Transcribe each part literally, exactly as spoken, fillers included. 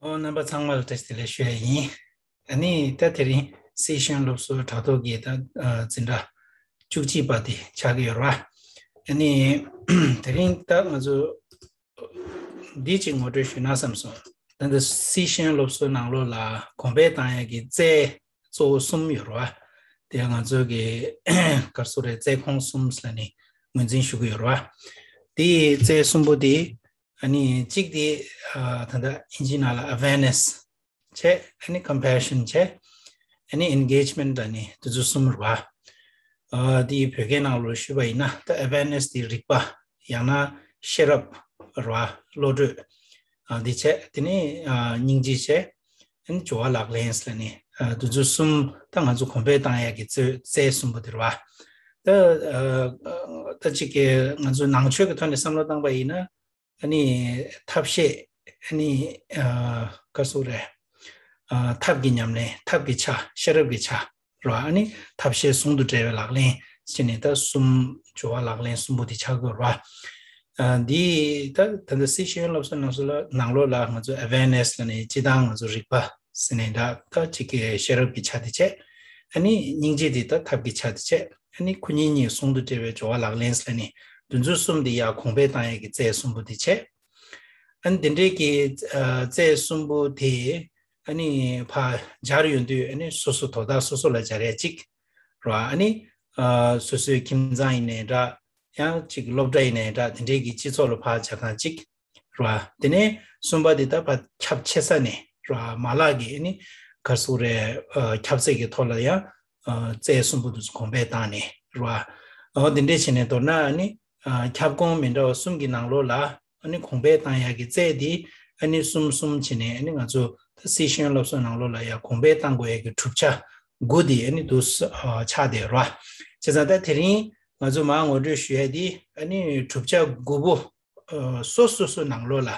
ཨོ། རྣམ་པ་ཚང་མ་ལ་བཀྲ་ཤིས་བདེ་ལེགས་ཞུ་ཡ་ཡིན། ཨ་ནི་ད་དེ་རིང་སི་ཤན་སློབ་གསོ་དྲ་ཐོག་གི་ད་ཨ་འཛིན་གྲྭ་བཅུ་གཅིག་པ་དེ་ཆགས་ཀྱི་ཡོད་རེད་བ། ཨ་ནི་དེ་རིང་ད་ང་ཚོ་འདི་གཅིག་ངོ་སྤྲོད་ཞུས་ན་བསམ་སོང་། ད་ལྟ་སི་ཤན་སློབ་གསོའི་ནང་ལོགས་ལ་གོང་འཕེལ་བཏང་ཡ་གི་རྩལ་གཙོ་བོ་གསུམ་ཡོད་རེད་བ། དེ་ང་ཚོ་གི་ག་རེ་ཟེར་དགོས་རེད། རྩལ་ཁོངས་གསུམ་ཟེར་ནས་ངོས་འཛིན་ཞུ་གི་ཡོད་རེད་བ། དེའི་རྩལ་གསུམ་པོ་དེ། ཨ་ནི་གཅིག་དེ་ཨ་ད་ལྟ་ཨིན་ཇིའི་ནང་ལ་awareness བྱས། ཨ་ནི་compassion བྱས། ཨ་ནི་engagement ཨ་ནི་དེ་ཚོ་གསུམ་རེད་བ། ཨ་དེ་བོད་སྐད་ནང་ལ་ཞུས་པ་ཡིན་ན་ད་awareness དེ་རིག་པ། ཡང་ན་ཤེས་རབ་རེད་བ། བློ་གྲོས། ཨ་དེ་བྱས། དེ་ནས་ཨ་སྙིང་རྗེ་བྱས། ཨ་ནི་སྦྱོར་བ་ལག་ལེན་ཟེར་ནས་ཨ་དེ་ཚོ་གསུམ་ད་ང་ཚོ་གོང་འཕེལ་བཏང་ཡག་གི་རྩལ་རྩལ་གསུམ་པོ་དེ་རེད་བ། ད་ཨ་ད་གཅིག་གི་ང་ཚོ་ནང་ཆོས་ཀྱི་ཐོག་ནས་བསམ་བློ་བཏང་པ་ཡིན་ན། ཨ་ནི་ཐབས་ཤེས། ཨ་ནི་ཨ་ག་རེ་ཟེར་དགོས་རེད། ཨ་ཐབས་ཀྱི་ཉམས་ལེན། ཐབས་ཀྱི་ཆ། ཤེས་རབ་ཀྱི་ཆ་རེད་བ། ཨ་ནི་ཐབས་ཤེས་ཟུང་དུ་འབྲེལ་བའི་ལག་ལེན་བྱས་ནས་ད་གསུམ། སྦྱོར་བ་ལག་ལེན་གསུམ་པོ་དེ་ཆགས་དགོས་རེད་བ། ཨ་འདི་ད་ད་ལྟ་སི་ཤན་སློབ་གསོ་ནང་ལོགས་ལ་ནང་ལོགས་ལ་ང་ཚོ་awareness ལ་ནི་སྤྱིར་བཏང་ང་ཚོ་རིག་པ་ཟེར་ནས་འདྲ། ད་གཅིག་གི་ཤེས་རབ་ཀྱི་ཆ་དེ་བྱས། ཨ་ནི་སྙིང་རྗེ་དེ་ད་ཐབས་ཀྱི་ཆ་དེ་བྱས། ཨ་ནི་ཁོ་གཉིས་གཉིས་ཟུང་དུ་འབྲེལ་བའི་སྦྱོར་བ་ལག་ལེན་ཟེར་ནི་དེ་ཚོ་གསུམ་དེ་ཡར་གོང་འཕེལ་བཏང་ཡག་གི་རྩལ་གསུམ་པོ་དེ་བྱས། ཨ་ནི་དེ་འདྲའི་གི་ཨ་རྩལ་གསུམ་པོ་དེ་ཨ་ནི་ཕར་སྦྱར་ཡོང་དུས། ཨ་ནི་སོ་སོ་དོ་བདག་སོ་སོ་ལ་སྦྱར་ཡ་གཅིག་རེད་བ། ཨ་ནི་ཨ་སོ་སོའི་ཁྱིམ་ཚང་ཡིན་ནའི་འདྲ། ཡང་གཅིག་སློབ་གྲྭ་ཡིན་ནའི་འདྲ། དེ་འདྲའི་གི་སྤྱི་ཚོགས་ལ་ཕར་སྦྱར་སྟངས་གཅིག་རེད་བ། དེ་ནས་གསུམ་པ་དེ་ད་ཕར་ཁྱབ་ཆེ་ས་ནས་རེད་བ། མ་ལག་གི་ཨ་ནི་ག་རེ་ཟེར་དགོས་རེད། ཨ་ཁྱབ་ཚད་ཀྱི་ཐོག་ལ་ཡང་ཨ་རྩལ་གསུམ་པོ་དེ་ཚོ་གོང་འཕེལ་བཏང་ནས་རེད་བ། ཨ་དེ་འདྲས་བྱས་ནས་མདོར་ན་ཨ་ནི་ཨ་ཁྱབ་ཁོངས་མི་འདྲ་བ་གསུམ་གྱི་ནང་ལོགས་ལ་ཨ་ནི་གོང་འཕེལ་བཏང་ཡག་གི་རྩལ་དེ་ཨ་ནི་གསུམ་གསུམ་བྱས་ནས། ཨ་ནི་ང་ཚོ་ད་སི་ཤན་སློབ་གསོ་ནང་ལོགས་ལ་ཡང་གོང་འཕེལ་བཏང་དགོས་ཡག་གི་གྲུབ་ཆ་དགུ་དེ་ཨ་ནི་འདུག་སེ་ཨ་ཆགས་བསྡད་རེད་བ། བྱས་ཙང་ད་དེ་རིང་ང་ཚོ་མར་ངོ་སྤྲོད་ཞུ་ཡག་དེ་ཨ་ནི་གྲུབ་ཆ་དགུ་པོ་ཨ་སོ་སོ་སོ་ནང་ལོགས་ལ་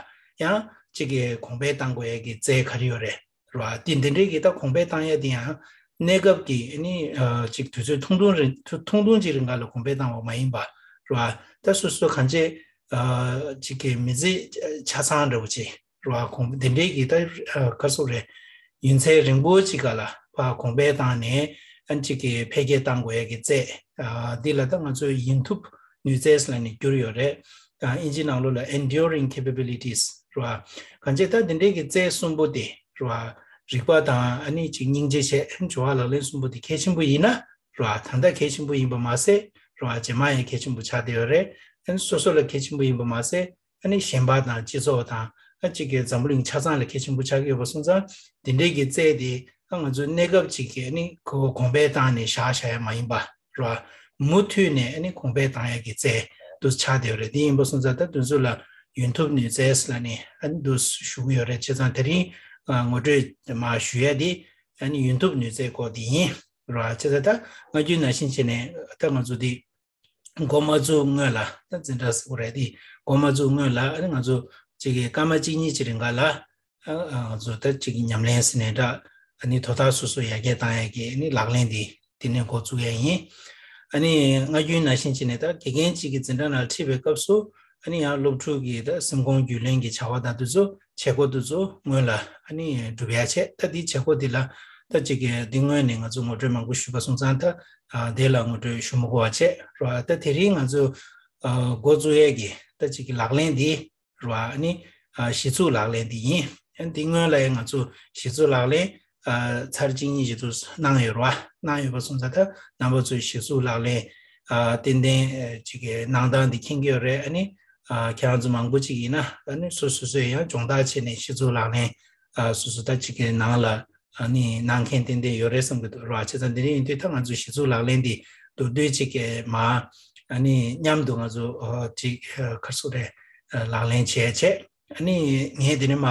ཡང་གཅིག་གི་གོང་འཕེལ་བཏང་དགོས་ཡག་གི་རྩལ་ག་རེ་ཡོད་རེད། རེད་བ། དེ་འདི་འདྲའི་གི་ད་གོང་འཕེལ་བཏང་ཡག་དེ་ཡང་གནས་སྐབས་ཀྱི་ཨ་ནི་ཨ་ཅིག་དུས་ཚོད་ཐུང་ཐུང་རིང་ཐུང་ཐུང་ཅིག་རིང་ག་ལ་གོང་འཕེལ་བཏང་བ་མ་ཡིན་པ་རེད་བ། ད་སོ་སོ་གང་ཅི་ཨ་ཅིག་གི་མི་ཚེ་ཆ་ཚང་འདྲ་བོ་ཅིག་རེད་བ། གོང་འདི་འདྲའི་གི་ད་ཨ་ག་རེ་ཟེར་དགོས་རེད། ཡུན་ཚད་རིང་པོ་ཅིག་ག་ལ་ཕར་གོང་འཕེལ་བཏང་ནས་ཨ་ཅིག་གི་འཕེལ་རྒྱས་བཏང་དགོས་ཡག་གི་རྩལ། ཨ་འདི་ལ་ད་ང་ཚོས་ཡིན་ཐུབ་ནུས་རྩལ་ཟེར་ནས་བསྒྱུར་ཡོད་རེད། ཨ་ཨིན་ཇི་ནང་ལོགས་ལ་enduring capabilities རེད་བ། གང་ཅི་ད་འདི་འདྲའི་གི་རྩལ་གསུམ་པོ་དེ་རེད་བ། རིག་པ་དང་ཨ་ནི་ཅིག་སྙིང་རྗེ་བྱས། སྦྱོར་བ་ལག་ལེན་གསུམ་པོ་དེ་གལ་ཆེན་པོ་ཡིན་ན་རེད་བ། ད་ལྟ་གལ་ཆེན་པོ་ཡིན་པ་མ་ཟད་རེད་བ། རྗེས་མ་ཡང་གལ་ཆེན་པོ་ཆགས་བསྡད་ཡོད་རེད། ཨ་ནི་སོ་སོ་ལ་གལ་ཆེན་པོ་ཡིན་པ་མ་ཟད། ཨ་ནི་གཞན་པ་དང་སྤྱི་ཚོགས་དང་ཨ་ཅིག་གི་འཛམ་བུ་གླིང་ཆ་ཚང་ལ་གལ་ཆེན་པོ་ཆགས་ཀྱི་ཡོད་པ་སོང་ཙང་། འདི་འདྲའི་གི་རྩལ་དེ་ཨ་ང་ཚོ་གནས་སྐབས་ཅིག་གི་ཨ་ནི་གོ་གོང་འཕེལ་བཏང་ནས་བཞག་བཞག་ཡ་མ་ཡིན་པ་རེད་བ། མུ་མཐུད་ནས་ཨ་ནི་གོང་འཕེལ་བཏང་ཡ་གི་རྩལ་དུ་ཆགས་བསྡད་ཡོད་རེད། དེ་ཡིན་པ་སོང་ཙང་ད་དེ་ཚོ་ལ་ཡོང་ཐུབ་ནུས་རྩལ་ལ་ནི་ཨ་ནི་འདུག་ཞུ་གི་ཡོད་རེད། བྱས་ཙང་དེ་རིང་ཨ་ངོ་སྤྲོད་མར་ཞུ་ཡ་དེ་ཨ་ནི་ཡོང་ཐུབ་ནུས་རྩལ་སྐོར་དེ་ཡིན་རེད་བ། བྱས་ཙང་ད་སྔ་རྒྱུན་ནང་བཞིན་བྱས་ནས་ད་ང་ཚོ་དེ། འགོ་མ་བཙུགས་སྔོན་ལ་ད་འཛིན་གྲྭ་ཟེར་དགོས་རེད་དེ། འགོ་མ་བཙུགས་སྔོན་ལ་ཨ་ནི་ང་ཚོ་གཅིག་གི་སྐར་མ་གཅིག་གཉིས་ཅིག་རིང་ག་ལ་ཨ་ཨ་ང་ཚོ་ད་གཅིག་གི་ཉམས་ལེན་ཟེར་ནའི་འདྲ། ཨ་ནི་དོ་བདག་སོ་སོ་ཡར་རྒྱས་བཏང་ཡག་གི་ཨ་ནི་ལག་ལེན་དེ་དེ་ནས་འགོ་བཙུགས་ཡག་ཡིན། ཨ་ནི་སྔ་རྒྱུན་ནང་བཞིན་བྱས་ནས་ད་དགེ་རྒན་གཅིག་གི་འཛིན་གྲྭ་ནང་ཁྲིད་པའི་སྐབས་སུ་ཨ་ནི་ཡང་སློབ་ཕྲུག་གི་ད་སེམས་ཁོང་རྒྱུས་ལོན་གྱི་བྱ་བ་དང་དེ་ཚོ་བྱེད་སྒོ་དེ་ཚོ་སྔོན་ལ་ཨ་ནི་སྒྲུབ་ཡག་བྱས། ད་འདི་བྱེད་སྒོ་འདི་ལ་ད་གཅིག་གི་འདི་སྔོན་ནས་ང་ཚོ་ངོ་སྤྲོད་མང་པོ་ཞུས་པ་སོང་ཙང་ད་ཨ་དེ་ལ་ངོ་སྤྲོད་ཞུ་མི་དགོས་པ་བྱས་རེད་བ། ད་དེ་རིང་ང་ཚོ་ཨ་འགོ་བཙུགས་ཡས་ཀྱི་ད་ཅིག་གི་ལག་ལེན་འདི་རེད་བ། ཨ་ནི་ཨ་གཞི་ཚུགས་ལག་ལེན་འདི་ཡིན། ཨ་འདི་སྔོན་ལ་ཡང་ང་ཚོ་གཞི་ཚུགས་ལག་ལེན་ཨ་ཚར་གཅིག་གཉིས་ཞིག་ཏུ་གནང་ཡོད་རེད་བ། གནང་ཡོད་པ་སོང་ཙང་ད་རྣམ་པ་ཚོས་གཞི་ཚུགས་ལག་ལེན་ཨ་ཏན་ཏན་ཨ་ཅིག་གི་གནང་སྟངས་འདི་མཁྱེན་གྱི་ཡོད་རེད། ཨ་ནི་ཨ་ཁྱེད་རང་ཚོ་མང་པོ་ཅིག་ཡིན་ན་ཨ་ནི་སོ་སོ་སོས་ཡང་སྦྱོང་བརྡར་བྱས་ནས་གཞི་ཚུགས་ལག་ལེན་ཨ་སོ་སོ་ད་ཅིག་གི་ནང་ལ་ཨ་ནི་གནང་མཁན་ཏན་ཏན་ཡོད་རེད་བསམ་གྱི་འདུག་ར། བྱས་ཙང་དེ་འདྲ་ཡིན་དུས་ད་ང་ཚོ་གཞི་ཚུགས་ལག་ལེན་འདི་མདོར་བསྡུས་ཅིག་གི་མ་ཨ་ནི་མཉམ་དུ་ང་ཚོ་ཨ་ཅིག་ཨ་ག་རེ་ཟེར་དགོས་རེད། ཨ་ལག་ལེན་བྱས་བྱས། ཨ་ནི་ངས་དེ་ནས་མ་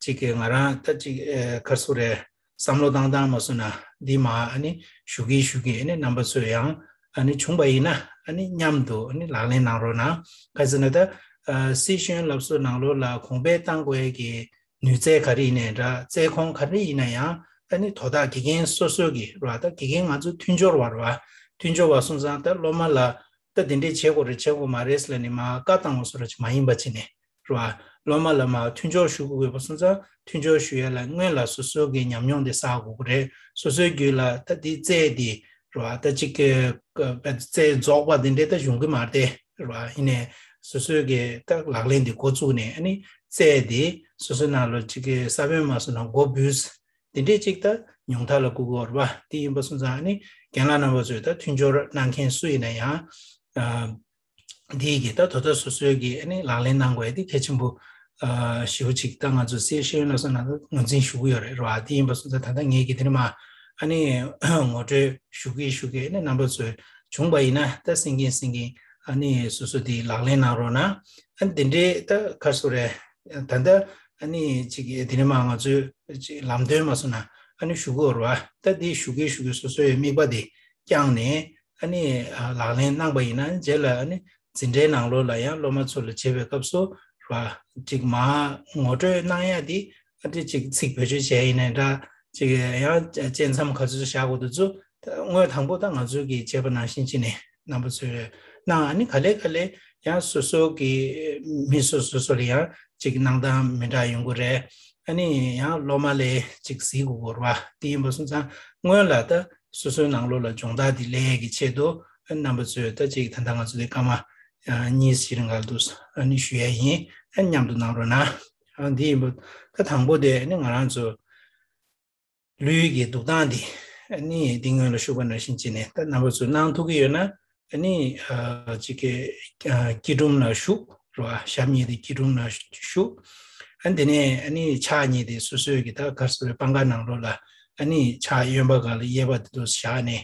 ཅིག་གི་ང་རང་ད་ཅིག་ཨ་ག་རེ་ཟེར་དགོས་རེད། བསམ་བློ་བཏང་སྟངས་མ་སོང་ན་འདི་མ་ཨ་ནི་ཞུ་གི་ཞུ་གི་ཨ་ནི་རྣམ་པ་ཚོས་ཡང་ཨ་ནི་བྱུང་པ་ཡིན་ན་ཨ་ནི་མཉམ་དུ་ཨ་ནི་ལག་ལེན་གནང་རོགས་གནང་། ག་ཟེར་ན་ད་ཨ་སི་ཤན་སློབ་གསོ་ནང་ལོགས་ལ་གོང་འཕེལ་གཏང་དགོས་ཡས་ཀྱི་ནུས་རྩལ་ག་རེ་ཡིན་ནའི་འདྲ། རྩལ་ཁོངས་ག་རེ་ཡིན་ན་ཡང་ཨ་ནི་དོ་བདག་དགེ་རྒན་སོ་སོ་གི་ར། ད་དགེ་རྒན་ང་ཚོ་མཐུན་སྦྱོར་བ་ར། མཐུན་སྦྱོར་བ་སོང་ཙང་ད་སློབ་མ་ལ་ད་དེ་འདྲས་བྱེད་དགོས་རེད་བྱེད་དགོས་མ་རེད་ཟེར་ལབ་ནས་མར་བཀའ་བཏང་བ་བཟོ་འདྲ་ཅིག་མ་ཡིན་པ་བྱས་ནས་ར། སློབ་མ་ལ་མར་མཐུན་སྦྱོར་ཞུ་དགོས་པ་སོང་ཙང་མཐུན་སྦྱོར་ཞུ་ཡ་ལ་སྔོན་ལ་སོ་སོའི་གི་ཉམས་མྱོང་དེ་བསགས་དགོས་ཀྱི་རེད། སོ་སོའི་རྒྱུད་ལ་ད་དེ་རྩལ་དེ་རེད་བ། ད་ཅིག་གི་རྩལ་རྫོགས་པ་དེ་འདྲས་ད་ཡོང་གི་མ་རེད་རེད་བ། ཡིན་ནའི་སོ་སོའི་གི་ད་ལག་ལེན་དེ་འགོ་བཙུགས་ནས་ཨ་ནི་རྩལ་དེ་སོ་སོའི་ནང་ལ་ཅིག་གི་ས་བོན་མ་སོང་ན་འགོ་འབུས། དེ་འདྲས་ཅིག་ད་ཉུང་མཐའ་ལ་བཀུག་དགོས་རེད་བ། དེ་ཡིན་པ་སོང་ཙང་ཨ་ནི་རྒན་ལགས་རྣམ་པ་ཚོས་ད་མཐུན་སྦྱོར་གནང་མཁན་སུ་ཡིན་ན་ཡང་། ཨ། འདི་གི་ད་དོ་ད་སོ་སོའི་གི་ཨ་ནི་ལག་ལེན་གནང་དགོས་ཡ་དེ་གལ་ཆེན་པོ་ཨ་ཞེ་པོ་ཅིག་ད་ང་ཚོ་སེར་ཤེས་ཡོན་སློབ་གསོ་ནང་ལ་ངོས་འཛིན་ཞུ་གི་ཡོད་རེད་རེད་བ། དེ་ཡིན་པ་སོང་ཙང་ད་ལྟ་ངས་གི་དེ་ནི་མ་ཨ་ནི་ངོ་སྤྲོད་ཞུ་གི་ཞུ་གི་ཨ་ནི་རྣམ་པ་ཚོས་བྱུང་པ་ཡིན་ན་ད་སེང་གེ་སེང་གེ་ཨ་ནི་སོ་སོ་དེ་ལག་ལེན་གནང་རོགས་གནང་། ཨ་ནི་དེ་འདྲའི་ད་ག་རེ་ཟེར་རེད། ད་ལྟ་ཨ་ནི་ཅིག་དེ་ནི་མ་ང་ཚོས་ཅིག་ལམ་སྟོན་མ་སོང་ན་ཨ་ནི་ཞུ་གི་ཡོད་རེད་བ། ད་དེ་ཞུ་གི་ཞུ་གི་སོ་སོའི་དམིགས་པ་དེ་བསྐྱངས་ནས། ཨ་ནི་ཨ་ལག་ལེན་གནང་པ་ཡིན་ན་རྗེས་ལ་ཨ་ནི་འཛིན་གྲྭའི་ནང་ལོགས་ལ་ཡང་སློབ་མ་ཚོ་ལ་བྱེད་པའི་སྐབས་སུ་ར་ཅིག་མ་ངོ་སྤྲོད་གནང་ཡ་དེ་ཨ་ཏི་ཅིག་ཚིག་བེད་སྤྱོད་བྱས་ཡིན་ནའི་འདྲ། ཅིག་ཡང་བཅད་མཚམས་ག་ཚོད་བཞག་དགོས་འདུག་ཚུལ་དངོས་དང་པོ་ད་ང་ཚོའི་གི་བྱས་པ་ནང་བཞིན་བྱས་ནས་རྣམ་པ་ཚོས་གནང་། ཨ་ནི་ག་ལེ་ག་ལེ་ཡང་སོ་སོ་གི་མི་སོ་སོ་སོ་ལ་ཡང་ཅིག་གནང་སྟངས་མི་འདྲ་ཡོང་གི་རེད། ཨ་ནི་ཡང་སློབ་མ་ལ་ཅིག་གཟིགས་དགོས་རེད་བ། དེ་ཡིན་པ་སོང་ཙང་སྔོན་ལ་ད། སོ་སོའི་ནང་ལོགས་ལ་སྦྱོང་བརྡར་འདི་ལས་ཀྱི་ཆེད་དུ་རྣམ་པ་ཚོས་ད་ཅིག་ད་ལྟ་ང་ཚོ་འདི་སྐར་མ་གཉིས་ཤིག་རིང་ག་ལ་འདུག་ཨ་ནི་ཞུ་ཡ་ཡིན། མཉམ་དུ་གནང་རོགས་གནང་། འདི་ཡིན་པ་ད་དང་པོ་དེ་ནི་ང་རང་ཚོ་ལུས་ཀྱི་འདུག་སྟངས་འདི་ནི་འདི་སྔོན་ལ་ཞུས་པ་ནང་བཞིན་བྱས་ནས་ད་རྣམ་པ་ཚོས་གནང་ཐུབ་ཀྱི་ཡོད་ན། ཨ་ནི་ཨ་ཅིག་གི་ཨ་སྐྱིལ་ཀྲུང་ལ་བཞུགས་རོ། ཨ་ཞབས་གཉིས་དེ་སྐྱིལ་ཀྲུང་ལ་བཞུགས། ཨ་འདི་ནས་ཨ་ནི་ཕྱག་གཉིས་དེ་སོ་སོའི་གི་ད་ག་རེ་ཟེར་བའི་པང་ཁ་ནང་ལོགས་ལ་ཨ་ནི་ཕྱག་གཡོན་པ་སྒང་ལ་གཡས་པ་དེ་དུ་བཞག་ནས་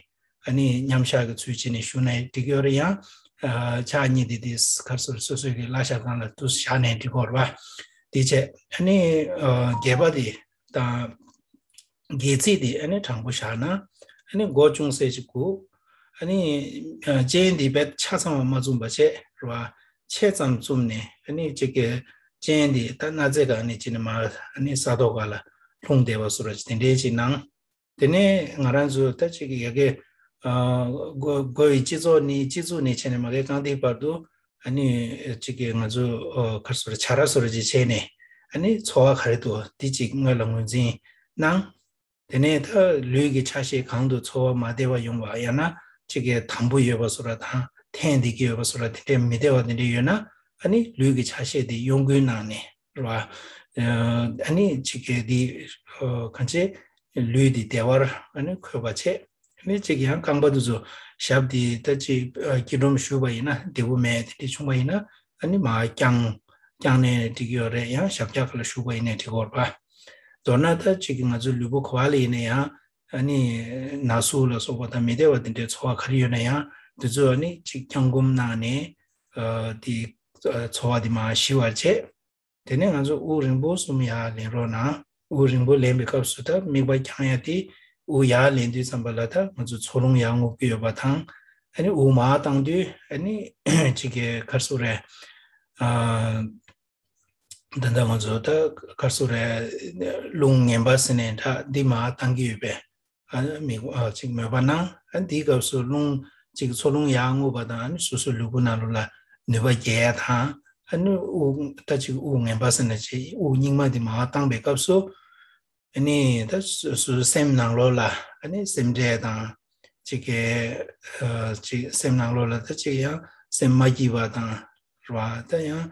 ཨ་ནི་མཉམ་བཞག་གི་ཚུལ་བྱས་ནས་བཞུགས་ནས་འགྲིག་ཡོད་རེད། ཡང་ཨ་ཕྱག་གཉིས་དེ་དེ་ག་རེ་ཟེར་སོ་སོའི་གི་བརླ་ཤ་སྒང་ལ་དུ་བཞག་ནས་འགྲིག་གོ་ར་བ། དེ་བྱས་ཨ་ནི་ཨ་སྒལ་པ་དེ་དང་། སྒལ་ཚིགས་དེ་ཨ་ནི་དྲང་པོ་བཞག་ན། ཨ་ནི་མགོ་ཅུང་ཟད་ཅིག་གུག་ཨ་ནི་ཨ་སྤྱན་འདི་བས་ཆ་ཚང་བ་མ་བཙུམ་པ་བྱས་རེད་བ། ཕྱེད་ཙམ་བཙུམ་ནས་ཨ་ནི་གཅིག་གི་སྤྱན་འདི་ད་སྣ་རྩེ་ག་ནས་ཅི་ནས་མར་ཨ་ནི་ས་ཐོག་ག་ལ་ལྷུང་བསྡད་པ་བཟོ་འདྲ་ཅིག་དེ་འདྲའི་ཅིག་གནང་། དེ་ནས་ང་རང་ཚོ་ད་ཅིག་ཡ་གི་ཨ་མགོ་མགོ་ཡི་སྤྱི་ཚོགས་ནས་སྤྱི་གཙུག་ནས་བྱས་ནས་མ་གི་རྐང་མཐིལ་བར་དུ་ཨ་ནི་ཅིག་གི་ང་ཚོ་ཨ་ག་རེ་ཟེར་བྱ་ར་བཟོ་འདྲ་ཅིག་བྱས་ནས་ཨ་ནི་ཚོར་བ་ག་རེ་འདུག་འདི་ཅིག་སྔོན་ལ་ངོས་འཛིན་གནང་། དེ་ནས་ད་ལུས་ཀྱི་ཆ་ཤས་གང་དུ་ཚོར་བ་མ་བདེ་བ་ཡོང་བ་ཡང་ན་གཅིག་གི་དམ་པོ་ཡོད་པ་བཟོ་འདྲ་དང་འཐེན་བསྡད་ཀྱི་ཡོད་པ་བཟོ་འདྲ་དེ་འདྲའི་མི་བདེ་བ་དེ་འདྲ་ཡོད་ན་ཨ་ནི་ལུས་ཀྱི་ཆ་ཤས་དེ་གཡོ་འགུལ་གནང་ནས་རེད་བ། ཨ་ནི་གཅིག་གི་དེ་གང་ཅི་ལུས་དེ་བདེ་བར་ཨ་ནི་འཁོད་པ་བྱས། ཨ་ནི་གཅིག་ཡང་རྐང་པ་དེ་ཚོ་ཞབས་དེ་ད་ཅིག་སྐྱིལ་ཀྲུང་ཞུས་པ་ཡིན་ན་བདེ་པོ་མེད་དེ་འདྲ་བྱུང་བ་ཡིན་ན་ཨ་ནི་མར་བརྐྱངས་བརྐྱངས་ནས་འགྲིག་གི་ཡོད་རེད། ཡང་ཞབས་བཀྱག་ལ་ཞུགས་པ་ཡིན་ནའི་འགྲིག་གི་ཡོད་རེད་པ། མདོར་ན་ད་ཅིག་ང་ཚོའི་ལུས་པོ་ག་བ་ལ་ཡིན་ན་ཡང་ཨ་ནི་ན་ཟུག་ལ་སོགས་པ་དང་མི་བདེ་བ་དེ་འདྲའི་ཚོར་བ་ག་རེ་ཡོད་ན་ཡང་དེ་ཚོ་ཨ་ནི་ཅིག་བརྐྱང་བསྐུམ་གནང་ནས་ཨ་དེ་ཚོར་བ་དེ་མར་ཞི་བར་བྱེད། དེ་ནས་ང་ཚོ་དབུགས་རིང་པོ་གསུམ་ཡར་ལེན་རོགས་གནང་། དབུགས་རིང་པོ་ལེན་པའི་སྐབས་སུ་ད་དམིགས་པ་བརྐྱང་ཡ་དེ་དབུགས་ཡར་ལེན་དུས་ཙམ་པ་ལ་ད་ང་ཚོ་འཚོ་རླུང་ཡར་རྔུབ་ཀྱི་ཡོད་པ་དང་། ཨ་ནི་དབུགས་མར་བཏང་དུས་ཨ་ནི་གཅིག་གི་ག་རེ་ཟེར་རེད། ཨ་ད་ལྟ་ང་ཚོ་ད་ག་རེ་ཟེར་རེད། རླུང་ངན་པ་ཟེར་ནས་ད་འདི་མར་བཏང་གི་ཡོད་པས། ཨ་མི་ཨ་ཅིག་མོས་པ་གནང་། ཨ་འདིའི་སྐབས་སུ་རླུང་ཅིག་འཚོ་རླུང་ཡར་རྔུབ་པ་དང་ཨ་ནི་སོ་སོའི་ལུས་པོ་ནང་ལོགས་ལ་ནུས་པ་རྒྱས་ཡ་དང་། ཨ་ནི་དབུགས་ད་ཅིག་དབུགས་ངན་པ་ཟེར་ན་ཅིག་དབུགས་རྙིང་མ་འདི་མར་བཏང་པའི་སྐབས་སུ་ཨ་ནི་ད་སོ་སོའི་སེམས་ནང་ལོགས་ལ་ཨ་ནི་སེམས་ཁྲལ་དང་ཅིག་གི་ཨ་ཅིག་སེམས་ནང་ལོགས་ལ་ད་ཅིག་ཡང་སེམས་མ་སྐྱིད་པ་དང་རེད་བ། ད་ཡང་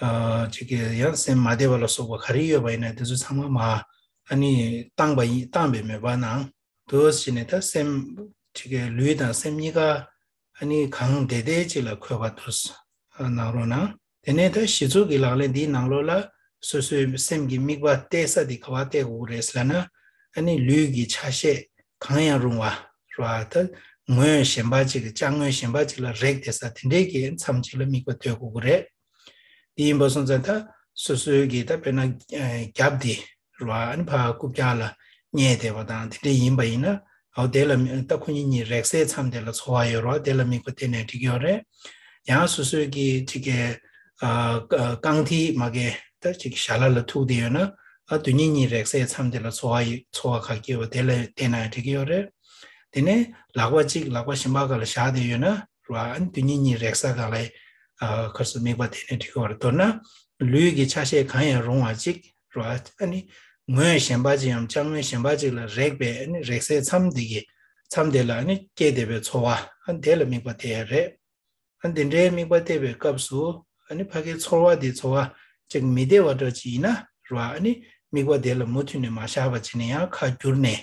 ཨ་ཅིག་གི་ཡང་སེམས་མ་བདེ་བ་ལ་སོགས་པ་ག་རེ་ཡོད་པ་ཡིན་ན་དེ་ཚོ་ཚང་མ་མར་ཨ་ནི་བཏང་པ་ཡིན་བཏང་པའི་མོས་པ་གནང་། དུ་ཟེར་ནས་ད་སེམས་ཅིག་གི་ལུས་དང་སེམས་གཉིས་ཀ་ཨ་ནི་གང་བདེ་བདེ་ཅིག་ལ་འཁོད་པ་དུ་གནང་རོགས་གནང་། དེ་ནས་ད་གཞི་ཚུགས་ཀྱི་ལག་ལེན་འདིའི་ནང་ལོགས་ལ་སོ་སོའི་སེམས་ཀྱི་དམིགས་པ་གཏད་ས་དེ་ག་བ་གཏད་དགོས་ཀྱི་རེད་ཟེར་ན། ཨ་ནི་ལུས་ཀྱི་ཆ་ཤས་གང་ཡང་རུང་བ་ར་ད་ངོས་གཞན་པ་ཅིག་གི་ཅ་དངོས་གཞན་པ་ཅིག་ལ་རེག་བསྡད་ས་དེ་འདྲའི་གི་མཚམས་ཅིག་ལ་དམིགས་པ་གཏད་དགོས་ཀྱི་རེད། དེ་ཡིན་པ་སོང་ཙང་ད་སོ་སོའི་གི་ད་དཔེར་ན་རྒྱབ་དེ་ར་ཨ་ནི་ཕར་རྐུབ་བཀྱག་ལ་བསྙལ་བསྡད་པ་དང་དེ་འདྲ་ཡིན་པ་ཡིན་ན་འོ་དེ་ལ་ད་ཁོ་གཉིས་གཉིས་རེག་སའི་མཚམས་དེ་ལ་ཚོར་བ་ཡོད་ར་དེ་ལ་དམིགས་པ་གཏད་ནས་འགྲིག་གི་ཡོད་རེད། ཡང་སོ་སོའི་གི་ཅིག་གི་ཨ་རྐང་མཐིལ་མ་གི་ད་ཅིག་ཞྭ་ལ་ལ་ཐུག་བསྡད་ཡོད་ན་ཨ་དེ་གཉིས་གཉིས་རེག་སའི་མཚམས་དེ་ལ་ཚོར་བ་ཡོད་ཚོར་བ་ག་གི་ཡོད་པ་དེ་ལ་བལྟས་ན་འགྲིག་གི་ཡོད་རེད། དེ་ནས་ལག་པ་གཅིག་ལག་པ་གཞན་པ་སྒང་ལ་བཞག་བསྡད་ཡོད་ན་ར་ཨ་ནི་དེ་གཉིས་གཉིས་རེག་ས་སྒང་ལ་ ཨ་ཁར་སོ་དམིགས་པ་དེ་ནས་འགྲིག་གི་ཡོད་རེད། མདོར་ན་ལུས་ཀྱི་ཆ་ཤས་གང་ཡང་རུང་བ་ཅིག་རེད་བ། ཨ་ནི་ངོས་གཞན་པ་ཅིག་ཡང་ཅ་དངོས་གཞན་པ་ཅིག་ལ་རེག་པའི་ཨ་ནི་རེག་སའི་མཚམས་དེ་གི་མཚམས་དེ་ལ་ཨ་ནི་སྐྱེས་བསྡད་པའི་ཚོར་བ། ཨ་ནི་དེ་ལ་དམིགས་པ་དེ་ཡང་རེད། ཨ་ནི་དེ་འདྲའི་དམིགས་པ་གཏད་པའི་སྐབས་སུ་ཨ་ནི་ཕ་གིའི་ཚོར་བ་དེ་ཚོར་བ་ཅིག་མི་བདེ་བ་འདྲ་ཅིག་ཡིན་ན་རེད་བ། ཨ་ནི་དམིགས་པ་དེ་ལ་མུ་མཐུད་ནས་མ་བཞག་པ་བྱས་ནས་ཡང་ཁ་བསྒྱུར་ནས་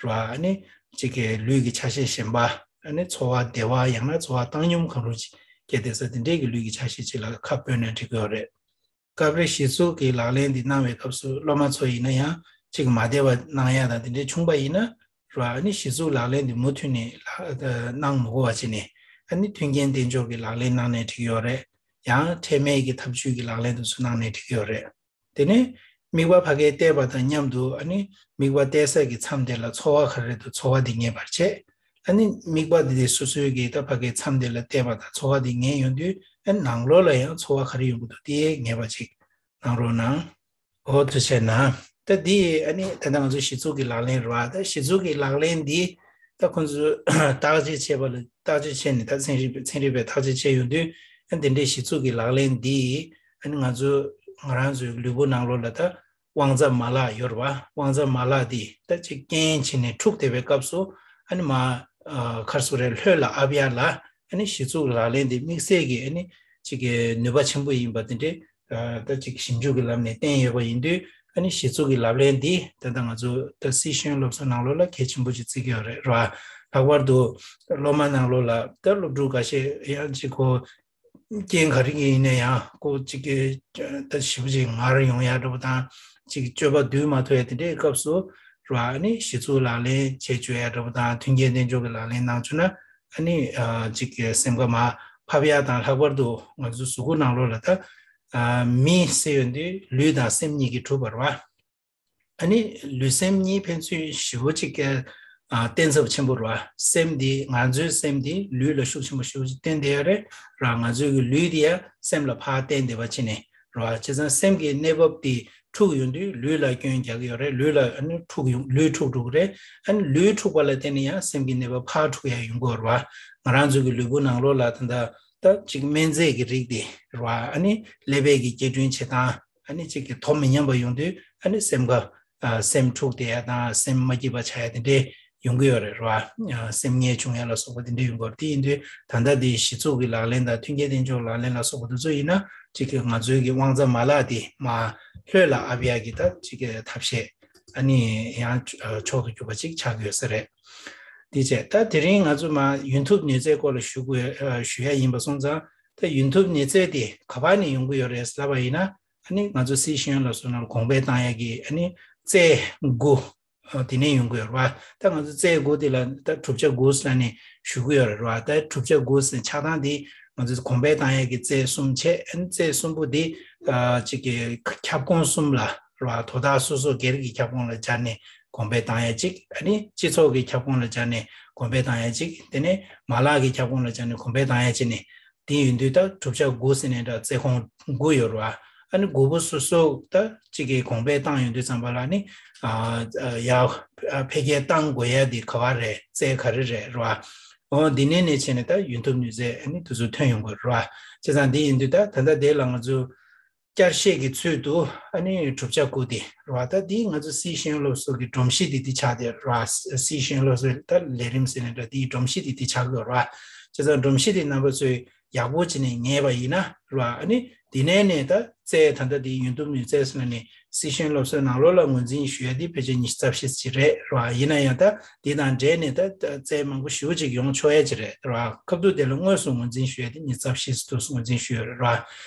རེད་བ། ཨ་ནི་ཅིག་གི་ལུས་ཀྱི་ཆ་ཤས་གཞན་པ། ཨ་ནི་ཚོར་བ་བདེ་བ་ཡང་ན་ཚོར་བ་བཏང་སྙོམས་གང་རུང་ཅིག་སྐྱེས་བསྡད་ས་དེ་འདྲའི་གི་ལུས་ཀྱི་ཆ་ཤས་ཅིག་ལ་ཁ་སྤོས་ན་འགྲིག་གི་ཡོད་རེད། སྐབས་རེ་གཞི་ཚུགས་ཀྱི་ལག་ལེན་འདི་གནང་བའི་སྐབས་སུ་སློབ་མ་ཚོ་ཡིན་ན་ཡང་ཅིག་མ་བདེ་བ་གནང་ཡ་དང་དེ་འདྲའི་བྱུང་པ་ཡིན་ན་རེད་བ། ཨ་ནི་གཞི་ཚུགས་ལག་ལེན་འདི་མུ་མཐུད་ནས་ལག་གནང་མི་དགོས་པ་བྱས་ནས་ཨ་ནི་མཐུན་རྐྱེན་གཏན་འཇགས་ཀྱི་ལག་ལེན་གནང་ནས་འགྲིག་ཡོད་རེད། ཡང་ཁྲེལ་མེད་ཀྱི་ཐབས་ཇུས་ཀྱི་ལག་ལེན་དེ་ཚོ་གནང་ནས་འགྲིག་ཡོད་རེད། དེ་ནས་དམིགས་པ་ཕ་གིར་གཏད་པ་དང་མཉམ་དུ་ཨ་ནི་དམིགས་པ་གཏད་ས་གི་མཚམས་དེ་ལ་ཚོར་བ་ག་རེ་རེད་འདུག་ཚོར་བ་དེ་ངེས་པར་བྱེད། ཨ་ནི་དམིགས་པ་དེ་དེ་སོ་སོའི་གི་ད་ཕ་གིའི་མཚམས་དེ་ལ་གཏད་པ་དང་ཚོར་བ་དེ་ངེས་ཡོང་དུས་ཨ་ནི་ནང་ལོགས་ལ་ཡང་ཚོར་བ་ག་རེ་ཡོང་གི་འདུག་དེ་ངེས་པ་ཅིག་གནང་རོགས་གནང་། འོ་དེ་བྱས་ན་ད་འདི་ཨ་ནི་ད་ལྟ་ང་ཚོ་གཞི་ཚུགས་ཀྱི་ལག་ལེན་རེད་བ། ད་གཞི་ཚུགས་ཀྱི་ལག་ལེན་འདི་ད་ཁོང་ཚོས་བརྟག་དཔྱད་བྱས་པ་ལ་བརྟག་དཔྱད་བྱས་ནས་ད་ཚན་རིག་པས་ཚན་རིག་པས་བརྟག་དཔྱད་བྱས་ཡོང་དུས་ཨ་འདི་འདྲའི་གཞི་ཚུགས་ཀྱི་ལག་ལེན་འདི་ཨ་ནི་ང་ཚོ་ང་རང་ཚོའི་ལུས་པོ་ནང་ལོགས་ལ་ད་དབང་རྩ་མ་ལག་ཡོད་རེད་བ། དབང་རྩ་མ་ལག་འདི་ད་ཅིག་རྐྱེན་བྱས་ནས་འཁྲུགས་བསྡད་པའི་སྐབས་སུ་ཨ་ནི་མ་ཨ་ཁར་སོ་རེ་ལྷོད་ལ་ཨབ་ཡ་ལ་ཨ་ནི་གཞི་ཚུགས་ལག་ལེན་འདི་དམིགས་བསལ་གྱི་ཨ་ནི་ཅིག་གི་ནུས་པ་ཆེན་པོ་ཡིན་པ་དེ་འདྲའི་ཨ་ད་ཅིག་ཞིབ་འཇུག་གི་ལམ་ནས་བསྟན་ཡོད་པ་ཡིན་དུས་ཨ་ནི་གཞི་ཚུགས་ཀྱི་ལག་ལེན་འདི་ད་ལྟ་ང་ཚོ་ད་སི་ཤེས་ཡོན་སློབ་གསོ་ནང་ལོགས་ལ་གལ་ཆེན་པོ་ཅིག་བརྩི་གི་ཡོད་རེད་རེད་བ། ལྷག་པར་དུ་སློབ་མ་ནང་ལོགས་ལ་ད་སློབ་ཕྲུག་འགའ་ཤས་ཡང་ཅིག་གོ་རྐྱེན་ག་རེ་ཡིན་ན་ཡང་ཁོ་གཅིག་གི་ད་ཞེ་པོ་ཅིག་ངར་ཡོང་ཡ་འདྲ་པོ་དང་ཅིག་སྤྱོད་པ་སྡུད་མ་ཐུབ་ཡ་དེ་འདྲའི་སྐབས་སུ་ར་ཨ་ནི་གཞི་ཚུགས་ལག་ལེན་བྱེད་བཅུག་ཡ་འདྲ་པོ་དང་མཐུན་རྐྱེན་གཏན་འཇགས་ཀྱི་ལག་ལེན་གནང་བཅུག་ན་ཨ་ནི་ཅིག་གི་སེམས་ཁ་མར་ཕབ་ཡ་དང་ལྷག་པར་དུ་ང་ཚོ་གཟུགས་པོ་ནང་ལོགས་ལ་ད་མི་ཟེར་ཡོང་དུས་ལུས་དང་སེམས་གཉིས་ཀྱིས་གྲུབ་པ་རེད་བ། ཨ་ནི་ལུས་སེམས་གཉིས་ཕན་ཚུན་ཞེ་པོ་ཅིག་གི་ཨ་བརྟེན་ཚབས་ཆེན་པོ་རེད་བ། སེམས་འདི་ང་ཚོའི་སེམས་འདི་ལུས་ལ་ཤུགས་ཆེན་པོ་ཞེ་པོ་ཅིག་བརྟེན་བསྡད་ཡོད་རེད་ར། ང་ཚོའི་གི་ལུས་འདི་ཡང་སེམས་ལ་ཕར་བརྟེན་བསྡད་པ་བྱས་ནས་རེད་བ། བྱས་ཙང་སེམས་ཀྱི་གནས་བབ་འདི་འཁྲུག་ཡོང་དུས་ལུས་ལ་སྐྱོན་རྒྱག་གི་ཡོད་རེད། ལུས་ལ་ཨ་ནི་འཁྲུག་ཡོང་ལུས་འཁྲུག་འགྲོ་གི་རེད། ཨ་ནི་ལུས་འཁྲུག་པ་ལ་བརྟེན་ནས་ཡང་སེམས་ཀྱི་གནས་བབ་ཕར་འཁྲུག་ཡ་ཡོང་གི་ཡོད་རེད་བ། ང་རང་ཚོའི་གི་ལུས་པོ་ནང་ལོགས་ལ་ད་ལྟ་ད་ཅིག་སྨན་རྫས་ཀྱི་རིགས་འདི་རེད་བ། ཨ་ནི་ཀླད་པའི་གི་སྐྱེ་གྲོལ་བྱེད་སྟངས་ཨ་ནི་ཅིག་གི་དོ་མི་མཉམ་པ་ཡོང་དུས་ཨ་ནི་སེམས་ཁ་ཨ་སེམས་འཁྲུག་བསྡད་ཡ་དང་སེམས་མ་སྐྱིད་པ་ཆགས་ཡ་དེ་འདྲས་ཡོང་གི་ཡོད་རེད་རེད་བ། ཨ་སེམས་ངལ་བྱུང་ཡ་ལ་སོགས་པ་དེ་འདྲས་ཡོང་གི་ཡོད་རེད། དེ་ཡིན་དུས་ད་ལྟ་དེ་གཞི་ཚུགས་ཀྱི་ལག་ལེན་དང་མཐུན་རྐྱེན་གཏན་འཇགས་ལག་ལེན་ལ་སོགས་པ་དེ་ཚོ་ཡིན་ན་ཅིག་གི་ང་ཚོའི་གི་དབང་རྩ་མ་ལག་དེ་མར་ལྷོད་ལ་ཨབ་ཡ་གི་ད་ཅིག་གི་ཐབས་ཤེས་ཨ་ནི་ཡང་ཨ་མཆོག་ཏུ་གྱུར་པ་ཅིག་ཆགས་ཀྱི་ཡོད་ས་རེད། དེ་བྱས་ད་དེ་རིང་ང་ཚོ་མར་ཡོན་ཐུབ་ནུས་རྩལ་སྐོར་ལ་ཞུ་དགོས་ཨ་ཞུ་ཡ་ཡིན་པ་སོང་ཙང་ད་ཡོན་ཐུབ་ནུས་རྩལ་དེ་ག་པར་ནས་ཡོང་གི་ཡོད་རེད་ལབ་པ་ཡིན་ན་ཨ་ནི་ང་ཚོ་སི་ཤེས་ཡོན་སློབ་གསོ་ནང་ལ་གོང་འཕེལ་བཏང་ཡ་གི་ཨ་ནི་རྩལ་དགུ་ཨ་དེ་ནས་ཡོང་གི་ཡོད་རེད་བ། ད་ང་ཚོ་རྩལ་དགུ་དེ་ལ་ད་གྲུབ་ཆ་དགུ་ཟེར་ནས་ཞུ་གི་ཡོད་རེད་བ། ད་གྲུབ་ཆ་དགུ་ཟེར་ཆགས་སྟངས་དེ་ང་ཚོ་གོང་འཕེལ་བཏང་ཡ་གི་རྩལ་གསུམ་བྱས། ཨ་ནི་རྩལ་གསུམ་པོ་དེ་ཨ་ཅིག་གི་ཁྱབ་ཁོངས་གསུམ་ལ་རེད་བ། དོ་བདག་སོ་སོ་སྒེར་གྱི་ཁྱབ་ཁོངས་ལ་སྦྱར་ནས་གོང་འཕེལ་བཏང་ཡ་གཅིག་ཨ་ནི་སྤྱི་ཚོགས་ཀྱི་ཁྱབ་ཁོངས་ལ་སྦྱར་ནས་གོང་འཕེལ་བཏང་ཡ་གཅིག་དེ་ནས་མ་ལག་གི་ཁྱབ་ཁོངས་ལ་སྦྱར་ནས་གོང་འཕེལ་བཏང་ཡ་གཅིག་ནས་དེ་ཡིན་དུས་ད་གྲུབ་ཆ་དགུ་ཟེར་ནས་འདྲ་རྩལ་ཁོངས་དགུ་ཡོད་རེད་བ། ཨ་ནི་དགུ་པོ་སོ་སོ་ད་གཅིག་གིས་གོང་འཕེལ་བཏང་ཡོང་དུས་ཙམ་པ་ལ་ནི་ཨ་ཨ་ཡ་ཨ་འཕེལ་རྒྱས་བཏང་དགོས་ཡ་དེ་ག་བ་རེད། རྩལ་ག་རེ་རེད་རེད་བ། འོ་འདི་ནས་ནས་བྱས་ནས་ད་ཡོན་ཐུབ་ནུས་རྩལ་ཨ་ནི་དེ་ཚོ་ཐོན་ཡོང་དགོས་རེད་བ། བྱས་ཙང་འདི་ཡིན་དུས་ད་ད་ལྟ་དེ་ལ་ང་ཚོ་བསྐྱར་བཤད་ཀྱི་ཚུལ་དུ་ཨ་ནི་གྲུབ་ཆ་དགུ་དེ་རེད་བ། ད་འདི་ང་ཚོ་སི་ཤེས་ཡོན་སློབ་གསོ་གི་སྒྲོམ་གཞི་དེ་འདི་ཆགས་བསྡད་རེད་བ། སི་ཤེས་ཡོན་སློབ་གསོའི་ད་ལས་རིམ་ཟེར་ནས་འདྲ་འདིའི་སྒྲོམ་གཞི་དེ་འདི་ཆགས་དགོས་རེད་བ། བྱས་ཙང་སྒྲོམ་གཞི་དེ་རྣམ་པ་ཚོས་ཡག་པོ་བྱས་ནས་ཉན་པ་ཡིན་ན་རེད་བ། ཨ་ནི་འདི་ནས་ནས་ད་རྩལ་ད་ལྟ་འདི་ཡོན་ཐུབ་ནུས་རྩལ་ཟེར་ནས་སི་ཤེས་ཡོན་སློབ་གསོའི་ནང་ལོགས་ལ་ངོས་འཛིན་ཞུ་ཡ་འདི་ཕལ་ཆེར་ཉི་ཤུ་རྩ་བཞི་ཅིག་རེད་རེད་བ། ཡིན་ན་ཡང་ད་འདི་དང་འབྲེལ་ནས་ད་ད་རྩལ་མང་པོ་ཞེ་པོ་ཅིག་ཡོང་ཆོག་ཡ་ཅིག་རེད་རེད་བ། སྐབས་ཐོག་དེ་ལ་དངོས་སུ་ངོས་འཛིན་ཞུ་ཡ་དེ་ཉི་ཤུ་རྩ་བཞི་ཙམ་ངོས་འཛིན་ཞུས་ཡོད་རེད་རེད་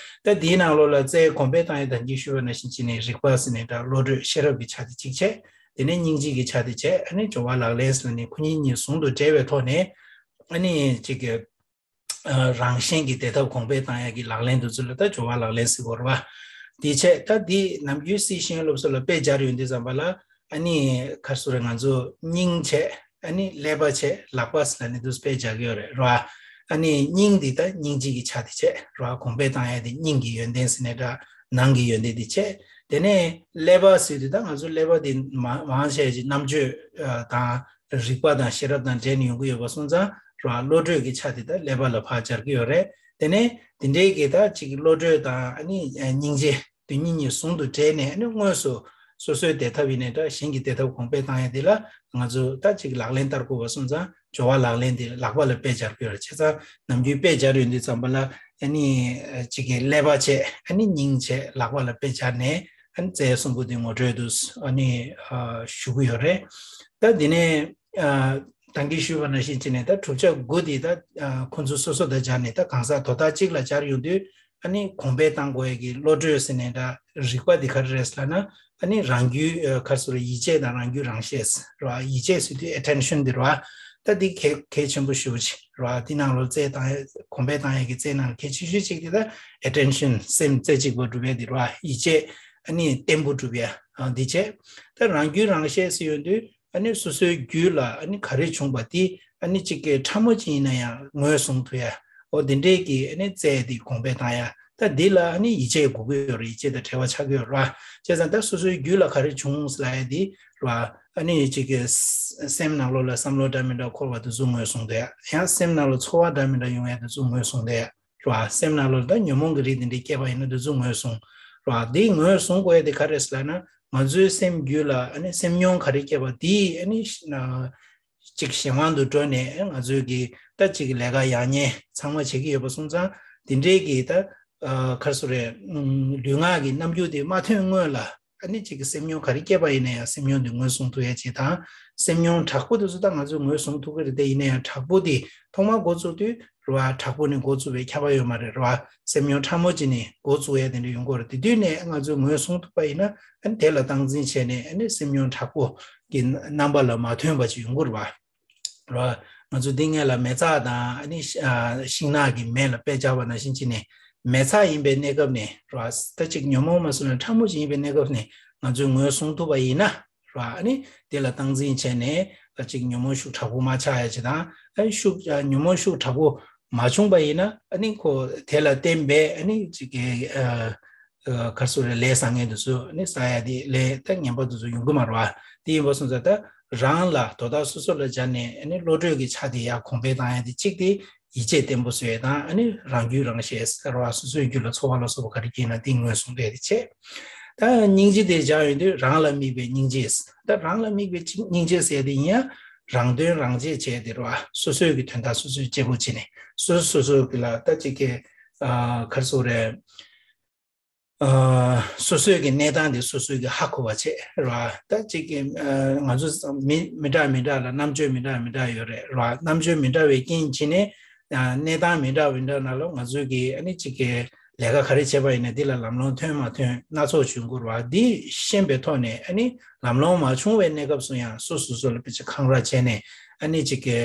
བ། ད་འདིའི་ནང་ལོགས་ལ་རྩལ་གོང་འཕེལ་བཏང་ཡ་ད་གིན་ཞུས་པ་ནང་བཞིན་བྱས་ནས་རིག་པ་ཟེར་ནས་ད་བློ་གྲོས་ཤེས་རབ་ཀྱི་ཆ་དེ་གཅིག་བྱས། དེ་ནས་སྙིང་རྗེ་གི་ཆ་དེ་བྱས། ཨ་ནི་སྦྱོར་བ་ལག་ལེན་ཟེར་ནས་ཁོ་གཉིས་གཉིས་ཟུང་དུ་འབྲེལ་བའི་ཐོག་ནས་ཨ་ནི་ཅིག་གི་ཨ་རང་གཞན་གྱི་བདེ་ཐབས་གོང་འཕེལ་བཏང་ཡ་གི་ལག་ལེན་དེ་ཚོ་ལ་ད་སྦྱོར་བ་ལག་ལེན་ཟེར་གྱི་ཡོད་རེད་བ། དེ་བྱས་ད་འདི་ནམ་རྒྱུན་སི་ཤེས་ཡོན་སློབ་གསོ་ལ་དཔེ་སྦྱར་ཡོང་དུས་ཙམ་པ་ལ་ཨ་ནི་ག་རེ་ཟེར་ང་ཚོ་སྙིང་བྱས། ཨ་ནི་ཀླད་པ་བྱས། ལག་པ་ཟེར་ནས་དེ་ཚོ་དཔེ་སྦྱར་གྱི་ཡོད་རེད་རེད་བ། ཨ་ནི་སྙིང་འདི་ད་སྙིང་རྗེ་གི་ཆ་དེ་བྱས་རེད་བ། གོང་འཕེལ་བཏང་ཡ་དེ་སྙིང་གི་ཡོན་ཏན་ཟེར་ནས་འདྲ་ནང་གི་ཡོན་ཏན་དེ་བྱས། དེ་ནས་ཀླད་པ་ཟེར་དུས་ད་ང་ཚོ་ཀླད་པ་དེ་མ་མང་ཆེ་ཅིག་རྣམ་དཔྱོད་ཨ་དང་རིག་པ་དང་ཤེས་རབ་དང་འབྲེལ་ནས་ཡོང་གི་ཡོད་པ་སོང་ཙང་རེད་བ། བློ་གྲོས་ཀྱི་ཆ་དེ་ད་ཀླད་པ་ལ་ཕར་སྦྱར་གྱི་ཡོད་རེད། དེ་ནས་དེ་འདྲའི་གི་ད་ཅིག་བློ་གྲོས་དང་ཨ་ནི་སྙིང་རྗེ་དོན་གཉིས་གཉིས་ཟུང་དུ་འབྲེལ་ནས་ཨ་ནི་དངོས་སུ་སོ་སོའི་བདེ་ཐབས་ཡིན་ནའི་འདྲ། གཞན་གྱི་བདེ་ཐབས་གོང་འཕེལ་བཏང་ཡ་དེ་ལ་ང་ཚོ་ད་ཅིག་ལག་ལེན་བསྟར་དགོས་པ་སོང་ཙང་། སྦྱོར་བ་ལག་ལེན་དེ་ལག་པ་ལ་དཔེ་སྦྱར་དགོས་རེད། བྱས་ཙང་ནམ་རྒྱུན་དཔེ་སྦྱར་ཡོང་དུས་ཙམ་པ་ལ་ཨ་ནི་ཅིག་གི་ཀླད་པ་བྱས། ཨ་ནི་སྙིང་བྱས། ལག་པ་ལ་དཔེ་སྦྱར་ནས་ཨ་ནི་རྩལ་གསུམ་པོ་དེ་ངོ་སྤྲོད་དུ་ཨ་ནི་ཞུ་གི་ཡོད་རེད། ད་དེ་ནས་ད་གིན་ཞུས་པ་ནང་བཞིན་བྱས་ནས་ད་བསྒྲུབ་བྱ་དགུ་དེ་ད་ཁོང་ཚོ་སོ་སོ་དང་སྦྱར་ནས། ད་གང་ཟག་དོ་བདག་གཅིག་ལ་སྦྱར་ཡོང་དུས་ཨ་ནི་གོང་འཕེལ་བཏང་དགོས་ཡ་གི་བློ་གྲོས་ཟེར་ནས་ད་རིག་པ་འདི་ག་རེ་རེད་ལབ་ན། ཨ་ནི་རང་རྒྱུད་ག་རེ་ཟེར། ཡིད་ཆེས་དང་རང་རྒྱུད་རང་ཤེས་རེད་བ། ཡིད་ཆེས་ཟེར་དུས་ཨེ་ཊེན་ཤན་འདི་རེད་བ། ད་འདི་གལ་གལ་ཆེན་པོ་ཞེ་པོ་ཅིག་རེད་བ། འདི་ནང་ལོགས་རྩལ་བཏང་ཡ། གོང་འཕེལ་བཏང་ཡ་གི་རྩལ་ནང་གལ་ཆེ་ཤོས་ཅིག་དེ་ད་ཨེ་ཊེན་ཤན། སེམས་རྩེ་གཅིག་པ་སྒྲུབ་ཡ་འདི་རེད་བ། ཡིད་ཆེས་ཨ་ནི་བརྟན་པོ་སྒྲུབ་ཡ་འདི་བྱས། ད་རང་རྒྱུད་རང་ཤེས་ཟེར་ཡོང་དུས་ཨ་ནི་སོ་སོའི་རྒྱུད་ལ་ཨ་ནི་ག་རེ་བྱུང་བ་དེ་ཨ་ནི་ཅིག་གི་ཕྲ་མོ་ཅིག་ཡིན་ན་ཡང་ངོས་བཟུང་ཐུབ་ཡ། འོ་དེ་འདྲའི་གི་ཨ་ནི་རྩལ་དེ་གོང་འཕེལ་བཏང་ཡ། ད་འདི་ལ་ཨ་ནི་ཡིད་ཆེས་དགོས་ཀྱི་ཡོད་རེད། ཡིད་ཆེས་དང་བྲལ་བ་ཆགས་ཀྱི་ཡོད་རེད་བ། བྱས་ཙང་ད་སོ་སོའི་རྒྱུད་ལ་ག་རེ་བྱུང་ལབ་ཡ་དེ་རེད་བ། ཨ་ནི་ཅིག་གི་སེམས་ནང་ལོགས་ལ་བསམ་བློ་འདྲ་མི་འདྲ་འཁོར་བ་དེ་ཚོ་ངོས་བཟུང་བསྡད་ཡ། ཡང་སེམས་ནང་ལ་ཚོར་བ་འདྲ་མི་འདྲ་ཡོང་ཡ་དེ་ཚོ་ངོས་བཟུང་བསྡད་ཡ། རེད་བ། སེམས་ནང་ལོགས་ལ་ད་ཉོན་མོངས་ཀྱི་རིགས་དེ་འདྲ་སྐྱེས་པ་ཡིན་ན་དེ་ཚོ་ངོས་བཟུང་། རེད་བ། དེ་ངོས་བཟུང་དགོས་ཡ་དེ་ག་རེ་ཟེར་ལབ་ན། ང་ཚོའི་སེམས་རྒྱུད་ལ་ཨ་ནི་སེམས་མྱོང་ག་རེ་སྐྱེས་པ་དེ་ཨ་ནི་ཅིག་གཞན་དབང་དུ་འགྲོ་ནས་ང་ཚོའི་གི་ད་ཅིག་ལས་ཀ་ཡག་ཉེས་ཚང་མ་བྱེད་ཀྱི་ཡོད་པ་སོང་ཙང་། དེ་འདྲའི་གི་ད་ག་རེ་ཟེར། ལུས་ངག་གི་རྣམ་འགྱུར་དེ་མ་ཐོན་སྔོན་ལ་ཨ་ནི་ཅིག་གི་སེམས་མྱོང་ག་རེ་སྐྱེས་པ་ཡིན་ན་ཡང་སེམས་མྱོང་དེ་ངོས་བཟུང་ཐུབ་ཡ་ཅིག་དང་། སེམས་མྱོང་དྲག་པོ་དེ་ཚོ་ད་ང་ཚོས་ངོས་བཟུང་ཐུབ་ཀྱི་རེད། དེ་ཡིན་ན་ཡང་དྲག་པོ་དེ་ཐོག་མར་འགོ་བཙུགས་དུས་རེད་བ། དྲག་པོ་ནས་འགོ་བཙུགས་པའི་ཁྱབ་པ་ཡོད་མ་རེད། རེད་བ། སེམས་མྱོང་ཕྲ་མོ་ཅིག་ནས་འགོ་བཙུགས་ཡ་དེ་འདྲ་ཡོང་གི་རེད། དེ་དུས་ནས་ང་ཚོས་ངོས་བཟུང་ཐུབ་པ་ཡིན་ན། ཨ་ནི་དེ་ལ་སྟངས་འཛིན་བྱས་ནས་ཨ་ནི་སེམས་མྱོང་དྲག་པོ་གི་རྣམ་པ་ལ་མ་ཐོན་པ་ཅིག་ཡོང་གི་རེད་བ། རེད་བ། ང་ཚོ་འདི་སྔོན་ལ་མེ་བཙའ་དང་ཨ་ནི་ཤིང་ནགས་ཀྱི་མེ་ལ་དཔེ་སྦྱར་བ་ནང་བཞིན་བྱས་ནས། མེ་བཙའ་ཡིན་པའི་གནས་སྐབས་ནས་རེད་བ། ད་ཅིག་ཉོན་མོངས་མ་སོང་ན་ཕྲ་མོ་ཅིག་ཡིན་པའི་གནས་སྐབས་ནས་ང་ཚོས་ངོས་བཟུང་ཐུབ་པ་ཡིན་ན། རེད་བ། ཨ་ནི་དེ་ལ་སྟངས་འཛིན་བྱས་ནས་ད་ཅིག་ཉོན་མོངས་ཤུགས་དྲག་པོ་མ་ཆགས་ཡ་ཅིག་དང་། ཨ་ནི་ཤུགས་ཉོན་མོངས་ཤུགས་དྲག་པོ་མ་བྱུང་པ་ཡིན་ན། ཨ་ནི་ཁོ་དེ་ལ་བརྟེན་པའི་ཨ་ནི་ཅིག་གི་ག་རེ་ཟེར། ལས་བཟང་ངན་དེ་ཚོ་ཨ་ནི་བསགས་ཡ་དེ། ལས་ད་ངན་པ་དེ་ཚོ་ཡོང་གི་མ་རེད་བ། དེ་ཡིན་པ་སོང་ཙང་ད་རང་ལ་དོ་བདག་སོ་སོ་ལ་སྦྱར་ནས་ཨ་ནི་བློ་གྲོས་ཀྱི་ཆ་དེ་ཡར་གོང་འཕེལ་བཏང་ཡ་དེ་གཅིག་དེ། ཡིད་ཆེས་བརྟན་པོ་བཟོ་ཡས་དང་། ཨ་ནི་རང་རྒྱུད་རང་ཤེས་ཟེར་བ། སོ་སོའི་རྒྱུད་ལ་ཚོར་བ་ལ་སོགས་པ་ག་རེ་སྐྱེས་ན་དེ་ངོས་བཟུང་བསྡད་དེ་བྱས། ད་སྙིང་རྗེ་དེ་སྦྱར་ཡོང་དུས་རང་ལ་དམིགས་པའི་སྙིང་རྗེ། ད་རང་ལ་དམིགས་པའི་སྙིང་རྗེ་ཟེར་དེ་ཡིན་ཡང་རང་དོན་རང་གཅེས་བྱས་དེ་རེད་བ། སོ་སོའི་གི་དོན་དག་སོ་སོས་གཅེས་པོ་བྱས་ནས། སོ་སོ་སོ་གི་ལ་ད་ཅིག་གི་ག་རེ་ཟེར་རེད། སོ་སོའི་གི་གནས་སྟངས་དེ་སོ་སོའི་གི་ཧ་གོ་བ་བྱས་ར། ད་ཅིག་གི་ང་ཚོ་མི་མི་འདྲ་མི་འདྲ་ལ་རྣམ་དཔྱོད་མི་འདྲ་མི་འདྲ་ཡོད་རེད་ར། རྣམ་དཔྱོད་མི་འདྲ་བའི་རྐྱེན་བྱས་ནས་གནས་སྟངས་མི་འདྲ་མི་འདྲ་ནང་ལ་ང་ཚོའི་གི་ཨ་ནི་ཅིག་གི་ལས་ཀ་ག་རེ་བྱས་པ་ཡིན་ན་འདི་ལ་ལམ་ལྷོང་ཐོན་མ་ཐོན་སྣ་ཚོགས་བྱུང་དགོས་ར། འདི་ཤེས་པའི་ཐོག་ནས་ཨ་ནི་ལམ་ལྷོང་མ་བྱུང་བའི་གནས་སྐབས་སུ་ཡང་སོ་སོ་སོ་ལ་དཔེ་ཆ་འཁང་ར་བྱས་ནས་ཨ་ནི་ཅིག་གི་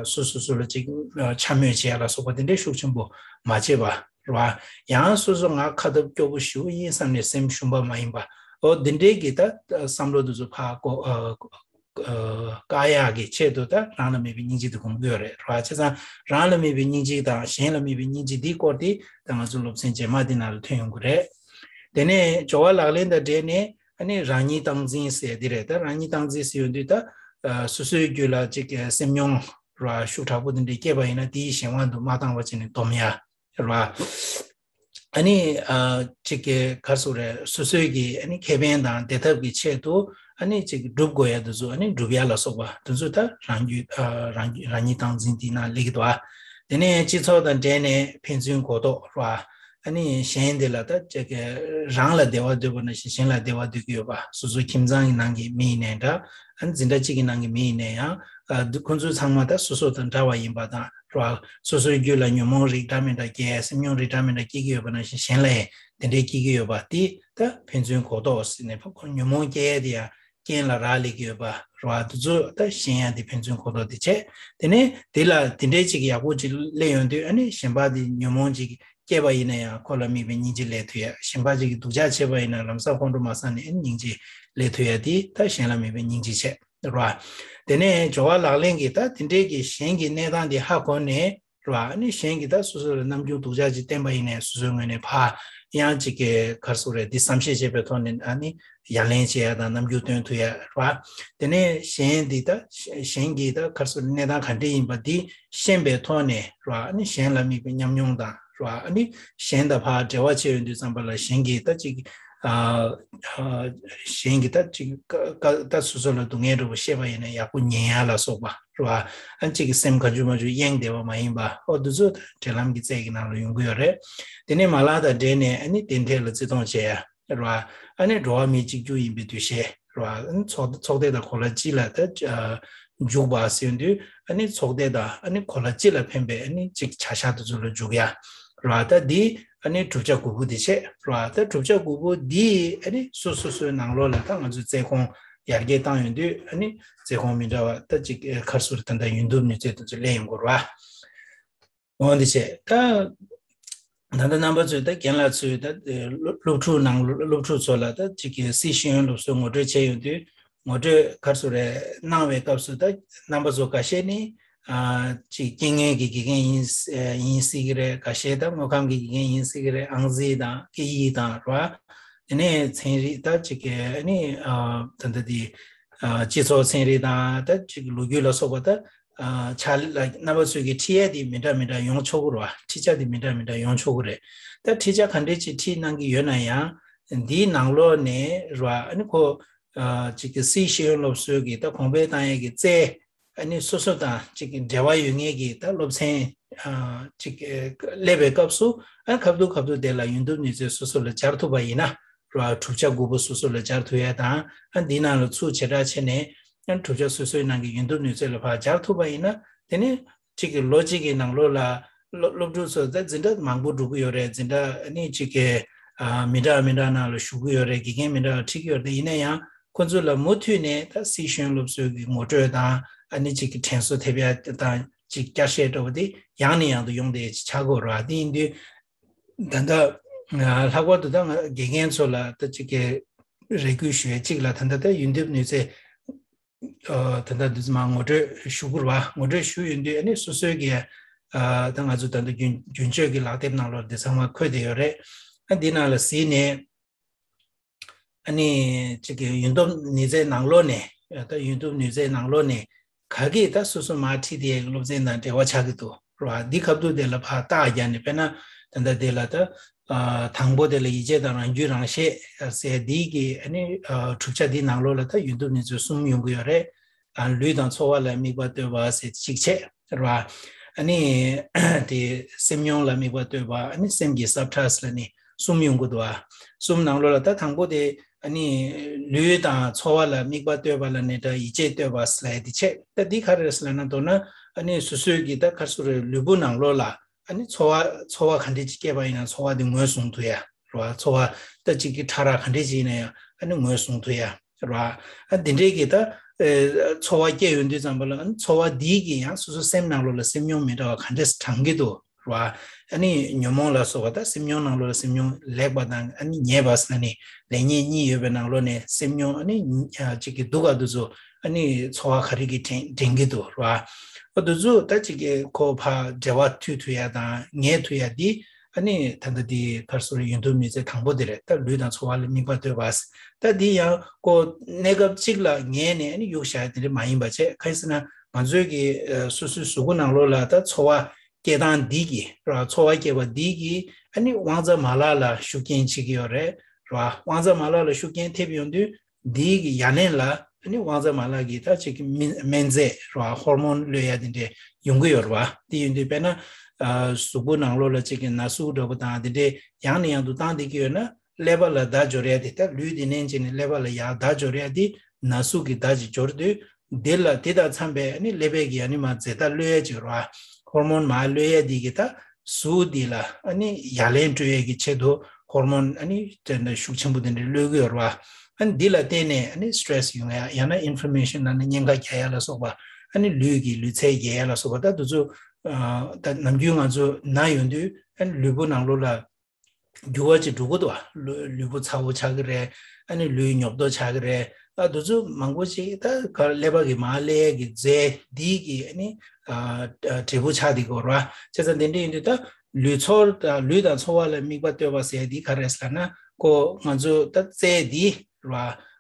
སོ་སོ་སོ་ལ་ཅིག་འཕྱ་སྨོད་བྱས་ལ་སོགས་པ་དེ་འདྲའི་ཤུགས་ཆེན་པོ་མ་བྱས་པ། རེད་བ། ཡང་སོ་སོ་ང་ཁ་སྟབས་སྐྱོ་པོ་ཞེ་པོ་ཡིན་བསམ་ནས་སེམས་ཞུམ་པ་མ་ཡིན་པ། འོ་འདི་འདྲའི་གི་ད་བསམ་བློ་དེ་ཚོ་ཕར་བཀོ་ཨ་བཀག་ཡག་གི་ཆེད་དུ་ད་རང་ལ་དམིགས་པའི་སྙིང་རྗེ་དེ་སྒོམ་དགོས་རེད། རེད་བ། བྱས་ཙང་རང་ལ་དམིགས་པའི་སྙིང་རྗེ་དང་གཞན་ལ་དམིགས་པའི་སྙིང་རྗེ་འདིའི་སྐོར་དེ་ད་ང་ཚོ་སློབ་ཚན་རྗེས་མ་འདི་ནང་ལ་ཐོན་ཡོང་གི་རེད། དེ་ནས་སྦྱོར་བ་ལག་ལེན་དང་འབྲེལ་ནས་ཨ་ནི་རང་ཉིད་སྟངས་འཛིན་ཟེར་འདི་རེད། ད་རང་ཉིད་སྟངས་འཛིན་ཟེར་ཡོང་དུས་ད་སོ་སོའི་རྒྱུད་ལ་ཅིག་སེམས་མྱོང་ར་ཤུགས་དྲག་པོ་དེ་འདྲ་སྐྱེས་པ་ཡིན་ན་དེའི་གཞན་དབང་དུ་མ་བཏང་བ་བྱས་ནས་སྡོམ་ཡ། རེད་བ། ཨ་ནི་ཨ་ཅིག་གི་ག་རེ་ཟེར་རེད། སོ་སོའི་གི་ཨ་ནི་ཁེ་ཕན་དང་བདེ་ཐབས་ཀྱི་ཆེད་དུ་ཨ་ནི་ཅིག་སྒྲུབ་དགོས་ཡ་དེ་ཚོ་ཨ་ནི་སྒྲུབ་ཡ་ལ་སོགས་པ་དེ་ཚོ་ད་རང་རྒྱུད་ཨ་རང་རྒྱུད་རང་ཉིད་སྟངས་འཛིན་དེའི་ནང་སླེབས་ཀྱི་འདུག་ཨ། དེ་ནས་སྤྱི་ཚོགས་དང་འབྲེལ་ནས་ཕན་ཚུན་གོ་རྟོགས་རེད་བ། ཨ་ནི་གཞན་དེ་ལ་ད་ཅིག་གི་རང་ལ་བདེ་བ་འདོད་པ་ནང་བཞིན་གཞན་ལ་བདེ་བ་འདོད་ཀྱི་ཡོད་པ། སོ་སོ་ཁྱིམ་ཚང་གི་ནང་གི་མི་ཡིན་ནའི་འདྲ། ཨ་ནི་འཛིན་གྲྭ་གཅིག་གི་ནང་གི་མི་ཡིན་ནའི་ཡང་ཨ་ཁོ་ཚོ་ཚང་མ་ད་སོ་སོ་དང་འདྲ་བ་ཡིན་པ་དང་། རེད་བ། སོ་སོའི་རྒྱུད་ལ་ཉོན་མོངས་རིགས་འདྲ་མི་འདྲ་སྐྱེ། སེམས་མྱོང་རིགས་འདྲ་མི་འདྲ་སྐྱེ་གི་ཡོད་པ་ནང་བཞིན་གཞན་ལ་ཡང་དེ་འདྲའི་སྐྱེ་གི་ཡོད་པ་དེ་ད་ཕན་ཚུན་གོ་རྟོགས་ཟེར་ནས་ཕ་གོ་ཉོན་མོངས་སྐྱེ་ཡ་དེ་ཡང་རྐྱེན་ལ་རག་ལས་ཀྱི་ཡོད་པ་རེད་བ། དེ་ཚོ་ད་ཞན་ཡ་དེ་ཕན་ཚུན་གོ་རྟོགས་དེ་བྱས། དེ་ནས་དེ་ལ་དེ་འདྲའི་ཅིག་ཡག་པོ་ཅིག་སླེབས་ཡོང་དུས་ཨ་ནི་གཞན་པ་དེ་ཉོན་མོངས་ཅིག་སྐྱེས་པ་ཡིན་ན་ཡང་ཁོ་ལ་དམིགས་པའི་སྙིང་རྗེ་སླེབས་ཐུབ་ཡ། གཞན་པ་ཅིག་གིས་སྡུག་ཅག་བྱས་པ་ཡིན་ན་ལམ་སང་ཁོང་ཁྲོ་མ་ཟ་ནས་ཨ་ནི་སྙིང་རྗེ་སླེབས་ཐུབ་ཡ་དེ་ད་གཞན་ལ་དམིགས་པའི་སྙིང་རྗེ་བྱས། རེད་བ། དེ་ནས་སྦྱོར་བ་ལག་ལེན་གྱི་ད་དེ་འདྲའི་གི་གཞན་གྱི་གནས་སྟངས་དེ་ཧ་གོ་ནས། རེད་བ། ཨ་ནི་གཞན་གྱིས་ད་སོ་སོ་ལ་ནམ་རྒྱུན་སྡུག་ཅག་ཅིག་བསྟན་པ་ཡིན་ནའི་སོ་སོའི་ངོས་ནས་ཕར་ཡང་ཅིག་གི་ག་རེ་ཟེར་རེད། འདི་བསམ་ཤེས་བྱས་པའི་ཐོག་ནས་ཨ་ནི་ ཡ་ལན་བྱེད་ཡ་དང་རྣམ་འགྱུར་སྟོན་ཐུབ་ཡ་རེད་བ། དེ་ནས་གཞན་འདི་ད་གཞན་གྱི་ད་ག་རེ་ཟེར་གནས་སྟངས་ག་འདྲ་ཡིན་པ་འདི་ཤེས་པའི་ཐོག་ནས་རེད་བ། ཨ་ནི་གཞན་ལ་དམིགས་པའི་ཉམས་མྱོང་དང་རེད་བ། ཨ་ནི་གཞན་དང་ཕར་འབྲེལ་བ་བྱས་ཡོང་དུས་ཙམ་པ་ལ་གཞན་གྱིས་ད་ཅིག་ཨ་ཨ་གཞན་གྱིས་ད་ཅིག་ཀ་ཀ་ད་སོ་སོ་ལ་སྡུག་བསྔལ་འདྲ་པོ་བཤད་པ་ཡིན་ན་ཡག་པོ་ཉན་ཡ་ལ་སོགས་པ་རེད་བ། ཨ་ནི་ཅིག་གི་སེམས་ག་འཇུ་མ་འཇུ་གཡེང་བསྡད་པ་མ་ཡིན་པ། ཨོ་འདི་ཚོ་ད་འབྲེལ་ལམ་གྱི་རྩལ་གྱི་ནང་ལ་ཡོང་གི་ཡོད་རེད། དེ་ནས་མ་ལག་དང་འབྲེལ་ནས་ཨ་ནི་དེ་འབྲེལ་ལ་བརྩི་མཐོང་བྱེད་ཡ་རེད་བ། ཨ་ནི་འགྲོ་བ་མི་གཅིག་གྱུར་ཡིན་པའི་འདུ་ཤེས་རེད་བ། ཨ་ནི་ཚོགས་ཚོགས་སྡེ་དང་གོ་ལ་གཅིག་ལ་ད་ཨ་འཇུག་པ་ཟེར་དུས་ཨ་ནི་ཚོགས་སྡེ་དང་ཨ་ནི་གོ་ལ་གཅིག་ལ་ཕན་པའི་ཨ་ནི་ཅིག་བྱ་བཞག་དེ་ཚོ་ལ་འཇུག་ཡ་རེད་བ། ད་འདི་ཨ་ནི་བསྒྲུབ་བྱ་དགུ་པོ་དེ་བྱས་རེད་བ། ད་བསྒྲུབ་བྱ་དགུ་པོ་འདི་ཨ་ནི་སོ་སོ་སོའི་ནང་ལོགས་ལ་ད་ང་ཚོས་རྩལ་ཁོང་ཡར་རྒྱས་བཏང་ཡོང་དུས་ཨ་ནི་རྩལ་ཁོང་མི་འདྲ་བ་ད་ཅིག་ཁར་སོར་ད་ལྟ་ཡོན་འདུབ་ནུས་རྩལ་དེ་ཚོ་སླེབས་ཡོང་གི་རེད་བ། འོ་འདི་བྱས་ད། ད་ལྟ་རྣམ་པ་ཚོས་ད་རྒན་ལགས་ཚོས་ད་སློབ་སློབ་ཕྲུག་ནང་སློབ་ཕྲུག་ཚོ་ལ་ད་ཅིག་གི་སཱི་ཤེས་ཡོན་སློབ་གསོའི་ངོ་སྤྲོད་བྱས་ཡོང་དུས་ངོ་སྤྲོད་ག་རེ་ཟེར་རེད་གནང་བའི་སྐབས་སུ་ད་རྣམ་པ་ཚོ་འགའ་ཤས་ནི་ཨ་ཅིག་རྐྱེན་ངན་གྱི་དགེ་རྒན་ཡིན་ཡིན་སྲིད་ཀྱི་རེད། འགའ་ཤས་ད་དངོས་ཁམས་ཀྱི་དགེ་རྒན་ཡིན་སྲིད་ཀྱི་རེད། ཨང་རྩིས་དང་སྐད་ཡིག་དང་རེད་བ། དེ་ནས་ཚན་རིག་ད་ཅིག་གི་ཨ་ནི་ཨ་ད་ལྟ་དེ་ཨ་སྤྱི་ཚོགས་ཚན་རིག་དང་ད་ཅིག་ལོ་རྒྱུས་ལ་སོགས་པ་ད། ཨ་ཕྱག་ལས་ལ་རྣམ་པ་ཚོས་ཀྱི་ཁྲིད་ཡས་དེ་མི་འདྲ་མི་འདྲ་ཡོང་ཆོག་གི་རེད་བ། ཁྲིད་བྱ་དེ་མི་འདྲ་མི་འདྲ་ཡོང་ཆོག་གི་རེད། ད་ཁྲིད་བྱ་ག་འདྲས་ཅིག་ཁྲིད་གནང་གི་ཡོད་ན་ཡང་འདིའི་ནང་ལོགས་ནས་རེད་བ། ཨ་ནི་ཁོ་ཨ་ཅིག་གི་སཱི་ཤེས་ཡོན་སློབ་གསོའི་གི་ད་གོང་འཕེལ་བཏང་ཡས་ཀྱི་རྩལ་ཨ་ནི་སོ་སོ་དང་ཅིག་གི་འབྲེལ་བ་ཡོད་མཁན་གྱི་ད་སློབ་ཚན་ཨ་ཅིག་གི་སླེབས་པའི་སྐབས་སུ་ཨ་ཁ་ཐུག་ཁ་ཐུག་དེ་ལ་ཡོན་འདུབ་ནུས་རྩལ་སོ་སོ་ལ་སྦྱར་ཐུབ་པ་ཡིན་ན། ར་བ། བསྒྲུབ་བྱ་དགུ་པོ་སོ་སོ་ལ་སྦྱར་ཐུབ་ཡ་དང་། ཨ་འདིའི་ནང་ལ་ཚུར་བྱེ་བྲག་ཕྱེ་ནས་ཨ་བསྒྲུབ་བྱ་སོ་སོའི་ནང་གི་ཡོན་འདུབ་ནུས་རྩལ་ལ་ཕར་སྦྱར་ཐུབ་པ་ཡིན་ན། དེ་ནི་གཅིག་གི་ལོ་གཅིག་གི་ནང་ལོགས་ལ་སློབ་སློབ་ཕྲུག་ཚོ་ད་འཛིན་གྲྭ་མང་པོ་འགྲོ་གི་ཡོད་རེད། འཛིན་གྲྭ་ཨ་ནི་གཅིག་གི་ཨ་མི་འདྲ་མི་འདྲ་ནང་ལ་ཞུགས་ཀྱི་ཡོད་རེད། དགེ་རྒན་མི་འདྲ་ལ་ཁྲིད་ཀྱི་ཡོད་རེད། དེ་ཡིན་ན་ཡང་ཁོ་ཚོ་ལ་མུ་མཐུད་ནས་ད་སཱི་ཤེས་ཡོན་སློབ་གསོའི་གི་ངོ་སྤྲོད་དང་ཨ་ནི་གཅིག་གི་དྲན་གསོ་ཐེབས་ཡ་དང་གཅིག་བསྐྱར་བཤད་འདྲ་བོ་དེ་ཡང་ནས་ཡང་དུ་ཡོང་བསྡད་ཆགས་ཀྱི་ཡོད་རེད་བ། དེ་ཡིན་དུས། ད་ལྟ་ལྷག་པར་དུ་ད་ང་དགེ་རྒན་ཚོ་ལ་ད་ཅིག་གི་རེ་སྐུལ་ཞུ་ཡས་གཅིག་ལ། ད་ལྟ་ད་ཡོན་འདེབས་ནུས་རྩལ་ད་ལྟ་འདི་ཚོ་མ་ངོ་སྤྲོད་ཞུ་དགོས་རེད་བ། ངོ་སྤྲོད་ཞུ་ཡོང་དུས་ཨ་ནི་སོ་སོའི་གི་ད་ང་ཚོ་ད་ལྟ་རྒྱུན་རྒྱུན་སྤྱོད་ཀྱི་ལག་དེབ་ནང་ལོགས་འདི་ཚང་མ་འཁོད་བསྡད་ཡོད་རེད། ཨ་འདི་ནང་ལ་གཟིགས་ནས། ཨ་ནི་གཅིག་གི་ཡོན་འདེབས་ནུས་རྩལ་ནང་ལོགས་ནས། ད་ཡོན་འདེབས་ནུས་རྩལ་ནང་ལོགས་ནས་ག་གིས་ད་སོ་སོ་མར་ཁྲིད་དེ་སློབ་ཚན་དང་འབྲེལ་བ་ཆགས་ཀྱི་འདུག་ར་བ། འདི་ཁ་ཐུག་དེ་ལ་ཕར་བརྟག་རྒྱག་ནས། དཔེར་ན་ད་ལྟ་དེ་ལ་ད་ཨ་དང་པོ་དེ་ལ་ཡིད་ཆེས་དང་རང་རྒྱུད་རང་ཤེས་ཟེར་འདི་གི་ཨ་ནི་ཨ་གྲུབ་ཆ་འདི་ནང་ལོགས་ལ་ད་ཡོན་འདེབས་ནུས་རྩལ་གསུམ་ཡོང་གི་ཡོད་རེད། ཨ་ལུས་དང་ཚོར་བ་ལ་དམིགས་པ་གཏོད་པ་ཟེར་གཅིག་བྱས། རེད་བ། ཨ་ནི་དེ་སེམས་མྱོང་ལ་དམིགས་པ་གཏོད་པ། ཨ་ནི་སེམས་ཀྱི་སབ་ཊཱས་ལ་ནི་གསུམ་ཡོང་གི་འདུག་བ། གསུམ་ནང་ལོགས་ལ་ད་དང་པོ་དེ་ཨ་ནི་ལུས་དང་ཚོར་བ་ལ་དམིགས་པ་གཏོད་པ་ལ་ནི་ད་ཡིད་ཆེས་གཏོད་པ་ལ་དེ་བྱས། ད་འདི་ག་རེ་རེད་ལབ་ན། མདོར་ན་ཨ་ནི་སོ་སོའི་གི་ད་ག་རེ་ཟེར་རེད། ལུས་པོ་ནང་ལོགས་ལ་ཨ་ནི་ཚོར་བ་ཚོར་བ་ག་འདྲས་ཅིག་སྐྱེས་པ་ཡིན་ན་ཚོར་བ་དེ་ངོས་བཟུང་ཐུབ་ཡ། རེད་བ། ཚོར་བ་ད་ཅིག་གི་ཕྲ་རགས་ག་འདྲས་ཅིག་ཡིན་ན་ཡང་ཨ་ནི་ངོས་བཟུང་ཐུབ་ཡ། རེད་བ། ཨ་འདི་འདྲའི་གི་ད་ཨེ་ཚོར་བ་སྐྱེ་ཡོང་དུས་ཙམ་པ་ལ། ཨ་ནི་ཚོར་བ་འདིའི་གི་ཡང་སོ་སོ་སེམས་ནང་ལོགས་ལ་སེམས་མྱོང་མི་འདྲ་བ་ག་འདྲས་དྲངས་ཀྱི་འདུག་རེད་བ། ཨ་ནི་ཉོན་མོངས་ལ་སོགས་པ་ད་སེམས་མྱོང་ནང་ལོགས་ལ་སེམས་མྱོང་ལེགས་པ་དང་ཨ་ནི་ཉེས་པ་ཟེར་ནི་ལེགས་ཉེས་གཉིས་ཡོད་པའི་ནང་ལོགས་ནས་སེམས་མྱོང་ཨ་ནི་ཨ་ཅིག་གི་སྡུག་ག་འདུག་ཚོ། ཨ་ནི་ཚོར་བ་ག་རེ་གི་དྲན་དྲན་གྱི་འདུག་རེད་བ། ཨ་འདུག་ཚོ་ད་ཅིག་གི་ཁོ་ཕར་འབྲེལ་བ་མཐུད་ཐུབ་ཡ་དང་ངེས་ཐུབ་ཡ་འདི། ཨ་ནི་ད་ལྟ་འདི་ག་རེ་ཟེར་རེད། ཡོན་འདེབས་ནུས་རྩལ་དང་པོ་དེ་རེད། ད་ལུས་དང་ཚོར་བ་ལ་དམིགས་པ་གཏོད་པ། ད་འདི་ཡང་ཁོ་གནས་སྐབས་གཅིག་ལ་ངེས་ནས་ཨ་ནི་གཡུག་བཞག་ཡ་དེ་འདྲ་མ་ཡིན་པ་བྱས། གང་ཡིན་ཟེར་ན་ང་ཚོའི་གི་ཨ་སོ་སོའི་གཟུགས་པོ་ནང་ལོགས་ལ་ད་ཚོར་བ་སྐྱེ་སྟངས་འདི་གི་ར་ཚོར་བ་སྐྱེ་བ་འདི་གི་ཨ་ནི་དབང་རྩ་མ་ལག་ལ་ཤུགས་རྐྱེན་བྱེད་ཀྱི་ཡོད་རེད། ར་དབང་རྩ་མ་ལག་ལ་ཤུགས་རྐྱེན་ཐེབས་ཡོང་དུས། འདིའི་གི་ཡ་ལན་ལ་ཨ་ནི་དབང་རྩ་མ་ལག་གི་ད་ཅིག་གི་སྨན་སྨན་རྫས་ར་ཧོར་མོན་གློད་ཡ་དེ་འདྲས་ཡོང་གི་ཡོད་རེད་བ། དེ་ཡིན་དུས་དཔེར་ན་ཨ་གཟུགས་པོ་ནང་ལོགས་ལ་ཅིག་གི་ན་ཟུག་འདྲ་པོ་དང་དེ་འདྲས་ཡང་ནས་ཡང་དུ་བཏང་བསྡད་ཀྱི་ཡོད་ན། ཀླད་པ་ལ་བརྡ་འབྱོར་ཡ་དེ། ད་ལུས་དེ་ནས་ཅིག་ནས་ཀླད་པ་ལ་ཡར་བརྡ་འབྱོར་ཡ་དེ་ན་ཟུག་གི་བརྡ་ཅིག་འབྱོར་དུས། འདི་ལ་དེ་དང་འཚམས་པའི་ཨ་ནི་ཀླད་པའི་གི་ཨ་ནི་མར་རྫས་བརྡ་གློད་ཡ་ཅིག་ཡོད་རེད་བ། ཧོར་མོན་མར་གློད་ཡ་དེ་གི་ད་གཟུགས་འདི་ལ་ཨ་ནི་ཡ་ལན་སྤྲོད་ཡས་ཀྱི་ཆེད་དུ་ཧོར་མོན་ཨ་ནི་དེ་འདྲ་ཤུགས་ཆེན་པོ་དེ་འདྲ་གློད་ཀྱི་ཡོད་རེད་བ། ཨ་ནི་འདི་ལ་བརྟེན་ནས་ཨ་ནི་སི་ཊེ་རེ་སི་ཡོང་ཡ། ཡང་ན་ཨིན་ཕོར་མེ་ཤན་ལབ་ན་གཉན་ཁ་རྒྱག་ཡ་ལ་སོགས་པ། ཨ་ནི་ལུས་ཀྱི་ལུས་ཚད་རྒྱས་ཡ་ལ་སོགས་པ། ད་འདི་ཚོ་ཨ་ད་ནམ་རྒྱུན་ང་ཚོ་ན་ཡོང་དུས་ཨ་ནི་ལུས་པོ་ནང་ལོགས་ལ་འགྱུར་བ་ཅིག་འགྲོ་གི་འདུག་བ། ལུས་ལུས་པོ་ཚ་པོ་ཆགས་ཀྱི་རེད། ཨ་ནི་ལུས་ཉོབ་ཏོ་ཆགས་ཀྱི་རེད། ཨ་འདི་ཚོ་མང་པོ་ཅིག་ད་ག་ཀླད་པ་གི་མར་གློད་ཡས་ཀྱི་རྫས་འདི་གི་ཨ་ནི་ཨ་ཨ་འབྲས་བུ་ཆགས་བསྡད་ཀྱི་ཡོད་རེད་བ། བྱས་ཙང་དེ་འདྲ་ཡིན་དུས་ད་ལུས་ཚོར་དང་ལུས་དང་ཚོར་བ་ལ་དམིགས་པ་གཏོད་པ་ཟེར་ཡ་འདི་ག་རེ་རེད་ཟེར་ན། ཁོ་ང་ཚོ་ད་རྩལ་འདི་རེད་བ།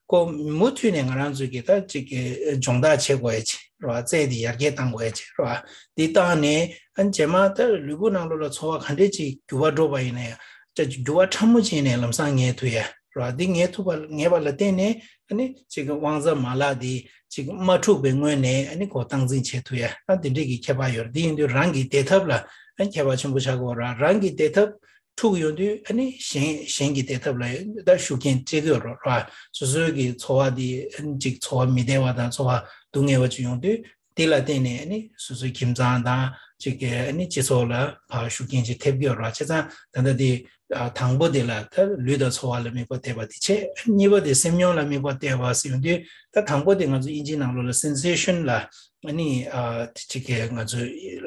ཁོ་མུ་མཐུད་ནས་ང་རང་ཚོ་གི་ད་ཅིག་གི་སྦྱོང་བརྡར་བྱེད་དགོས་ཡ་ཅིག་རེད་བ། རྩལ་འདི་ཡར་རྒྱས་གཏང་དགོས་ཡ་ཅིག་རེད་བ། འདི་བཏང་ནས་ཨ་ནི་རྗེས་མ་ད་ལུས་པོ་ནང་ལོགས་ལ་ཚོར་བ་ག་འདྲས་ཅིག་འགྱུར་བ་འགྲོ་བ་ཡིན་ན་ཡང་ཅིག་འགྱུར་བ་ཕྲ་མོ་ཅིག་ནས་ལམ་སང་ངེས་ཐུབ་ཡ་རེད་བ། འདི་ངེས་ཐུབ་པ་ངེས་པ་ལ་བརྟེན་ནས་ཨ་ནི་ཅིག་གི་དབང་རྩ་མ་ལག་འདི་ཅིག་མ་འཁྲུགས་པའི་སྔོན་ནས་ཨ་ནི་ཁོ་སྟངས་འཛིན་བྱེད་ཐུབ་ཡ། ཨ་འདི་འདྲས་ཀྱི་ཁྱད་པར་ཡོད་རེད། འདི་ཡིན་དུས་རང་གི་བདེ་ཐབས་ལ་ཨ་ཁྱད་པར་ཆེན་པོ་ཆགས་ཀྱི་ཡོད་རེད། རང་གི་བདེ་ཐབས་འཁྲུགས་ཡོང་དུས་ཨ་ནི་གཞན་གཞན་གྱི་བདེ་ཐབས་ལ་ད་ཤུགས་རྐྱེན་སྤྲད་ཀྱི་ཡོད་རེད་བ། སོ་སོའི་གི་ཚོར་བ་འདི་ཨ་ནི་ཅིག་ཚོར་བ་མི་བདེ་བ་དང་ཚོར་བ་སྡུག་བསྔལ་བ་ཅིག་ཡོང་དུས་དེ་ལ་བརྟེན་ནས་ཨ་ནི་སོ་སོའི་ཁྱིམ་ཚང་དང་ཅིག་གི་ཨ་ནི་སྤྱི་ཚོགས་ལ་ཕར་ཤུགས་རྐྱེན་ཅིག་ཐེབས་ཀྱི་ཡོད་རེད་བ། བྱས་ཙང་ད་ལྟ་དེ་ཨ་དང་པོ་དེ་ལ་ད་ལུས་དང་ཚོར་བ་ལ་དམིགས་པ་གཏད་པ་དེ་བྱས། གཉིས་པ་དེ་སེམས་མྱོང་ལ་དམིགས་པ་གཏད་པ་ཟེར་ཡོང་དུས་ད་དང་པོ་དེ་ང་ཚོ་དབྱིན་ཇིའི་ནང་ལོགས་ལ་སེན་སེ་ཤན་ལ་ཨ་ནི་ཨ་ཅིག་གི་ང་ཚོ་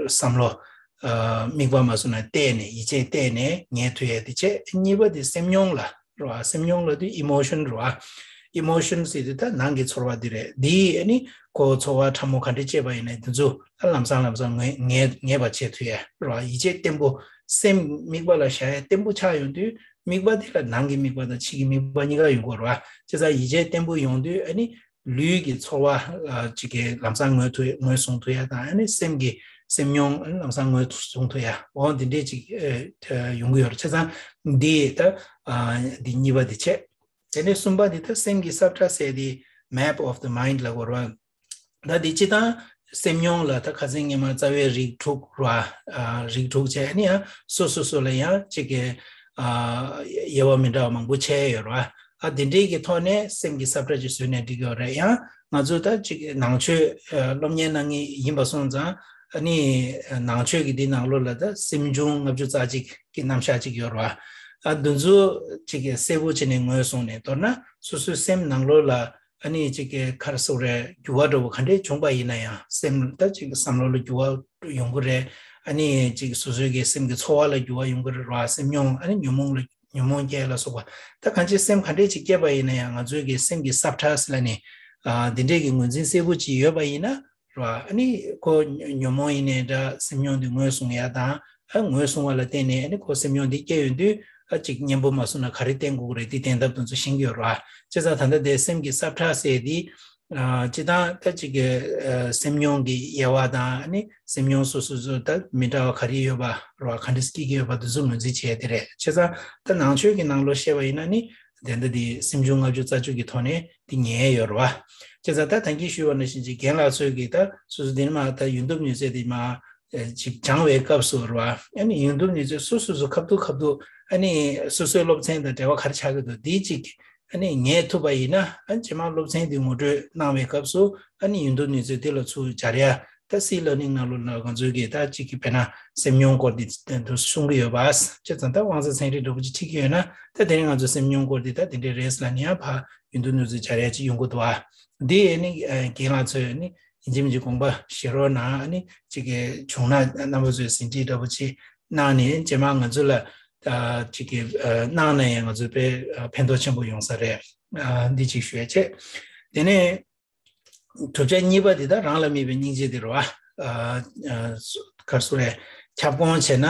བསམ་བློ་ཨ་དམིགས་པ་མ་བཟུང་ན་གཏད་ནས་ཡིད་ཆེས་གཏད་ནས་ངེས་ཐུབ་ཡས་དེ་བྱས། གཉིས་པ་དེ་སེམས་མྱོང་ལ་རེད་བ། སེམས་མྱོང་ལབ་དུས་ཨི་མོ་ཤན་རེད་བ། ཨི་མོ་ཤན་ཟེར་དུས་ད་ནང་གི་ཚོར་བ་འདི་རེད། འདི་ཨ་ནི་ཁོ་ཚོར་བ་ཕྲ་མོ་ག་འདྲ་སྐྱེས་པ་ཡིན་ནའི་དེ་ཚོ་ད་ལམ་སང་ལམ་སང་ངེས་ངེས་ངེས་པ་བྱེད་ཐུབ་ཡ་རེད་བ། ཡིད་ཆེས་བརྟན་པོ། སེམས་དམིགས་པ་ལ་བཞག་ཡ་བརྟན་པོ་ཆགས་ཡོང་དུས་དམིགས་པ་དེ་ལ་ནང་གི་དམིགས་པ་དང་ཕྱི་གི་དམིགས་པ་གཉིས་ཀ་ཡོང་གི་ཡོད་རེད་བ། བྱས་ཙང་ཡིད་ཆེས་བརྟན་པོ་ཡོང་དུས་ཨ་ནི་ལུས་ཀྱི་ཚོར་བ་ཅིག་གི་ལམ་སང་ངོས་ཐུབ་ངོས་བཟུང་ཐུབ་ཡ་དང་ཨ་ནི་སེམས་ཀྱི་སེམས་མྱོང་ཨ་ནི་ལམ་སང་ངོས་བཟུང་ཐུབ་ཡ་འོ་འདི་འདྲས་ཅིག་ཡོང་གི་ཡོད་རེད། བྱས་ཙང་འདི་ད་འདི་གཉིས་པ་འདི་བྱས། དེ་ནས་གསུམ་པ་འདི་ད་སེམས་ཀྱི་ས་ཁྲ་ཟེར་དེ་map of the mind ལབ་དགོས་རེད་བ། ད་འདི་སྤྱི་བཏང་སེམས་མྱོང་ལ་ད་ཁ་སང་སྔོན་མ་རྩ་བའི་རིགས་དྲུག་རེད་བ། རིགས་དྲུག་བྱས་ནས་ཡང་སོ་སོ་སོ་ལ་ཡང་གཅིག་གི་དབྱེ་བ་མི་འདྲ་བ་མང་པོ་ཕྱེ་ཡོད་རེད་བ། ཨ་དེ་འདྲའི་གི་ཐོག་ནས་སེམས་ཀྱི་ས་ཁྲ་ཅིག་བཟོས་ནས་འགྲིག་ཡོད་རེད། ཡང་ང་ཚོ་ད་གཅིག་ནང་ཆོས་སློབ་གཉེར་གནང་མཁན་ཡིན་པ་སོང་ཙང་ཨ་ནི་ནང་ཆོས་ཀྱི་འདི་ནང་ལོགས་ལ་ད་སེམས་བྱུང་ལྔ་བཅུ་རྩ་གཅིག་གི་རྣམ་གཞག་ཅིག་ཡོད་རེད་བ། ཨ་འདི་ཚོ་གཅིག་གི་གསལ་པོ་བྱས་ནས་ངོས་བཟུང་ནས་མདོར་ན་སོ་སོའི་སེམས་ནང་ལོགས་ལ་ཨ་ནི་གཅིག་གི་ག་རེ་ཟེར་དགོས་རེད། འགྱུར་བ་འདྲ་བོ་ག་འདྲས་བྱུང་པ་ཡིན་ན་ཡང་སེམས་ད་གཅིག་གི་བསམ་བློ་ལ་འགྱུར་བ་ཡོང་གི་རེད། ཨ་ནི་གཅིག་སོ་སོའི་གི་སེམས་ཀྱི་ཚོར་བ་ལ་འགྱུར་བ་ཡོང་གི་རེད་བ། སེམས་མྱོང་ཨ་ནི་ཉོན་མོངས་ལ་ཉོན་མོངས་སྐྱེ་ལ་སོགས་པ་ད་གང་ཅི་སེམས་ག་འདྲས་ཅིག་སྐྱེས་པ་ཡིན་ན་ཡང་ང་ཚོའི་གི་སེམས་ཀྱི་སབ་ཁྲ་ལ་ནི་ཨ་འདི་འདྲས་ཀྱི་ངོས་འཛིན་གསལ་པོ་ཅིག་ཡོད་པ་ཡིན་ན་རེད་བ། ཨ་ནི་ཁོ་ཉོན་མོངས་ཡིན་ནའི་འདྲ་སེམས་མྱོང་འདི་ངོས་བཟུང་ཡ་དང་ཨ་ངོས་བཟུང་བ་ལ་བརྟེན་ནས་ཨ་ནི་ཁོ་སེམས་མྱོང་འདི་སྐྱེ་ཡོང་དུས་ཨ་ཅིག་གཉེན་པོ་མ་བཟུང་ན་ག་རེ་བསྟེན་དགོས་རེད། འདི་བསྟེན་ཐབས་དེ་ཚོ་ཤེས་ཀྱི་ཡོད་རེད་བ། བྱས་ཙང་ད་ལྟ་དེ་སེམས་ཀྱི་སབ་ཁྲ་ཟེར་འདི་ཨ་སྤྱི་བཏང་ད་ཅིག་གི་ཨ་སེམས་མྱོང་གི་དབྱེ་བ་དང་ཨ་ནི་སེམས་མྱོང་སོ་སོ་སོ་ད་མི་འདྲ་བ་ག་རེ་ཡོད་པ་རེད་བ། ག་འདྲ་སྐྱེ་གི་ཡོད་པ་དེ་ཚོ་ངོས་འཛིན་བྱས་དེ་རེད། བྱས་ཙང་ད་ནང་ཆོས་ཀྱི་ནང་ལོགས་བཤད་པ་ཡིན་ན་ནི་དེ་འདྲ་དེ་སེམས་བྱུང་ལྔ་བཅུ་རྩ་གཅིག་གི་ཐོག་ནས་དེ་ངེས་ཡོད་རེད་བ། བྱས་ཙང་ད་ད་གིན་ཞུས་པ་ནང་བཞིན་ཅིག་རྒན་ལགས་ཚོས་ཀྱིས་ད་སོ་སོ་དེ་ནི་མ་ད་ཡོན་ཏུབ་ནུས་རྩལ་དེ་མ་ཅིག་སྦྱང་བའི་སྐབས་སུ་རེད་བ། ཨ་ནི་ཡོན་ཏུབ་ནུས་རྩལ་སོ་སོ་སོ་ཁ་ཐུག་ཁ་ཐུག་ཨ་ནི་སོ་སོའི་སློབ་ཚན་དང་འབྲེལ་བ་ག་རེ་ཆགས་ཀྱི་འདུག་འདི་ཅིག་ཨ་ནི་ངེས་ཐུབ་པ་ཡིན་ན་ཨ་ནི་རྗེས་མ་སློབ་ཚན་འདི་ངོ་སྤྲོད་གནང་བའི་སྐབས་སུ་ཨ་ནི་ཡོན་ཏུབ་ནུས་རྩལ་དེ་ལ་ཚུར་སྦྱར་ཡ། ད་སི་ལར་ནིང་ནང་ལོགས་ལ་ང་ཚོའི་གི་ད་ཅིག་གི་དཔེར་ན་སེམས་མྱོང་སྐོར་འདི་དུ་གསུང་གི་ཡོད་པ། བྱས་ཙང་ད་དབང་རྩ་ཚན་རིག་འདྲ་པོ་ཅིག་ཁྲིད་ཀྱི་ཡོད་ན་ད་དེ་རིང་ང་ཚོ་སེམས་མྱོང་སྐོར་འདི་ད་དེ་འདྲའི་རེད་ལབ་ནས་ཡང་ཕར་ཡོན་ཏུབ་ནུས་རྩལ་སྦྱར་ཡ་ཅིག་ཡོང་གི་འདུག་བ། འདི་ཨ་ནི་རྒན་ལགས་ཚོས་ཨ་ནི་ཡིན་གཅིག་མིན་གཅིག་དགོངས་པ་བཞེས་རོགས་གནང་། ཨ་ནི་ཅིག་གི་བྱུང་ན་རྣམ་པ་ཚོས་ཟིན་བྲིས་འདྲ་པོ་ཅིག་གནང་ནས་རྗེས་མ་ང་ཚོ་ལ་ད་ཅིག་གི་གནང་ན་ཡང་ང་ཚོ་དཔེ་ཕན་ཐོགས་ཆེན་པོ་ཡོང་ས་རེད། འདི་ཅིག་ཞུ་ཡ་བྱས། དེ་ནས་བསྒྲུབ་བྱ་གཉིས་པ་འདི་ད་རང་ལ་དམིགས་པའི་སྙིང་རྗེ་འདི་རེད་བ། ཨ་ཨ་ག་རེ་ཟེར་རེད། ཁྱབ་ཁོངས་བྱས་ན་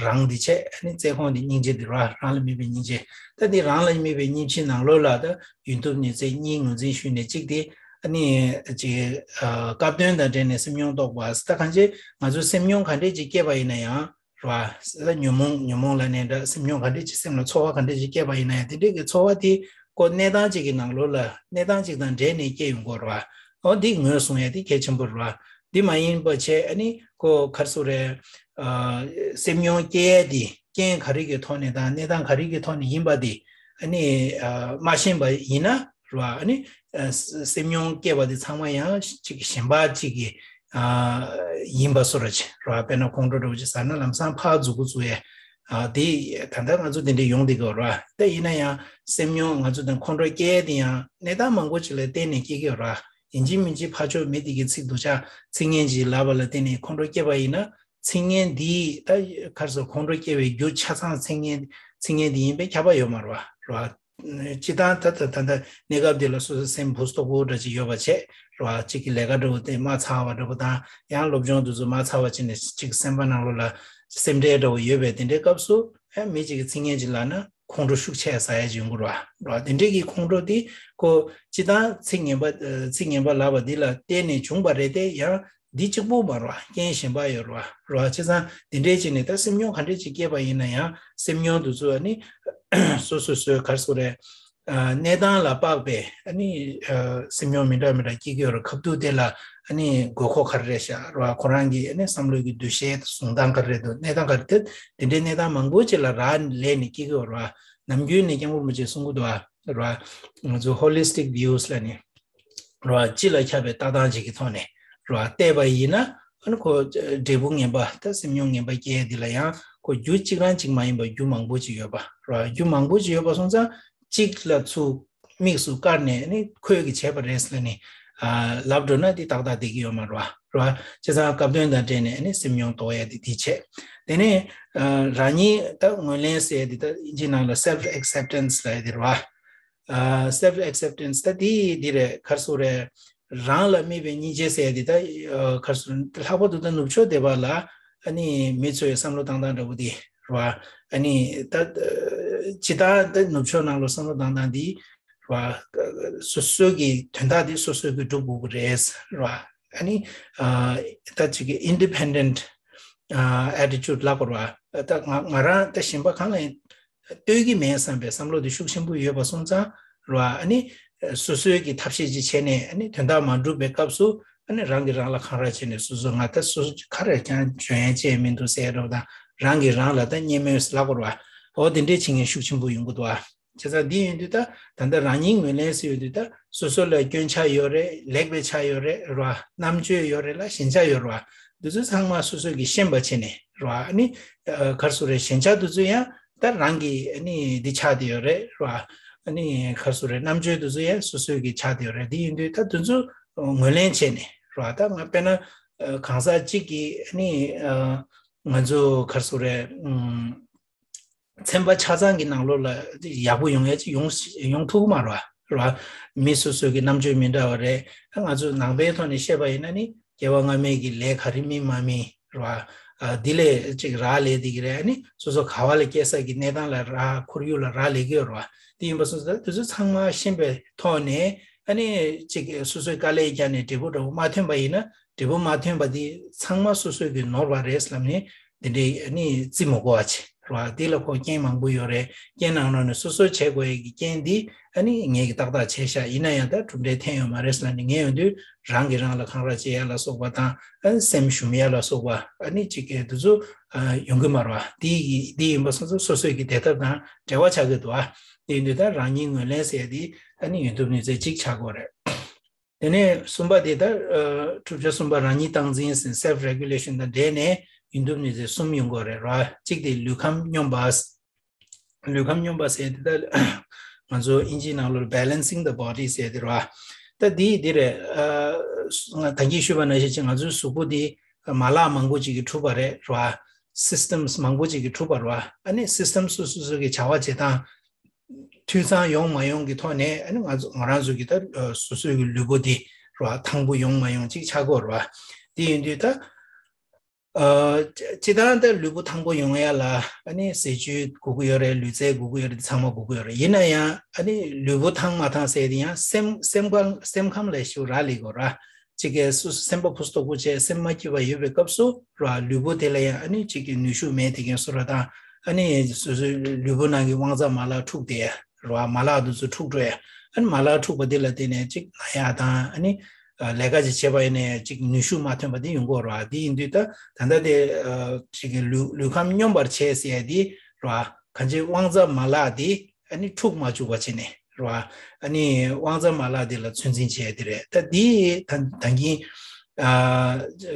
རང་འདི་བྱས། ཨ་ནི་རྩལ་ཁོངས་འདི་སྙིང་རྗེ་འདི་རེད་བ། རང་ལ་དམིགས་པའི་སྙིང་རྗེ། ད་འདི་རང་ལ་དམིགས་པའི་སྙིང་རྗེ་ནང་ལོགས་ལ་ད་ཡོན་ཏུབ་ནུས་རྩལ་གཉིས་ངོས་འཛིན་ཞུས་ནས་གཅིག་དེ་ཨ་ནི་ཅིག་ཨ་སྐབས་དོན་དང་འབྲེལ་ནས་སེམས་མྱོང་རྟོགས་པ། ད་གང་ཅི་ང་ཚོ་སེམས་མྱོང་ག་འདྲས་ཅིག་སྐྱེས་པ་ཡིན་ན་ཡང་རེད་བ། ད་ཉོན་མོངས་ཉོན་མོངས་ལབ་ནས་འདྲ་སེམས་མྱོང་ག་འདྲས་ཅིག་སེམས་ལ་ཚོར་བ་ག་འདྲས་ཅིག་སྐྱེས་པ་ཡིན་ན་ཡང་དེ་འདྲས་ཀྱི་ཚོར་བ་དེ་ཁོ་གནས་སྟངས་གཅིག་གི་ནང་ལོགས་ལ་གནས་སྟངས་གཅིག་དང་འབྲེལ་ནས་སྐྱེ་ཡོང་གི་རེད་བ། འོ་འདི་ངོས་བཟུང་ཡ་དེ་གལ་ཆེན་པོ་རེད་བ། འདི་མ་ཡིན་པ་བྱས་ཨ་ནི་ཁོ་ག་རེ་ཟེར་རེད། ཨ་སེམས་མྱོང་སྐྱེ་ཡ་དེ་རྐྱེན་ག་རེ་གི་ཐོག་ནས་དང་གནས་སྟངས་ག་རེ་གི་ཐོག་ནས་ཡིན་པ་དེ་ཨ་ནི་ཨ་མ་ཤེས་པ་ཡིན་ན་རེད་བ། ཨ་ནི་ཨ་སེམས་མྱོང་སྐྱེ་བ་དེ་ཚང་མ་ཡང་གཅིག་གཞན་པ་གཅིག་གི་ཨ་ཡིན་པ་བཟོ་འདྲ་ཅིག་རེད་བ། དཔེར་ན་ཁོང་ཁྲོ་འདྲ་བོ་ཅིག་ཟ་ན་ལམ་སང་ཕར་མཛུབ་གུ་བཙུགས་ཡས། ཨ་དེ་ད་ལྟ་ང་ཚོ་དེ་འདྲ་ཡོང་བསྡད་ཀྱི་ཡོད་རེད་བ། ད་ཡིན་ན་ཡང་སེམས་མྱོང་ང་ཚོ་དང་ཁོང་ཁྲོ་སྐྱེ་ཡས་དེ་ཡང་གནས་སྟངས་མང་པོ་ཅིག་ལ་བརྟེན་ནས་སྐྱེ་གི་ཡོད་རེད་བ། ཡིན་གཅིག་མིན་གཅིག་ཕར་ཕྱོགས་མི་དེ་གི་ཚིག་སྡུག་ཅག་ཚིག་ངན་ཅིག་ལབ་པ་ལ་བརྟེན་ནས་ཁོང་ཁྲོ་སྐྱེས་པ་ཡིན་ན་ཚིག་ངན་འདི་ད་ག་རེ་ཟེར་ཁོང་ཁྲོ་སྐྱེ་བའི་རྒྱུ་ཆ་ཚང་ཚིག་ངན་ཚིག་ངན་འདི་ཡིན་པས་ཁྱབ་པ་ཡོད་མ་རེད་བ། རེད་བ། སྤྱིར་བཏང་ད་ད་ད་ད་གནས་སྐབས་འདི་ལ་སོ་སོ་སེམས་བུ་སྟོབས་པོ་འདྲ་ཅིག་ཡོད་པ་བྱས་རེད་བ། གཅིག་གི་ལས་ཀ་འདྲ་བོ་དེ་མ་ཚར་བ་འདྲ་བོ་དང་ཡང་སློབ་སྦྱོང་དེ་ཚོ་མ་ཚར་བ་བྱས་ནས་གཅིག་སེམས་པ་ནང་ལོགས་ལ་སེམས་ཁྲལ་འདྲ་བོ་ཡོད་པའི་དེ་འདྲའི་སྐབས་སུ་ཨ་མི་གཅིག་གིས་ཚིག་ངན་ཅིག་ལབ་ན་ ཁོང་ཁྲོ་ཤུགས་ཆེ་ཟ་ཡ་ཅིག་ཡོང་གི་རེད་བ། རེད་བ། དེ་འདྲའི་གི་ཁོང་ཁྲོ་དེ་ཁོ་སྤྱི་བཏང་ཚིག་ངན་པ་ཚིག་ངན་པ་ལབ་པ་འདི་ལ་བརྟེན་ནས་བྱུང་པ་རེད་དེ། ཡང་འདི་གཅིག་པུ་མ་རེད་བ། རྐྱེན་གཞན་པ་ཡོད་རེད་བ། རེད་བ། བྱས་ཙང་དེ་འདྲའི་བྱས་ནས་ད་སེམས་མྱོང་ག་འདྲས་ཅིག་སྐྱེས་པ་ཡིན་ན་ཡང་སེམས་མྱོང་དེ་ཚོ་ཨ་ནི་སོ་སོ་སོའི་ག་རེ་ཟེར་དགོས་རེད། ཨ་གནས་སྟངས་ལ་དཔག་པའི་ཨ་ནི་ཨ་སེམས་མྱོང་མི་འདྲ་མི་འདྲ་སྐྱེ་གི་ཡོད་རེད། ཁ་ཐུག་དེ་ལ་ཨ་ནི་དགོས་མཁོ་ག་རེ་རེད་ཤག་རེད་བ། ཁོ་རང་གི་ཨ་ནི་བསམ་བློ་གི་འདུ་ཤེས་བཟུང་སྟངས་ག་རེ་རེད་འདུག་གནས་སྟངས་ག་རེ་རེད། དེ་འདྲའི་གནས་སྟངས་མང་པོ་ཅིག་ལ་རག་ལས་ནས་སྐྱེ་གི་ཡོད་རེད་བ། ནམ་རྒྱུན་ནས་སྐྱབས་མགོན་རིན་པོ་ཆེས་གསུང་གི་འདུག་བ། རེད་བ། ང་ཚོ་ཧོ་ལི་སི་ཊིག་བིའུ་ལབ་ནས། རེད་བ། སྤྱི་ལ་ཁྱབ་པའི་ལྟ་སྟངས་ཅིག་གི་ཐོག་ནས་རེད་བ། བལྟས་པ་ཡིན་ན་ཨ་ནི་ཁོ་འབྲས་བུ་ངན་པ་ད་སེམས་མྱོང་ངན་པ་སྐྱེ་ཡ་འདི་ལ་ཡང་ཁོ་རྒྱུ་གཅིག་རང་གཅིག་མ་ཡིན་པ་རྒྱུ་མང་པོ་ཅིག་ཡོད་པ་རེད་བ། རྒྱུ་མང་པོ་ཅིག་ཡོད་པ་སོང་ཙང་གཅིག་ལ་ཚུར་དམིགས་སུ་བཀར་ནས་ཨ་ནི་ཁོས་གི་བྱས་པ་རེད་ལབ་ནས་ཨ་ལབ་འགྲོ་ན་འདི་ཏག་ཏག་བསྡད་ཀྱི་ཡོད་མ་རེད་བ། རེད་བ། བྱས་ཙང་སྐབས་དོན་དང་འབྲེལ་ནས་ཨ་ནི་སེམས་མྱོང་རྟོགས་ཡ་འདི་འདི་བྱས། དེ་ནས་ཨ་རང་ཉིད་ད་ངོས་ལེན་ཟེར་ཡ་འདི་ད་ཨིན་ཇིའི་ནང་ལ་self acceptance་ལབ་ཡ་འདི་རེད་བ། ཨ་self acceptance་ད་དེ་འདི་རེད། ག་རེ་ཟེར་དགོས་རེད། རང་ལ་དམིགས་པའི་སྙིང་རྗེ་ཟེར་ཡ་འདི་ད་ཨ་ག་རེ་ཟེར་དགོས་རེད། ལྷག་པར་དུ་ད་ནུབ་ཕྱོགས་སྡེ་པ་ལ་ཨ་ནི་མི་ཚོའི་བསམ་བློ་བཏང་སྟངས་འདྲ་པོ་འདི་རེད་བ། ཨ་ནི་ད་ཨ་ཇི་ལྟར་ད་ནུབ་ཕྱོགས་ནང་ལ་བསམ་བློ་བཏང་སྟངས་འདི་རེད་བ། སོ་སོ་གི་དོན་དག་འདི་སོ་སོ་གིས་སྒྲུབ་དགོས་ཀྱི་རེད་རེད་བ། ཨ་ནི་ཨ་ད་ཅིག་གི་independent ཨ་attitude་ལབ་དགོས་རེད་བ། ད་ང་ང་རང་ད་གཞན་པ་གང་ལ་ཡང་ལྟོས་ཀྱི་མེད་བསམ་པའི་བསམ་བློ་དེ་ཤུགས་ཆེན་པོ་ཡོད་པ་སོང་ཙང་རེད་བ། ཨ་ནི་སོ་སོའི་གི་ཐབས་ཤེས་ཅིག་བྱས་ནས་ཨ་ནི་དོན་དག་མ་འགྲུབ་པའི་སྐབས་སུ་ཨ་ནི་རང་གིས་རང་ལ་འཁང་ར་བྱས་ནས་སོ་སོ་ང་ད་སོ་སོ་ག་རེ་ཀྱང་འཇོན་ཡ་ཅི་ཡང་མི་འདུག་ཟེར་རོགས་དང་། རང་གིས་རང་ལ་ད་བརྙས་སྨོད་ལབ་དགོས་རེད་བ། འོ་དེ་འདྲས་བྱེད་མཁན་ཤུགས་ཆེན་པོ་ཡོང་གི་འདུག་བ། བྱས་ཙང་འདི་ཡིན་དུས་ད་ད་ལྟ་རང་ཉིད་ངོས་ལེན་ཟེར་ཡོང་དུས་ད་སོ་སོ་ལ་སྐྱོན་ཆ་ཡོད་རེད། ལེགས་པའི་ཆ་ཡོད་རེད་རེད་བ། རྣམ་དཔྱོད་ཡོད་རེད་ལ་ཞན་ཆ་ཡོད་རེད་བ། འདི་ཚོ་ཚང་མ་སོ་སོ་གིས་ཤེས་པ་བྱས་ནས་རེད་བ། ཨ་ནི་ཨ་ག་རེ་ཟེར་དགོས་རེད། ཞན་ཆ་འདི་ཚོ་ཡང་ད་རང་གིས་ཨ་ནི་འདི་ཆགས་བསྡད་ཡོད་རེད་རེད་བ། ཨ་ནི་ག་རེ་ཟེར་དགོས་རེད། རྣམ་དཔྱོད་འདི་ཚོ་ཡང་སོ་སོ་གིས་ཆགས་བསྡད་ཡོད་རེད། འདི་ཡིན་དུས་ད་འདི་ཚོ་ངོས་ལེན་བྱས་ནས་རེད་བ། ད་ང་དཔེར་ན་ཨ་གང་ཟག་གཅིག་གིས་ཨ་ནི་ཨ་ང་ཚོ་ག་རེ་ཟེར་དགོས་རེད། ཨམ། ཚན་པ་ཆ་ཚང་གི་ནང་ལོགས་ལ་ཡག་པོ་ཡོང་ཡ་ཅིག་ཡོང་ཡོང་ཐུབ་ཀྱི་མ་རེད་བ། རེད་བ། མི་སོ་སོ་གི་རྣམ་དཔྱོད་མི་འདྲ་བ་རེད། ང་ཚོ་ནང་པའི་ཐོག་ནས་བཤད་པ་ཡིན་ན་ནི་སྐྱེ་བ་སྔ་མའི་གི་ལས་ག་རེ་སྨིན་མ་སྨིན་རེད་བ། ཨ་འདི་ལས་ཅིག་རག་ལས་བསྡད་ཀྱི་རེད། ཨ་ནི་སོ་སོ་ག་བ་ལ་སྐྱེས་ས་གི་གནས་སྟངས་ལ་རག་ཁོར་ཡུག་ལ་རག་ལས་ཀྱི་ཡོད་རེད་བ། དེ་ཡིན་པ་སོང་ཙང་དེ་ཚོ་ཚང་མ་ཤེས་པའི་ཐོག་ནས་ཨ་ནི་ཅིག་སོ་སོའི་དཀའ་ལས་བརྒྱབ་ནས་འབྲས་བུ་འདྲ་བོ་མ་ཐོན་པ་ཡིན་ན། འབྲས་བུ་མ་ཐོན་པ་འདི་ཚང་མ་སོ་སོ་གི་ནོར་བ་རེད་ལབ་ནས་འདི་འདྲའི་ཨ་ནི་བརྩི་མི་དགོས་པ་བྱེད་རེད་བ། འདི་ལ་ཁོ་རྐྱེན་མང་པོ་ཡོད་རེད། རྐྱེན་ནང་ནང་ནས་སོ་སོ་བྱེད་དགོས་ཡ་གི་རྐྱེན་འདི་ཨ་ནི་ངས་གི་ཏག་ཏག་བྱས་ཤག་ཡིན་ན་ཡང་ད་གྲུབ་འབྲས་ཐོན་ཡོད་མ་རེད་ལབ་ནས་ངས་ཡོང་དུས་རང་གིས་རང་ལ་འཁང་ར་བྱེད་ཡ་ལ་སོགས་པ་དང་། ཨ་ནི་སེམས་ཞུམ་ཡ་ལ་སོགས་པ་ཨ་ནི་ཅིག་གི་འདི་ཚོ་ཨ་ཡོང་གི་མ་རེད་བ། འདི་ཡི་འདི་ཡིན་པ་སོང་ཙང་སོ་སོའི་གི་བདེ་ཐབས་དང་འབྲེལ་བ་ཆགས་ཀྱི་འདུག་བ། འདི་ཡིན་དུས་ད་རང་ཉིད་ངོས་ལེན་ཟེར་ཡ་འདི་ཨ་ནི་ཡོང་ཐབས་ནུས་ཚད་ཅིག་ཆགས་དགོས་རེད། དེ་ནས་གསུམ་པ་དེ་ལྟར་ཨ་གྲུབ་ཆ་གསུམ་པ་རང་ཉིད་སྟངས་འཛིན་ཟེར་self regulation་དང་འབྲེལ་ནས་ཡོང་ཐབས་ནུས་ཚད་གསུམ་ཡོང་དགོས་རེད་ར། གཅིག་དེ་ལུས་ཁམས་སྙོམས་པ། ལུས་ཁམས་སྙོམས་པ་ཟེར་དེ་ལྟར་ང་ཚོ་ཨིན་ཇིའི་ནང་ལོགས་balancing the body་ཟེར་དེ་ར། ད་དེ་དེ་རེད། ཨ་ང་ད་གིན་ཞུས་པ་ནང་བཞིན་ཅིག་ང་ཚོའི་གཟུགས་པོ་དེ་མ་ལག་མང་པོ་ཅིག་གིས་གྲུབ་པ་རེད་ར། systems་མང་པོ་ཅིག་གིས་གྲུབ་པ་ར། ཨ་ནི་system་སོ་སོ་སོ་གི་བྱ་བ་བྱེད་སྟངས་འཐུས་ཚང་ཡོང་མ་ཡོང་གི་ཐོག་ནས་ཨ་ནི་ང་ཚོ་ང་རང་ཚོ་གི་ད་ཨ་སོ་སོའི་གི་ལུས་པོ་འདི་ར་ཐང་པོ་ཡོང་མ་ཡོང་ཅིག་ཆགས་ཀྱི་ཡོད་ར། དེ་ཡིན་དུས་ད་ཨ་སྤྱི་བཏང་ད་ལུས་པོ་ཐང་པོ་ཡོང་ཡ་ལ་ཨ་ནི་ཟས་བཅུད་དགོས་ཀྱི་ཡོད་རེད། ལུས་རྩལ་དགོས་ཀྱི་ཡོད་རེད། ཚང་མ་དགོས་ཀྱི་ཡོད་རེད། ཡིན་ན་ཡང་ཨ་ནི་ལུས་པོ་ཐང་མ་ཐང་ཟེར་དེ་ཡང་སེམས་སེམས་ཁམས་སེམས་ཁམས་ལ་ཞིག་རག་ལས་དགོས་ར། གཅིག་གིས་སོ་སོ་སེམས་པ་ཕུ་སུ་དོག་པོ་བྱས་སེམས་མ་སྐྱིད་པ་ཡོད་པའི་སྐབས་སུ་ར་ལུས་པོ་དེ་ལ་ཡང་ཨ་ནི་གཅིག་གི་ནུས་ཤུགས་མེད་དེ་མཁན་བཟོ་འདྲ་དང་། ཨ་ནི་སོ་སོའི་ལུས་པོ་ནང་གི་དབང་རྩ་མ་ལག་འཁྲུགས་ཏེ་ར་མ་ལག་དེ་ཚོ་འཁྲུགས་འགྲོ་ཡ། ཨ་ནི་མ་ལག་འཁྲུགས་པ་དེ་ལ་བརྟེན་ནས་གཅིག་ན་ཡ་དང་། ཨ་ནི་ལས་ཀ་ཅིག་བྱས་པ་ཡིན་ན་ཡང་གཅིག་ནུས་ཤུགས་མ་ཐོན་པ་དེ་ཡོང་གི་ཡོད་ར། དེ་ཡིན་དུས་ད་ད་ལྟ་དེ་གཅིག་གི་ལུས་ལུས་ཁམས་སྙོམས་པར་བྱས་ཟེར་ཡ་དེ་ར་གང་ཅི་དབང་རྩ་མ་ལག་དེ་ཨ་ནི་འཁྲུགས་མ་བཅུག་པ་བྱས་ནས་རེད་བ། ཨ་ནི་དབང་རྩ་མ་ལག་འདི་ལ་ཚོད་འཛིན་བྱས་ཏེ་རེད། ད་འདི་ད་ད་གིན་ཨ་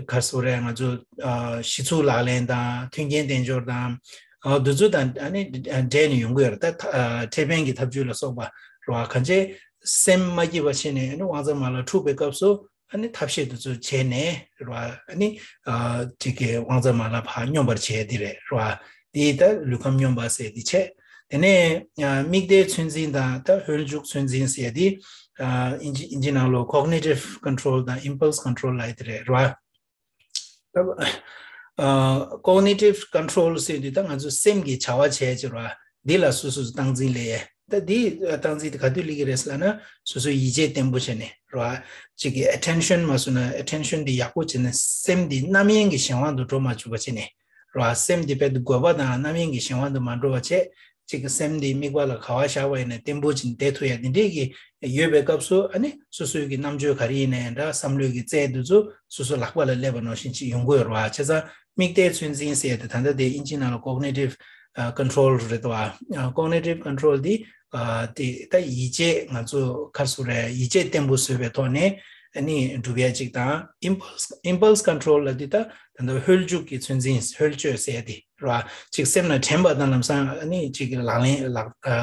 ག་རེ་ཟེར་རེད། ང་ཚོ་ཨ་གཞི་ཚུགས་ལག་ལེན་དང་མཐུན་རྐྱེན་དལ་འབྱོར་དང་ཨ་འདི་ཚོ་དང་ཨ་ནི་འབྲེལ་ནས་ཡོང་གི་ཡོད་རེད། ད་ཨ་འཕྲོད་བསྟེན་གྱི་ཐབས་ཇུས་ལ་སོགས་པ་རེད་བ། གང་ཅི་སེམས་མ་སྐྱིད་པ་བྱས་ནས་ཨ་ནི་དབང་རྩ་མ་ལག་འཁྲུགས་པའི་སྐབས་སུ་ཨ་ནི་ཐབས་ཤེས་དེ་ཚོ་བྱས་ནས་རེད་བ། ཨ་ནི་ཨ་ཅིག་གི་དབང་རྩ་མ་ལ་ཕར་སྙོམས་པར་བྱས་དེ་རེད་ར། དེ་ད་ལུས་ཁམས་སྙོམས་པ་ཟེར་དེ་བྱས། དེ་ནས་ཨ་མིག་ལྟའི་ཚོད་འཛིན་དང་ད་ཧོལ་འཇུག་ཚོད་འཛིན་ཟེར་དེ་ཨ་ཨིན་ཇི་ཨིན་ཇི་ནང་ལོགས་cognitive control་དང་impulse control་ལབ་དེ་རེད་ར། ད་ཨ་cognitive control་ཟེར་དུས་ད་ང་ཚོ་སེམས་ཀྱི་བྱ་བ་བྱས་ཅིག་ར། འདི་ལ་སོ་སོ་སྟངས་འཛིན་ལས། ད་འདི་སྟངས་འཛིན་དེ་ག་དུས་ལས་ཀྱི་རེད་ལབ་ན། སོ་སོའི་ཡིད་ཆེས་བརྟན་པོ་བྱས་ནས་རེད་བ། གཅིག་གི་ཨེ་ཊེན་ཤན་མ་བཟོས་ན། ཨེ་ཊེན་ཤན་འདི་ཡག་པོ་བྱས་ནས། སེམས་འདི་རྣམ་གཡེང་གི་གཞན་དབང་དུ་འགྲོ་མ་བཅུག་པ་བྱས་ནས་རེད་བ། སེམས་འདི་དཔེ་འགོད་པ་དང་རྣམ་གཡེང་གི་གཞན་དབང་དུ་མ་འགྲོ་བ་བྱས། གཅིག་གི་སེམས་འདི་དམིགས་པ་ལ་ག་བ་བཞག་པ་ཡིན་ན་བརྟན་པོ་བྱས་ནས་བསྡད་ཐུབ་ཡ་དེ་འདྲས་ཀྱི་ཡོད་པའི་སྐབས་སུ། ཨ་ནི་སོ་སོའི་གི་རྣམ་དཔྱོད་ག་རེ་ཡིན་ནའི་འདྲ། བསམ་བློའི་གི་རྩལ་དེ་ཚོ་སོ་སོ་ལག་པ་ལ་སླེབས་པ་ནང་བཞིན་ཅིག་ཡོང་གི་ཡོད་རེད་བ། བྱས་ཙང་དམིགས་གཏད་ཚོད་འཛིན་ཟེར་ཡ་དེ་ད་ལྟ་དེ་དབྱིན་ཇིའི་ནང་ལ་ཀོག་ནི་ཊིབ་ཨ་ཀོན་ཊོལ་རེད་བ། ཀོག་ནི་ཊིབ་ཀོན་ཊོལ་དེ་ཨ་དེ་ད་ཡིད་ཆེས། ང་ཚོ་ག་རེ་ཟེར་དགོས་རེད། ཡིད་ཆེས་བརྟན་པོ་བཟོས་པའི་ཐོག་ནས་ཨ་ནི་སྒྲུབ་ཡ་གཅིག་དང་། ཨིམ་པལ་སི་ཨིམ་པལ་སི་ཀོན་ཊོལ་ལབ་དེ་ད་ད་ལྟ་ཧོལ་རྒྱུག་གི་ཚོད་འཛིན། ཧོལ་སྤྱོད་ཟེར་ཡ་དེ་རེད་བ། གཅིག་སེམས་ལ་དྲན་པ་དང་ལམ་སང་ཨ་ནི་གཅིག་ལག་ལེན་ལག་ཨ་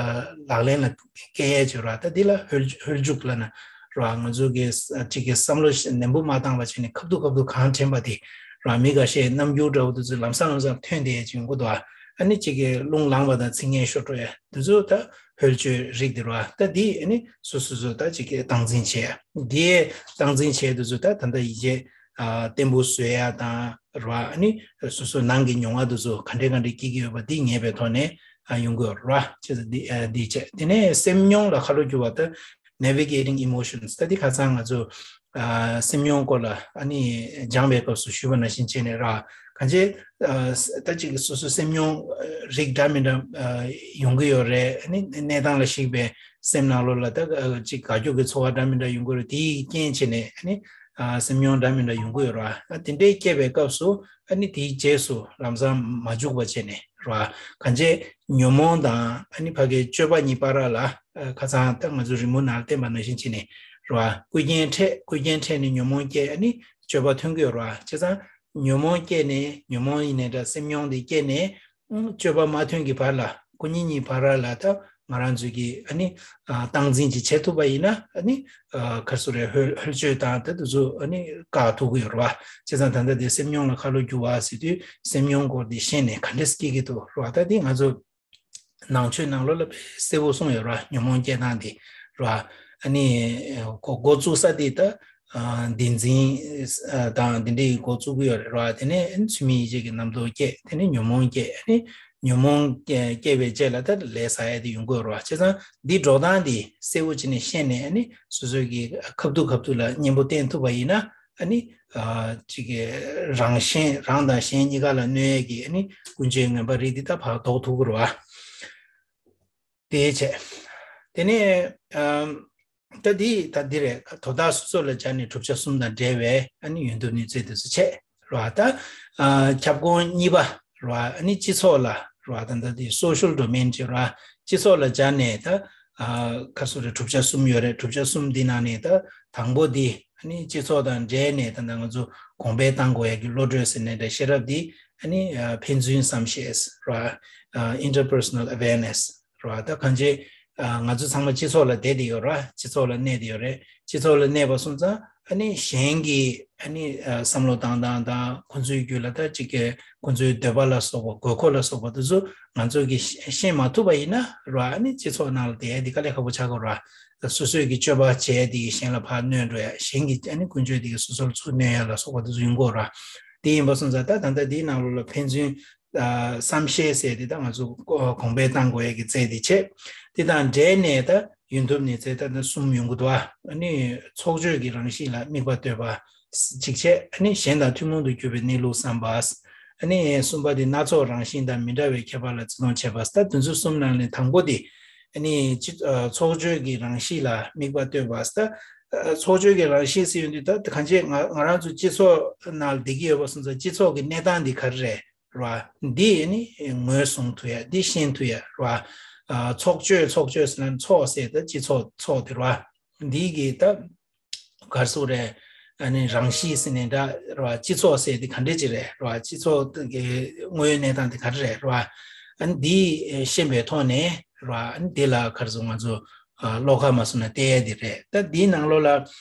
ལག་ལེན་ལ་བཀལ་ཡ་བྱེད་རེད་བ། ད་འདི་ལ་ཧོལ་ཧོལ་རྒྱུག་ལབ་ན་རེད་བ། ང་ཚོ་གི་ཨ་གཅིག་གི་བསམ་བློ་ནན་པོ་མ་བཏང་བ་བྱས་ནས་ཁ་ཐུག་ཁ་ཐུག་གང་དྲན་པ་དེ་རེད་བ། མི་འགའ་ཤས་རྣམ་འགྱུར་འདྲ་བོ་དེ་ཚོ་ལམ་སང་ལམ་སང་ཐོན་བསྡད་ཡ་ཅིག་ཡོང་གི་འདུག་བ། ཨ་ནི་གཅིག་གི་རླུང་ལངས་པ་དང་ཚིག་ངན་ཤོར་འགྲོ་ཡ་དེ་ཚོ་ད་ཧོལ་སྤྱོད་རིགས་དེ་རེད་བ། ད་འདི་ཨ་ནི་སོ་སོ་སོ་ད་གཅིག་གི་སྟངས་འཛིན་བྱེད་ཡ། འདིའི་སྟངས་འཛིན་བྱེད་དེ་ཚོ་ད་ད་ལྟ་ཡིད་ཆེས་ཨ་བརྟན་པོ་བཟོ་ཡ་དང་རེད་བ། ཨ་ནི་སོ་སོ་ནང་གི་མྱོང་བ་དེ་ཚོ་ག་འདྲས་ག་འདྲས་སྐྱེ་གི་ཡོད་པ་འདི་ངེས་པའི་ཐོག་ནས་ཨ་ཡོང་གི་ཡོད་རེད་བ། བྱས་ཙང་འདི་ཨ་འདི་བྱས། དེ་ནས་སེམས་མྱོང་ལ་ཁ་ལོ་སྒྱུར་བ་ད་navigating emotions། ད་འདི་ཁ་སང་ང་ཚོ་ཨ་སེམས་མྱོང་སྐོར་ལ་ཨ་ནི་སྦྱངས་པའི་སྐབས་སུ་ཞུས་པ་ནང་བཞིན་བྱས་ནས་རེད་བ། གང་ཅི་ཨ་ད་ཅིག་སོ་སོ་སེམས་མྱོང་རིགས་འདྲ་མི་འདྲ་ཨ་ཡོང་གི་ཡོད་རེད། ཨ་ནི་གནས་སྟངས་ལ་གཞིགས་པའི་སེམས་ནང་ལོགས་ལ་ད་ཨ་ཅིག་དགའ་སྐྱོ་གི་ཚོར་བ་འདྲ་མི་འདྲ་ཡོང་གི་རེད། དེའི་རྐྱེན་བྱས་ནས་ཨ་ནི་ཨ་སེམས་མྱོང་འདྲ་མི་འདྲ་ཡོང་གི་ཡོད་རེད་བ། ཨ་དེ་འདྲའི་སྐྱེས་པའི་སྐབས་སུ་ཨ་ནི་དེའི་རྗེས་སུ་ལམ་སང་མ་འཇུག་པ་བྱས་ནས་རེད་བ། གང་ཅི་ཉོན་མོངས་དང་ཨ་ནི་ཕ་གིའི་སྤྱོད་པ་གཉིས་བར་ལ་ཨ་ཁ་སང་ད་ང་ཚོ་རི་མོ་ནང་ལ་བསྟན་པ་ནང་བཞིན་བྱས་ནས་རེད་བ། རྐུ་རྐྱེན་འཕྲད། རྐུ་རྐྱེན་འཕྲད་ནས་ཉོན་མོངས་སྐྱེས། ཨ་ནི་སྤྱོད་པ་ཐོན་གི་ཡོད་རེད་བ། བྱས་ཙང་ཉོན་མོངས་སྐྱེས་ནས། ཉོན་མོངས་ཡིན་ནའི་འདྲ། སེམས་མྱོང་དེ་སྐྱེས་ནས་ཨང་སྤྱོད་པ་མ་ཐོན་གྱི་བར་ལ། ཁོ་གཉིས་གཉིས་བར་ལ་ད་ང་རང་ཚོས་ཀྱིས་ཨ་ནི་ཨ་སྟངས་འཛིན་ཅིག་བྱེད་ཐུབ་པ་ཡིན་ན། ཨ་ནི་ཨ་ག་རེ་ཟེར་དགོས་རེད། ཧོལ་ཧོལ་སྤྱོད་དང་དེ་དེ་ཚོ་ཨ་ནི་བཀག་ཐུབ་ཀྱི་ཡོད་རེད་བ། བྱས་ཙང་ད་ལྟ་དེ་སེམས་མྱོང་ལ་ཁ་ལོ་སྒྱུར་བ་ཟེར་དུས་སེམས་མྱོང་སྐོར་དེ་ཤེས་ནས་ག་འདྲས་སྐྱེ་གི་འདུག་རེད་བ། ད་དེ་ང་ཚོ་ནང་ཆོས་ནང་ལོགས་ལ་དཔེ་གསལ་པོ་གསུངས་ཡོད་རེད་བ། ཉོན་མོངས་སྐྱེ་སྟངས་དེ་རེད་བ། ཨ་ནི་ཨ་འགོ་འགོ་བཙུགས་ས་དེ་ད་ཨ་བདེན་འཛིན་ཨ་དང་དེ་འདྲའི་འགོ་བཙུགས་ཀྱི་ཡོད་རེད་བ། དེ་ནས་ཚུལ་མིན་ཡིད་བྱེད་ཀྱི་རྣམ་རྟོག་སྐྱེ། དེ་ནས་ཉོན་མོངས་སྐྱེ། ཨ་ནི་ཉོན་མོངས་སྐྱེ་སྐྱེ་བའི་རྗེས་ལ་ད་ལས་བསགས་ཡ་དེ་ཡོང་གི་ཡོད་རེད་བ། བྱས་ཙང་འདི་འགྲོ་སྟངས་དེ་གསལ་པོ་བྱས་ནས་ཤེས་ནས། ཨ་ནི་སོ་སོའི་གི་ཁ་ཐུག་ཁ་ཐུག་ལ་གཉེན་པོ་བསྟེན་ཐུབ་པ་ཡིན་ན། ཨ་ནི་ཨ་ཅིག་གི་རང་གཞན། རང་དང་གཞན་གཉིས་ཀ་ལ་གནོད་ཡས་ཀྱི་ཨ་ནི་ཀུན་སྤྱོད་ངན་པ་རིགས་འདི་ད་ཕར་ཟློག་ཐུབ་ཀྱི་རེད་བ། དེ་བྱས། དེ་ནས་ཨམ་ད་འདི་ད་འདི་རེད། དོ་བདག་སོ་སོ་ལ་སྦྱར་ནས་གྲུབ་ཆ་གསུམ་དང་འབྲེལ་བའི་ཨ་ནི་ཡོན་ཏུ་ནུས་རྩལ་དེ་ཚོ་བྱས་རེད་བ། ད་ཨ་ཁྱབ་ཁོངས་གཉིས་པ་རེད་བ། ཨ་ནི་སྤྱི་ཚོགས་ལ་རེད་བ། ད་ད་འདི་social domain་བྱས་རེད་བ། སྤྱི་ཚོགས་ལ་སྦྱར་ནས་ད་ཨ་ག་རེ་ཟེར་དགོས་རེད། གྲུབ་ཆ་གསུམ་ཡོད་རེད། གྲུབ་ཆ་གསུམ་འདི་ནང་ནས་ད་དང་པོ་འདི་ཨ་ནི་སྤྱི་ཚོགས་དང་འབྲེལ་ནས་ད་ལྟ་ང་ཚོ་གོང་འཕེལ་གཏང་དགོས་ཡ་གི་བློ་གྲོས་ཟེར་ནའི་འདྲ། ཤེས་རབ་འདི་ཨ་ནི་ཨ་ཕན་ཚུན་བསམ་ཤེས་རེད་བ། ཨ་interpersonal awareness་རེད་བ། ད་གང་ཅི་ཨ་ང་ཚོ་ཚང་མ་སྤྱི་ཚོགས་ལ་བསྡད་བསྡད་ཡོད་རེད་བ། སྤྱི་ཚོགས་ལ་གནས་བསྡད་ཡོད་རེད། སྤྱི་ཚོགས་ལ་གནས་པ་སོང་ཙང་ཨ་ནི་གཞན་གྱི་ཨ་ནི་ཨ་བསམ་བློ་བཏང་སྟངས་དང་། ཁོང་ཚོའི་རྒྱུད་ལ་ད་ཅིག་གི་ཁོང་ཚོའི་འདོད་པ་ལ་སོགས་པ། དགོས་མཁོ་ལ་སོགས་པ་དེ་ཚོ་ང་ཚོ་གིས་ཤེས་ཤེས་མ་ཐུབ་པ་ཡིན་ན་རེད་བ། ཨ་ནི་སྤྱི་ཚོགས་ནང་ལ་བསྡད་ཡ་འདི་དཀའ་ལས་ཁག་པོ་ཆགས་ཀྱི་ཡོད་རེད་བ། སོ་སོའི་གི་སྤྱོད་པ་བྱས་དེ་གཞན་ལ་ཕར་གནོད་འགྲོ་ཡ། གཞན་གྱི་ཨ་ནི་ཀུན་སྤྱོད་དེ་གིས་སོ་སོར་ཚུར་གནོད་ཡ་ལ་སོགས་པ་དེ་ཚོ་ཡོང་གི་ཡོད་རེད་བ། དེ་ཡིན་པ་སོང་ཙང་ད་ད་ལྟ་འདིའི་ནང་ལོགས་ལ་ཕན་ཚུན་ཨ་བསམ་ཤེས་ཟེར་དེ་ད་ང་ཚོ་གོང་འཕེལ་གཏང་དགོས་ཡ་གི་རྩལ་དེ་བྱས། དེ་དང་འབྲེལ་ནས་ད་ཡོན་ཏུ་ནུས་རྩལ་ད་ལྟ་གསུམ་ཡོང་གི་འདུག་ཨ། ཨ་ནི་ཚོགས་སྤྱོད་ཀྱི་རང་གཤིས་ལ་དམིགས་པ་གཏོད་པ་གཅིག་བྱས། ཨ་ནི་གཞན་དང་ཐུན་མོང་དུ་གྱུར་པའི་གནས་ལུགས་བསམ་པ། ཨ་ནི་གསུམ་པ་དེ་སྣ་ཚོགས་རང་བཞིན་དང་མི་འདྲ་བའི་ཁྱད་པར་ལ་བརྩི་མཐོང་བྱེད་པ། ད་དེ་ཚོ་གསུམ་ནང་ནས་དང་པོ་དེ་ཨ་ནི་སྤྱི་ཨ་ཚོགས་སྤྱོད་ཀྱི་རང་གཤིས་ལ་དམིགས་པ་གཏོད་པ། ད་ཨ་ཚོགས་སྤྱོད་ཀྱི་རང་གཤིས་ཟེར་ཡོང་དུས་ད་གང་ཅི་ང་ང་རང་ཚོ་སྤྱི་ཚོགས་ནང་ལ་བསྡད་ཀྱི་ཡོད་པ་སོང་ཙང་སྤྱི་ཚོགས་ཀྱི་གནས་སྟངས་འདི་ག་རེ་རེད། རེད་བ། འདི་ནི་ངོས་བཟུང་ཐུབ་ཡ། འདི་ཤེས་ཐུབ་ཡ་རེད་བ། ཨ་ཚོགས་སྤྱོད། ཚོགས་སྤྱོད་ཟེར་ན་ཚོགས་ཟེར་ད་སྤྱི་ཚོགས་ཚོགས་དེ་རེད་བ། འདི་གི་ད་ག་རེ་ཟེར་དགོས་རེད། ཨ་ནི་རང་གཤིས་ཟེར་ནའི་འདྲ་རེད་བ། སྤྱི་ཚོགས་ཟེར་དེ་ག་འདྲ་ཅིག་རེད་རེད་བ། སྤྱི་ཚོགས་ཀྱི་དངོས་ཡོད་གནས་སྟངས་དེ་ག་རེ་རེད་རེད་བ། ཨ་ནི་འདི་ཤེས་པའི་ཐོག་ནས་རེད་བ། ཨ་ནི་འདི་ལ་ག་རེ་ཟེར། ང་ཚོ་ཨ་བློ་ཁ་མ་བཟུང་ན་བལྟ་ཡ་དེ་རེད། ད་འདིའི་ནང་ལོགས་ལ་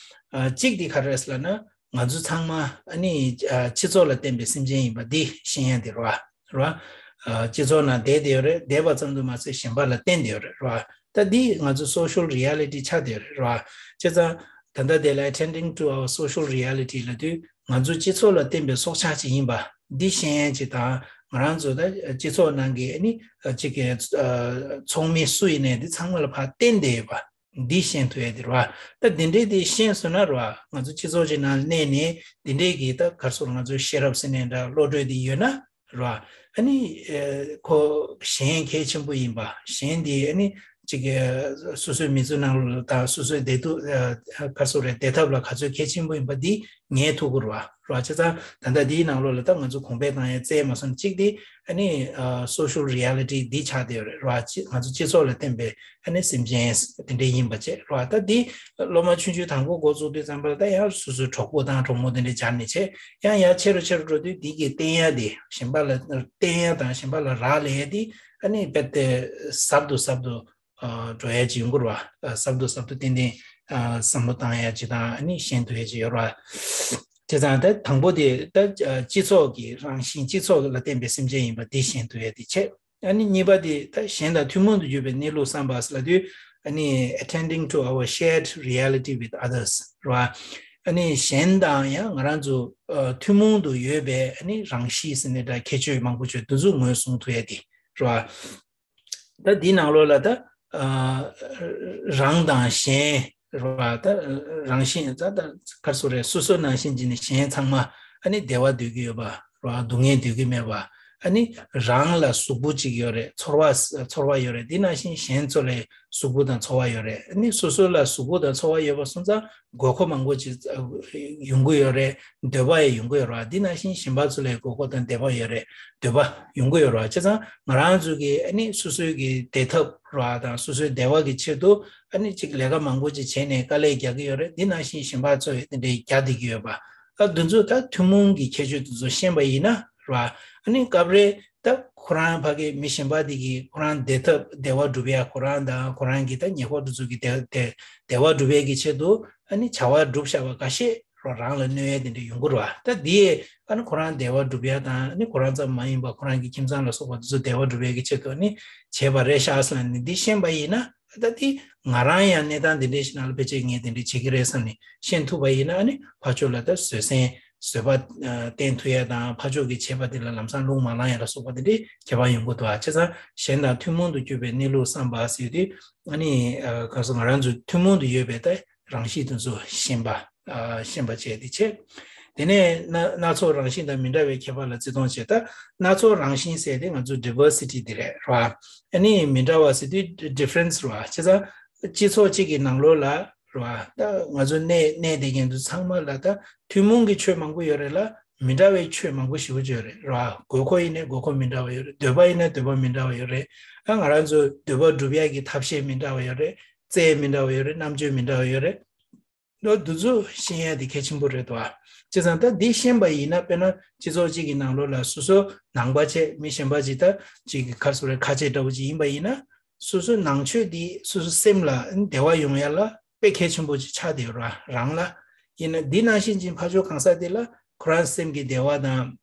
ཨ་གཅིག་དེ་ག་རེ་རེད་ཟེར་ལབ་ན། ང་ཚོ་ཚང་མ་ཨ་ནི་ཨ་སྤྱི་ཚོགས་ལ་བརྟེན་པའི་སེམས་ཅན་ཡིན་པ་འདི་ཤེས་ཡ་དེ་རེད་བ། རེད་བ། ཨ་སྤྱི་ཚོགས་ནང་བསྡད་བསྡད་ཡོད་རེད། བསྡད་པ་ཙམ་དུ་མ་ཟད་གཞན་པ་ལ་བརྟེན་བསྡད་ཡོད་རེད། རེད་བ། ད་འདི་ང་ཚོ་social reality་ཆགས་བསྡད་ཡོད་རེད། རེད་བ། བྱས་ཙང་ད་ལྟ་དེ་ལ་attending to our social reality་ལབ་དུས་ང་ཚོ་སྤྱི་ཚོགས་ལ་བརྟེན་པའི་སྲོག་ཆགས་ཅིག་ཡིན་པ་འདི་ཤེས་ཡ་ཅིག་དང་ ང་རང་ཚོ་ད་སྤྱི་ཚོགས་ནང་གི་ཨ་ནི་གཅིག་གི་ཚོགས་མི་སུ་ཡིན་ནའི་འདི་ཚང་མ་ལ་ཕར་བརྟེན་བསྡད་ཡོད་པ་འདི་ཤེས་ཐུབ་ཡ་དེ་རེད་བ། ད་འདི་འདྲའི་དེ་ཤེས་སོང་ན་རེད་བ། ང་ཚོ་སྤྱི་ཚོགས་ཀྱི་ནང་གནས་ནས་འདི་འདྲའི་གི་ད་ག་རེ་ཟེར། ང་ཚོ་ཤེས་རབ་ཟེར་ནའི་འདྲ། བློ་གྲོས་དེ་ཡོད་ན་རེད་བ། ཨ་ནི་ཁོ་གཞན་གལ་ཆེན་པོ་ཡིན་པ། གཞན་དེ་ཨ་ནི་གཅིག་གི་སོ་སོའི་མི་ཚེ་ནང་ལ་དང་སོ་སོའི་བདེ་སྡུག་ག་རེ་ཟེར་རེད། བདེ་ཐབས་ལ་ག་ཚོད་གལ་ཆེན་པོ་ཡིན་པ་འདི་ངེས་ཐུབ་ཀྱི་རེད་བ། རེད་བ། བྱས་ཙང་ད་ལྟ་འདིའི་ནང་ལོགས་ལ་ད་ང་ཚོ་གོང་འཕེལ་བཏང་ཡ་བཙལ་མ་སོང་། གཅིག་དེ་ཨ་ནི་social reality འདི་ཆགས་བསྡད་ཡོད་རེད། རེད་བ། ང་ཚོ་སྤྱི་ཚོགས་ལ་བརྟེན་པའི་ཨ་ནི་སེམས་ཅན་དེ་འདྲ་ཡིན་པ་བྱས། རེད་བ། ད་འདི་སློབ་མ་ཆུང་ཆུང་དང་པོ་འགོ་བཙུགས་དུས་ཙམ་པ་ལ་ད་ཡང་སོ་སོའི་གྲོགས་པོ་དང་གྲོགས་མོ་དེ་འདྲ་སྦྱར་ནས་བྱས། ཡང་ཡར་ཆེ་རུ་ཆེ་རུ་འགྲོ་དུས་འདི་གི་བསྟན་ཡ་དེ་གཞན་པ་ལ་བསྟན་ཡ་དང་གཞན་པ་ལ་རག་ལས་ཡ་དེ་ཨ་ནི་རྦད་དེ་ཟབ་ཏུ་ཟབ་ཏུ་འགྲོ་ཡ་ཅིག་ཡོང་གི་རེད་བ། ཟབ་ཏུ་ཟབ་ཏུ་ཏན་ཏན་བསམ་བློ་བཏང་ཡ་ཅིག་དང་ཨ་ནི་ཤེས་ཐུབ་ཡ་ཅིག་ཡོད་རེད་བ། བྱས་ཙང་ད་དང་པོ་དེ་ད་སྤྱི་ཚོགས་ཀྱི་རང་བཞིན། སྤྱི་ཚོགས་ལ་བརྟེན་པའི་སེམས་ཅན་ཡིན་པ་འདི་ཤེས་ཐུབ་ཡ་དེ་བྱས། ཨ་ནི་གཉིས་པ་དེ་ད་གཞན་དང་ཐུན་མོང་དུ་ཡོད་པའི་གནས་ལུགས་བསམ་པ་ཟེར་ལབ་དུས་ཨ་ནི་attending to our shared reality with others རེད་བ། ཨ་ནི་གཞན་དང་ཡང་ང་རང་ཚོ་ཐུན་མོང་དུ་ཡོད་པའི་ཨ་ནི་རང་གཤིས་ཟེར་ནའི་འདྲ། ཁྱད་ཆོས་མང་པོ་ཅིག་འདི་ཚོ་ངོས་བཟུང་ཐུབ་ཡ་དེ་རེད་བ། ད་འདིའི་ནང་ལོགས་ལ་ད་རང་དང་གཞན་རེད་བ། ད་རང་བཞིན་ད་ད་ག་རེ་ཟེར་རེད། སོ་སོ་ནང་བཞིན་བྱས་ནས་གཞན་ཚང་མ་ཨ་ནི་བདེ་བ་འདོད་ཀྱི་ཡོད་པ་རེད་བ། སྡུག་བསྔལ་འདོད་ཀྱི་མེད་པ། ཨ་ནི་རང་ལ་གཟུགས་པོ་གཅིག་ཡོད་རེད། ཚོར་བ་ཚོར་བ་ཡོད་རེད། འདི་ནང་བཞིན་གཞན་ཚོ་ལ་གཟུགས་པོ་དང་ཚོར་བ་ཡོད་རེད། ཨ་ནི་སོ་སོ་ལ་གཟུགས་པོ་དང་ཚོར་བ་ཡོད་པ་སོང་ཙང་དགོས་མཁོ་མང་པོ་ཅིག་ཡོང་གི་ཡོད་རེད། འདོད་པ་ཡང་ཡོང་གི་ཡོད་རེད་བ། འདི་ནང་བཞིན་གཞན་པ་ཚོ་ལ་དགོས་མཁོ་དང་འདོད་པ་ཡོད་རེད། འདོད་པ་ཡོང་གི་ཡོད་རེད་བ། བྱས་ཙང་ང་རང་ཚོ་གི་ཨ་ནི་སོ་སོའི་གི་བདེ་ཐབས་རེད་བ་དང་སོ་སོའི་བདེ་བ་གི་ཆེད་དུ་ཨ་ནི་ཅིག་ལས་ཀ་མང་པོ་ཅིག་བྱས་ནས་དཀའ་ལས་རྒྱག་གི་ཡོད་རེད། འདི་ནང་བཞིན་གཞན་པ་ཚོ་ཡང་དེ་འདྲའི་རྒྱག་བསྡད་ཀྱི་ཡོད་པ། ཨ་འདི་ཚོ་ད་ཐུན་མོང་གི་ཁྱད་ཆོས་དེ་ཚོ་ཤེས་པ་ཡིན་ན་རེད་བ། ཨ་ནི་སྐབས་རེ་ད་ཁོ་རང་ཕ་གི་མི་གཞན་པ་དེ་གིས་ཁོ་རང་བདེ་ཐབས་བདེ་བ་སྒྲུབ་ཡ། ཁོ་རང་དང་ཁོ་རང་གི་ད་ཉེ་འཁོར་དེ་ཚོ་གི་བདེ་བདེ་བདེ་བ་སྒྲུབ་ཡ་གི་ཆེད་དུ་ཨ་ནི་བྱ་བ་བསྒྲུབས་བཞག་པ་འགའ་ཤས་རང་ལ་གནོད་ཡ་དེ་འདྲ་ཡོང་གི་རེད་བ། ད་དེ་ཨ་ནི་ཁོ་རང་བདེ་བ་སྒྲུབ་ཡ་དང་། ཨ་ནི་ཁོ་རང་ཙམ་མ་ཡིན་པ་ཁོ་རང་གི་ཁྱིམ་ཚང་ལ་སོགས་པ་དེ་ཚོ་བདེ་བ་སྒྲུབ་ཡ་གི་ཆེད་དུ་ཨ་ནི་བྱས་པ་རེད་ཤག་ཟེར་ནས་འདི་ཤེས་པ་ཡིན་ན། ད་དེ་ང་རང་ཡང་གནས་སྟངས་འདི་འདྲའི་ཞིག་ནང་ལ་ཕལ་ཆེར་ངས་དེ་འདྲ་བྱེད་ཀྱི་རེད་བསམ་ནས་ཤེས་ཐུབ་པ་ཡིན་ན། ཨ་ནི་ཕར་ཕྱོགས་ལ་ད་བཟོད་བསྲན་བཟོད་པ་བསྟེན་ཐུབ་ཡ་དང་། ཕར་ཕྱོགས་ཀྱི་བྱས་པ་དེ་ལ་ལམ་སང་རླུང་མ་ལངས་ཡ་ལ་སོགས་པ་དེ་འདྲའི་ཁྱད་པར་ཡོང་གི་འདུག་ཨ། བྱས་ཙང་གཞན་དང་ཐུན་མོང་དུ་གྱུར་པའི་གནས་ལུགས་བསམ་པ་ཟེར་དུས་ཨ་ནི་ག་རེ་ཟེར། ང་རང་ཚོ་ཐུན་མོང་དུ་ཡོད་པའི་ད་རང་གཤིས་དེ་ཚོ་ཤེས་པ། ཨ་ཤེས་པ་བྱས་ཏེ་བྱས། དེ་ནས་སྣ་སྣ་ཚོགས་རང་བཞིན་དང་མི་འདྲ་བའི་ཁྱད་པར་ལ་བརྩི་མཐོང་བྱས། ད་སྣ་ཚོགས་རང་བཞིན་ཟེར་དེ་ང་ཚོ་diversity དེ་རེད་ར། ཨ་ནི་མི་འདྲ་བ་ཟེར་དུས་difference ར། བྱས་ཙང་སྤྱི་ཚོགས་གཅིག་གི་ནང་ལོགས་ལ་ར། ད་ང་ཚོ་གནས་གནས་བསྡད་མཁན་དེ་ཚང་མ་ལ་ད་ཐུན་མོང་གི་ཆོས་མང་པོ་ཡོད་རེད་ལ། མི་འདྲ་བའི་ཆོས་མང་པོ་ཞེ་པོ་ཅིག་ཡོད་རེད་ར། དགོས་མཁོ་ཡིན་ནའི་དགོས་མཁོ་མི་འདྲ་བ་ཡོད་རེད། འདོད་པ་ཡིན་ནའི་འདོད་པ་མི་འདྲ་བ་ཡོད་རེད། ཨ་ང་རང་ཚོ་འདོད་པ་སྒྲུབ་ཡག་གི་ཐབས་ཤེས་མི་འདྲ་བ་ཡོད་རེད། རྩལ་མི་འདྲ་བ་ཡོད་རེད། རྣམ་དཔྱོད་མི་འདྲ་བ་ཡོད་རེད། ལོ་འདི་ཚོ་ཤེས་ཡ་དེ་གལ་ཆེན་པོ་རེད་དོ། བྱས་ཙང་ད་འདི་ཤེས་པ་ཡིན་ན། དཔེར་ན་སྤྱི་ཚོགས་གཅིག་གི་ནང་ལོགས་ལ་སོ་སོ་ནང་པ་བྱས། མི་གཞན་པ་ཅིག་ད་ཅིག་གི་ཁ་སོ་རེ་ཁ་ཆེ་འདྲ་བོ་ཅིག་ཡིན་པ་ཡིན་ན། སོ་སོ་ནང་ཆོས་འདི་སོ་སོ་སེམས་ལ་བདེ་བ་ཡོང་ཡ་ལ་དཔེ་གལ་ཆེན་པོ་ཅིག་ཆགས་བསྡད་ཡོད་ར། རང་ལ་ཡིན་ན། འདི་ནང་བཞིན་ཅིག་ཕར་ཕྱོགས་གང་ཟག་དེ་ལ་ཁོ་རང་སེམས་ཀྱི་བདེ་བ་དང་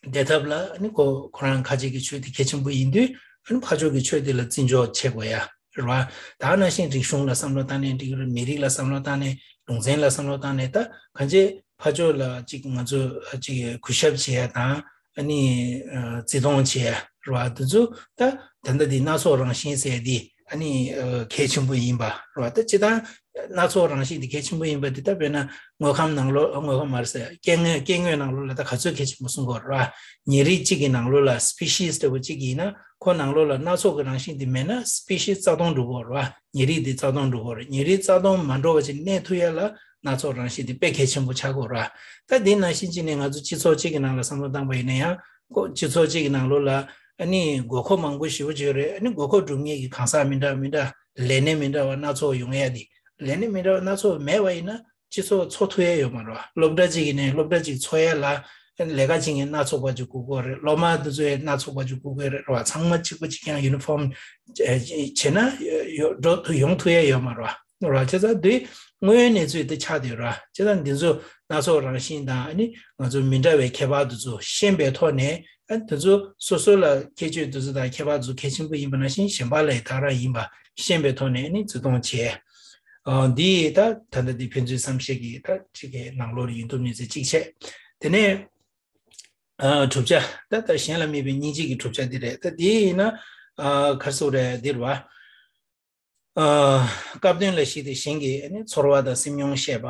བདེ་ཐབས་ལ་ཨ་ནི་ཁོ་ཁོ་རང་ཁ་ཆེ་གི་ཆོས་དེ་གལ་ཆེན་པོ་ཡིན་དུས། ཨ་ནི་ཕར་ཕྱོགས་ཀྱི་ཆོས་དེ་ལ་བརྩི་འཇོག་བྱེད་དགོས་ཡ་རེད་བ། ད་ནང་བཞིན་རིག་གཞུང་ལ་བསམ་བློ་བཏང་ནས་འགྲིག་གི་རེད། མི་རིགས་ལ་བསམ་བློ་བཏང་ནས། ལུང་ཚན་ལ་བསམ་བློ་བཏང་ནས། ད་གང་ཅི་ཕར་ཕྱོགས་ལ་ཅིག་ང་ཚོ་ཅིག་གུས་ཞབས་བྱེད་ཡ་དང་། ཨ་ནི་བརྩི་མཐོང་བྱེད་ཡ་རེད་བ། དེ་ཚོ་ད་ད་ལྟ་འདི་སྣ་ཚོགས་རང་བཞིན་ཟེར་འདི་ཨ་ནི་གལ་ཆེན་པོ་ཡིན་པ་རེད་བ། ད་སྤྱིར་བཏང་སྣ་ཚོགས་རང་བཞིན་འདི་གལ་ཆེན་པོ་ཡིན་པ་འདི། ད་དཔེར་ན་དངོས་ཁམས་ནང་ལོགས། དངོས་ཁམས་མ་རེད་ཟེར། སྐྱེ་དངོས། སྐྱེ་དངོས་ནང་ལོགས་ལ་ད་ག་ཚོད་གལ་ཆེན་པོ་གསུང་གི་ཡོད་རེད་བ། ཉེ་རིགས་གཅིག་གི་ནང་ལོགས་ལ་species འདྲ་བོ་གཅིག་ཡིན་ན། ཁོ་ནང་ལོགས་ལ་སྣ་ཚོགས་ཀྱི་རང་བཞིན་འདི་མེད་ན་species རྩ་སྟོང་འགྲོ་གི་ཡོད་རེད་བ། ཉེ་རིགས་འདི་རྩ་སྟོང་འགྲོ་གི་ཡོད་རེད། ཉེ་རིགས་རྩ་སྟོང་མ་འགྲོ་བ་ཅིག་གནས་ཐུབ་ཡ་ལ་སྣ་ཚོགས་རང་བཞིན་འདི་དཔེ་གལ་ཆེན་པོ་ཆགས་ཀྱི་ཡོད་རེད་བ། ད་འདི་ནང་བཞིན་ཅིག་ནས་ང་ཚོ་སྤྱི་ཚོགས་གཅིག་གི་ནང་ལ་བསམ་བློ་བཏང་པ་ཡིན་ན་ཡང་། ཁོ་སྤྱི་ཚོགས་གཅིག་གི་ནང་ལོགས་ལ་ཨ་ནི་དགོས་མཁོ་མང་པོ་ཞེ་པོ་ཅིག་ཡོད་རེད། ཨ་ནི་དགོས་མཁོ་སྒྲུབ་མཁན་གྱི་གང་ཟག་མི་འདྲ་མི་འདྲ། ལས་སྣེ་མི་འདྲ་བ་སྣ་ཚོགས་ཡོང་ཡ་དེ། ལས་སྣེ་མི་འདྲ་བ་སྣ་ཚོགས་མེད་པ་ཡིན་ན་སྤྱི་ཚོགས་འཚོ་ཐུབ་ཡ་ཡོད་མ་རེད་བ། སློབ་གྲྭ་གཅིག་གི་ནས་སློབ་གྲྭ་གཅིག་འཚོ་ཡ་ལ་ལས་ཀ་བྱེད་མཁན་སྣ་ཚོགས་པ་ཅིག་དགོས་ཀྱི་ཡོད་རེད། སློབ་མ་དེ་ཚོ་ཡང་སྣ་ཚོགས་པ་ཅིག་དགོས་ཀྱི་ཡོད་རེད་བ། ཚང་མ་གཅིག་པ་གཅིག་རྐྱང་uniform བྱས་ན་ཡོ་འགྲོ་ཐུབ། ཡོང་ཐུབ་ཡ་ཡོད་མ་རེད་བ། རེད་བ། བྱས་ཙང་འདི་དངོས་ཡོད་གནས་ཚུལ་དེ་ཆགས་བསྡད་ཡོད་རེད་བ། བྱས་ཙང་འདི་ཚོ་སྣ་ཚོགས་རང་བཞིན་དང་། ཨ་ནི་ང་ཚོ་མི་འདྲ་བའི་ཁྱད་པར་དེ་ཚོ་ཤེས་པའི་ཐོག་ནས། ཨ་དེ་ཚོ་སོ་སོ་ལ་ཁྱད་ཆོས་དེ་ཚོ་དང་ཁྱད་པར་དེ་ཚོ་གལ་ཆེན་པོ་ཡིན་པ་ནང་བཞིན་གཞན་པ་ལ་ཡང་དེ་ག་རང་ཡིན་པ་ཤེས་པའི་ཐོག་ནས་ཨ་ནི་བརྩི་མཐོང་བྱས། ཨ་འདི་ད་ད་ལྟ་འདི་ཕན་ཚུན་བསམ་ཤེས་ཀྱི་ད་ཅིག་གི་ནང་ལོགས་ལ་ཡིན་ཐུབ་མིན་ཚེ་གཅིག་བྱས། དེ་ནས། ཨ་བསྒྲུབ་བྱ་ད་ལྟ་གཞན་ལ་དམིགས་པའི་སྙིང་རྗེ་གི་བསྒྲུབ་བྱ་འདི་རེད། ད་འདི་ཡིན་ན་ཨ་ག་རེ་ཟེར་དགོས་རེད། འདི་རེད་བ། ཨ་སྐབས་དོན་ལ་གཞིགས་ཏེ་གཞན་གྱི་ཨ་ནི་ཚོར་བ་དང་སེམས་མྱོང་བཤད་པ་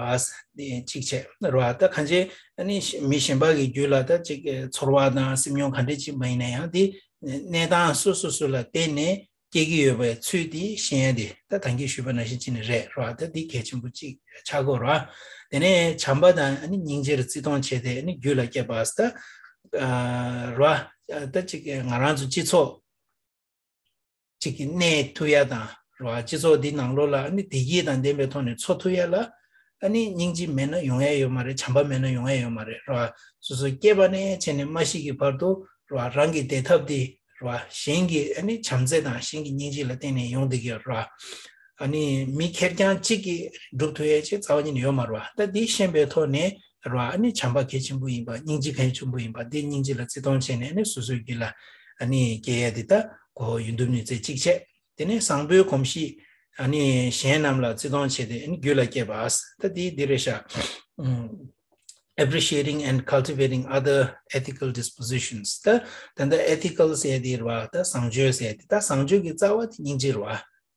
འདི་གཅིག་བྱས་རེད་བ། ད་གང་ཅི་ཨ་ནི་མི་གཞན་པ་གི་རྒྱུད་ལ་ད་ཅིག་ཚོར་བ་དང་སེམས་མྱོང་ག་འདྲ་ཅིག་མ་ཡིན་ན་ཡང་འདི་གནས་སྟངས་སོ་སོ་སོ་ལ་བརྟེན་ནས་སྐྱེ་གི་ཡོད་པའི་ཚུལ་དེ་ཤེས་ཡ་དེ་ད་ད་གིན་ཞུས་པ་ནང་བཞིན་ཅིག་ནི་རེད་ར། ད་འདི་གལ་ཆེན་པོ་ཅིག་ཆགས་ཀྱི་ཡོད་ར། དེ་ནས་བྱམས་པ་དང་ཨ་ནི་སྙིང་རྗེར་བརྩི་མཐོང་བྱས་ཏེ་ཨ་ནི་རྒྱུད་ལ་སྐྱེས་པ་ད་ར། ད་ཅིག་ང་རང་ཚོ་སྤྱི་ཚོགས་ཅིག་གི་གནས་ཐུབ་ཡ་དང་ར། སྤྱི་ཚོགས་འདི་ནང་ལོགས་ལ་ཨ་ནི་བདེ་སྐྱིད་དང་ལྡན་པའི་ཐོག་ནས་འཚོ་ཐུབ་ཡ་ལ་ཨ་ནི་སྙིང་རྗེ་མེད་ན་ཡོང་ཡ་ཡོད་མ་རེད། བྱམས་པ་མེད་ན་ཡོང་ཡ་ཡོད་མ་རེད་ར། སོ་སོ་སྐྱེས་པ་ནས་བྱས་ནས་མ་ཤི་གི་བར་དུ་ར་རང་གི་བདེ་ཐབས་འདི་ར་གཞན་གྱི་ཨ་ནི་བྱམས་བརྩེ་དང་གཞན་གྱི་སྙིང་རྗེ་ལ་བརྟེན་ནས་ཡོང་བསྡད་ཀྱི་ཡོད་ར། ཨ་ནི་མི་ཁེར་རྐྱང་གཅིག་གིས་སྒྲུབ་ཐུབ་ཡས་ཅིག་རྩ་བ་ཉིད་ནས་ཡོད་མ་རེད་བ། ད་འདི་ཤེས་པའི་ཐོག་ནས་ར་ཨ་ནི་བྱམས་པ་གལ་ཆེན་པོ་ཡིན་པ། སྙིང་རྗེ་གལ་ཆེན་པོ་ཡིན་པ། འདི་སྙིང་རྗེ་ལ་བརྩི་མཐོང་བྱས་ནས་ཨ་ནི་སོ་སོའི་རྒྱུད་ལ་ཨ་ནི་སྐྱེ་ཡས་འདི་ད་གོ་ཡོན་ཏུབ་ནུས་རྩལ་གཅིག་བྱས། དེ་ནས་བཟང་པོའི་གོམས་གཤིས་ཨ་ནི་གཞན་རྣམས་ལ་བརྩི་མཐོང་བྱས་ཏེ་ཨ་ནི་རྒྱུད་ལ་སྐྱེས་པ། ད་འདི་འདི་རེད་ཤག appreciating and cultivating other ethical dispositions. ད་ད་ལྟ་ethical ཟེར་དེ་རེད་བ། ད་བཟང་སྤྱོད་ཟེར་དེ། ད་བཟང་སྤྱོད་ཀྱི་རྩ་བ་དེ་སྙིང་རྗེ་རེད་བ།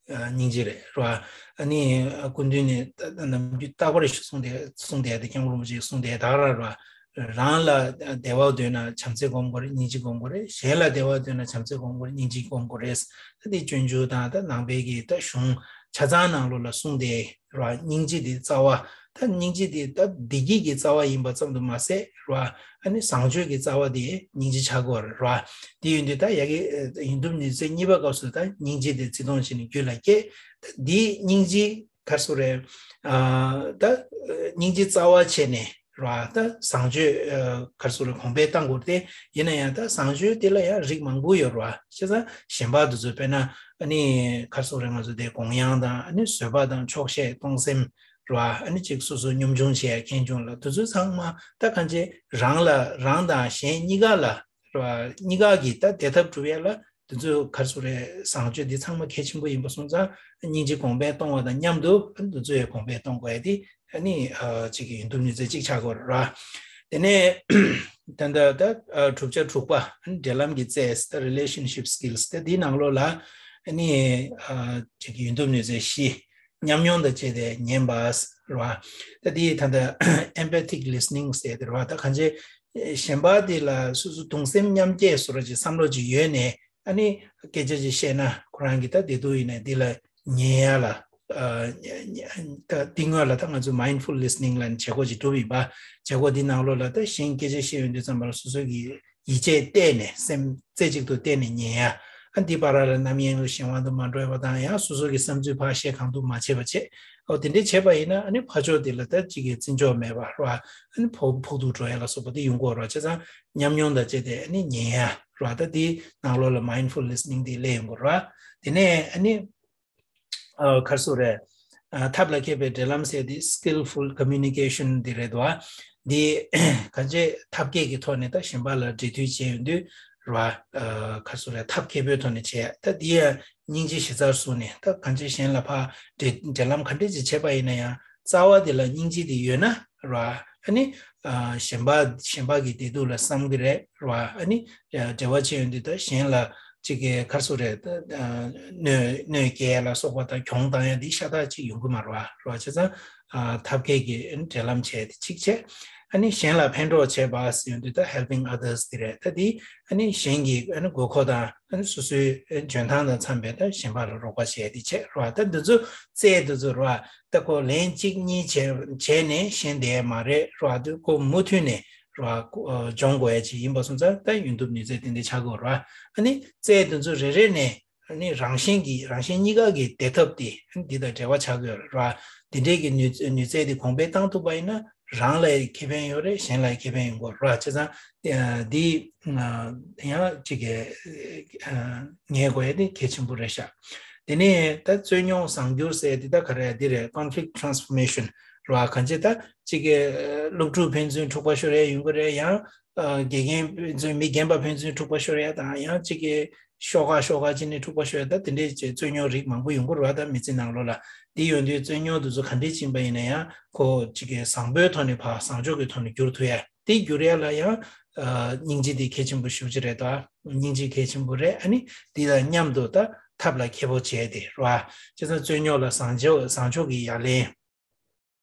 ཨ་སྙིང་རྗེ་རེད་ར། ཨ་ནི་སྐུ་མདུན་ནས་ད་ད་ནམ་རྒྱུན་རྟག་པར་གསུངས་ཏེ་གསུངས་ཏེ་ད་སྐྱབས་མགོན་རིན་པོ་ཆེས་གསུངས་ཏེ་ད་ར་ར། རང་ལ་བདེ་བ་འདོད་ན་བྱམས་བརྩེ་སྒོམ་དགོས་རེད། སྙིང་རྗེ་སྒོམ་དགོས་རེད། གཞན་ལ་བདེ་བ་འདོད་ན་བྱམས་བརྩེ་སྒོམ་དགོས་རེད། སྙིང་རྗེ་སྒོམ་དགོས་རེད། ད་འདི་སྤྱོད་འཇུག་དང་ད་ནང་པའི་གི་ད་གཞུང་ཆ་ཚང་ནང་ལོགས་ལ་གསུངས་ཏེ་ར། སྙིང་རྗེ་འདི་རྩ་བ། ད་སྙིང་རྗེ་འདི་ད་བདེ་སྐྱིད་ཀྱི་རྩ་བ་ཡིན་པ་ཙམ་དུ་མ་ཟད་ར། ཨ་ནི་བཟང་སྤྱོད་ཀྱི་རྩ་བ་དེ་སྙིང་རྗེ་ཆགས་ཀྱི་ཡོད་རེད་ར། དེ་ཡིན་དུས་ད་ཡ་གི་ཡོན་ཏུབ་ནུས་རྩལ་གཉིས་པ་སྐབས་སུ་ད་སྙིང་རྗེ་དེ་བརྩི་མཐོང་བྱས་ནས་རྒྱུད་ལ་སྐྱེས། ད་འདི་སྙིང་རྗེ་ག་རེ་ཟེར་དགོས་རེད། ཨ་ད་སྙིང་རྗེ་རྩ་བ་བྱས་ནས་ར། ད་བཟང་སྤྱོད་ཨ་ག་རེ་ཟེར་དགོས་རེད། གོང་འཕེལ་གཏང་དགོས་ཏེ། ཡིན་ན་ཡང་ད་བཟང་སྤྱོད་དེ་ལ་ཡང་རིགས་མང་པོ་ཡོད་རེད་བ། བྱས་ཙང་གཞན་པ་དེ་ཚོ་དཔེར་ན་ཨ་ནི་ག་རེ་ཟེར་དགོས་རེད། ང་ཚོ་དེ་དགོངས་ཡངས་དང་ཨ་ནི་བཟོད་པ་དང་ཆོག་ཤེས་གཏོང་སེམས་རེད་བ། ཨ་ནི་གཅིག་སོ་སོ་སྙོམས་ཆུང་བྱེད་ཡ་ཁེངས་སྐྱུང་ལ་དེ་ཚོ་ཚང་མ་ད་གང་ཅི་རང་ལ་རང་དང་གཞན་གཉིས་ཀ་ལ་རེད་བ། གཉིས་ཀ་གི་ད་བདེ་ཐབས་སྒྲུབ་ཡ་ལ་དེ་ཚོ་ག་རེ་ཟེར་དགོས་རེད། བཟང་སྤྱོད་འདི་ཚང་མ་གལ་ཆེན་པོ་ཡིན་པ་སོང་ཙང་སྙིང་རྗེ་གོང་འཕེལ་གཏོང་བ་དང་མཉམ་དུ་ཨ་ནི་དེ་ཚོ་ཡང་གོང་འཕེལ་གཏོང་དགོས་ཡ་དེ་ཨ་ནི་ཨ་གཅིག་གི་ཡོན་ཏུབ་ནུས་རྩལ་གཅིག་ཆགས་ཀྱི་ཡོད་རེད་བ། དེ་ནས་ད་ལྟ་ད་ཨ་བསྒྲུབ་བྱ་དྲུག་པ་ཨ་ནི་འབྲེལ་ལམ་གྱི་རྩལ། ད་relationship skills། ད་འདིའི་ནང་ལོགས་ལ་ཨ་ནི་ཨ་གཅིག་གི་ཡོན་ཏུབ་ནུས་རྩལ་བཞི། ཉམས་མྱོང་དང་བཅས་ཏེ་ཉན་པ་རེད་བ། ད་འདི་ད་ལྟ་empathic listening ཟེར་དེ་རེད་བ། ད་གང་ཅི་གཞན་པ་དེ་ལ་སོ་སོ་གདུང་སེམས་མཉམ་སྐྱེད་བཟོ་འདྲ་ཅིག་བསམ་བློ་ཅིག་ཡོད་ནས་ཨ་ནི་སྐད་ཆ་ཅིག་བཤད་ན་ཁོ་རང་གི་ད་བདེ་སྡུག་ཡིན་ན་འདི་ལ་ཉན་ཡ་ལ། ཨ་ད་འདི་སྔོན་ལ་ད་ང་ཚོས་mindful listening ལབ་ནས་བྱེད་སྒོ་ཅིག་བསྒྲུབས་ཡིན་པ། བྱེད་སྒོ་འདི་ནང་ལོགས་ལ་ད་གཞན་སྐད་ཆ་བཤད་ཡོང་དུས་ཙམ་པ་ལ་སོ་སོ་གི་ཡིད་ཆེས་གཏད་ནས་སེམས་རྩེ་གཅིག་ཏུ་གཏད་ནས་ཉན་ཡ། ཨ་འདི་བར་ལ་རྣམ་གཡེང་ལ་གཞན་དབང་དུ་མ་འགྲོ་བ་དང་ཡང་སོ་སོ་གི་བསམ་ཚུལ་ཕར་བཤད་གང་ཐུབ་མ་བྱེད་པ་བྱེད། ཨོ་དེ་འདྲའི་བྱས་པ་ཡིན་ན་ཨ་ནི་ཕར་ཕྱོགས་དེ་ལ་ད་གཅིག་གི་བརྩི་འཇོག་མེད་པ་རེད་བ། ཨ་ནི་ཕོག་ཕོག་ཐུག་འགྲོ་ཡ་ལ་སོགས་པ་དེ་ཡོང་གི་ཡོད་རེད་བ། བྱས་ཙང་ཉམས་མྱོང་དང་བཅས་ཏེ་ཨ་ནི་ཉན་ཡ་རེད་བ། ད་དེའི་ནང་ལོགས་ལ་mindful listening དེ་སླེབས་ཡོང་གི་རེད་བ། དེ་ནས་ཨ་ནི། ཨ་ག་རེ་ཟེར་དགོས་རེད། ཨ་ཐབས་ལ་མཁས་པའི་འབྲེལ་ལམ་ཟེར་དེ་skillful communication དེ་རེད་དོ། འདི་གང་ཅི་ཐབས་མཁས་ཀྱི་ཐོག་ནས་ད་གཞན་པ་ལ་འབྲེལ་མཐུད་བྱས་ཡོང་དུས་རེད་བ། ཨ་ག་རེ་ཟེར་དགོས་རེད། ཐབས་མཁས་པོའི་ཐོག་ནས་བྱས། ད་འདི་ཡང་སྙིང་རྗེ་གཞི་རྩར་བཟུང་ནས་ད་གང་ཅི་གཞན་ལ་ཕར་འབྲེལ་འབྲེལ་ལམ་ག་འདྲས་ཅིག་བྱས་པ་ཡིན་ན་ཡང་རྩ་བ་དེ་ལ་སྙིང་རྗེ་དེ་ཡོད་ན་རེད་བ། ཨ་ནི་ཨ་གཞན་པ་གཞན་པ་གི་བདེ་སྡུག་ལ་བསམ་གི་རེད་རེད་བ། ཨ་ནི་འབྲེལ་བ་བྱས་ཡོང་དུས་ད་གཞན་ལ་གཅིག་གི་ག་རེ་ཟེར་དགོས་རེད། ད་གནོད་གནོད་སྐྱེལ་ཡ་ལ་སོགས་པ་དང་གྱོང་བཏང་ཡ་འདི་ཤ་སྟག་ཅིག་ཡོང་གི་མ་རེད་བ། རེད་བ། བྱས་ཙང་ཨ་ཐབས་མཁས་ཀྱི་འབྲེལ་ལམ་བྱས་ཏེ་གཅིག་བྱས། ཨ་ནི་གཞན་ལ་ཕན་གྲོགས་བྱས་པ་ཟེར་ཡོང་དུས་ད་helping others དེ་རེད། ད་འདི་ཨ་ནི་གཞན་གྱི་ཨ་ནི་དགོས་མཁོ་དང་ཨ་ནི་སོ་སོའི་འཇོན་ཐང་དང་འཚམ་པའི་ད་གཞན་པ་ལ་རོགས་པ་བྱས་ཏེ་བྱས་རེད་བ། ད་འདི་ཚོ་རྩལ་འདི་ཚོ་རེད་བ། ད་ཁོ་ལན་གཅིག་གཉིས་བྱས་བྱས་ནས་ཤེས་བསྡད་ཡ་མ་རེད་རེད་བ། འདི་ཁོ་མུ་མཐུད་ནས་རེད་བ། སྦྱོང་དགོས་ཡ་ཅིག་ཡིན་པ་སོང་ཙང་ད་ཡོན་ཏུབ་ནུས་རྩལ་དེ་འདྲ་ཆགས་ཀྱི་ཡོད་རེད་བ། ཨ་ནི་རྩལ་དེ་ཚོ་རེ་རེ་ནས་ཨ་ནི་རང་བཞིན་གྱི་རང་བཞིན་གཉིས་ཀ་གི་བདེ་ཐབས་དེ་ཨ་ནི་འདི་དང་འབྲེལ་བ་ཆགས་ཀྱི་ཡོད་རེད་བ། འདི་འདྲའི་གི་ནུས་ནུས་རྩལ་དེ་གོང་འཕེལ་བཏང་ཐུབ་པ་ཡིན་ན་རང་ལ་ཡང་ཁེ་ཕན་ཡོད་རེད། གཞན་ལ་ཡང་ཁེ་ཕན་ཡོང་གི་ཡོད་རེད་བ། བྱས་ཙང་འདི་ཡང་གཅིག་གི་ངེས་དགོས་ཡ་དེ་གལ་ཆེན་པོ་རེད་ཤག་དེ་ནས་ད་རྩོད་རྙོག་བཟང་བསྒྱུར་ཟེར་དེ་ད་ག་རེ་འདི་རེད། conflict transformation རེད་བ། གང་ཅི་ད་གཅིག་གི་སློབ་ཕྲུག་ཕན་ཚུན་འཁྲུག་པ་ཤོར་ཡ་ཡོང་གི་རེད། ཡང་དགེ་རྒན་ཕན་ཚུན་མི་རྒན་པ་ཕན་ཚུན་འཁྲུག་པ་ཤོར་ཡ་དང་ཡང་གཅིག་གི་ཤོག་ཁ་ཤོག་ཁ་ཅིག་ནས་འཁྲུག་པ་ཤོར་ཡ་ད་དེ་འདྲའི་རྩོད་རྙོག་རིགས་མང་པོ་ཡོང་གི་རེད་བ། ད་མི་ཚེ་ནང་ལོགས་ལ་དེ་ཡོང་དུས་རྩོད་རྙོག་དེ་ཚོ་ག་འདྲས་ཕྱིན་པ་ཡིན་ན་ཡང་ཁོ་གཅིག་གི་བཟང་པོའི་ཐོག་ནས་ཕར་བཟང་ཕྱོགས་ཀྱི་ཐོག་ནས་བསྒྱུར་ཐུབ་ཡ་དེ་བསྒྱུར་ཡ་ལ་ཡང་ སྙིང་རྗེ་དེ་གལ་ཆེན་པོ་ཞེ་པོ་ཅིག་རེད་དོ། སྙིང་རྗེ་གལ་ཆེན་པོ་རེད། ཨ་ནི་དེ་དང་མཉམ་དུ་ད་ཐབས་ལ་མཁས་པོ་བྱས་ཏེ་རེད་བ། བྱས་ཙང་རྩོད་རྙོག་ལ་བཟང་ཕྱོགས་བཟང་ཕྱོགས་ཀྱི་ཡ་ལན།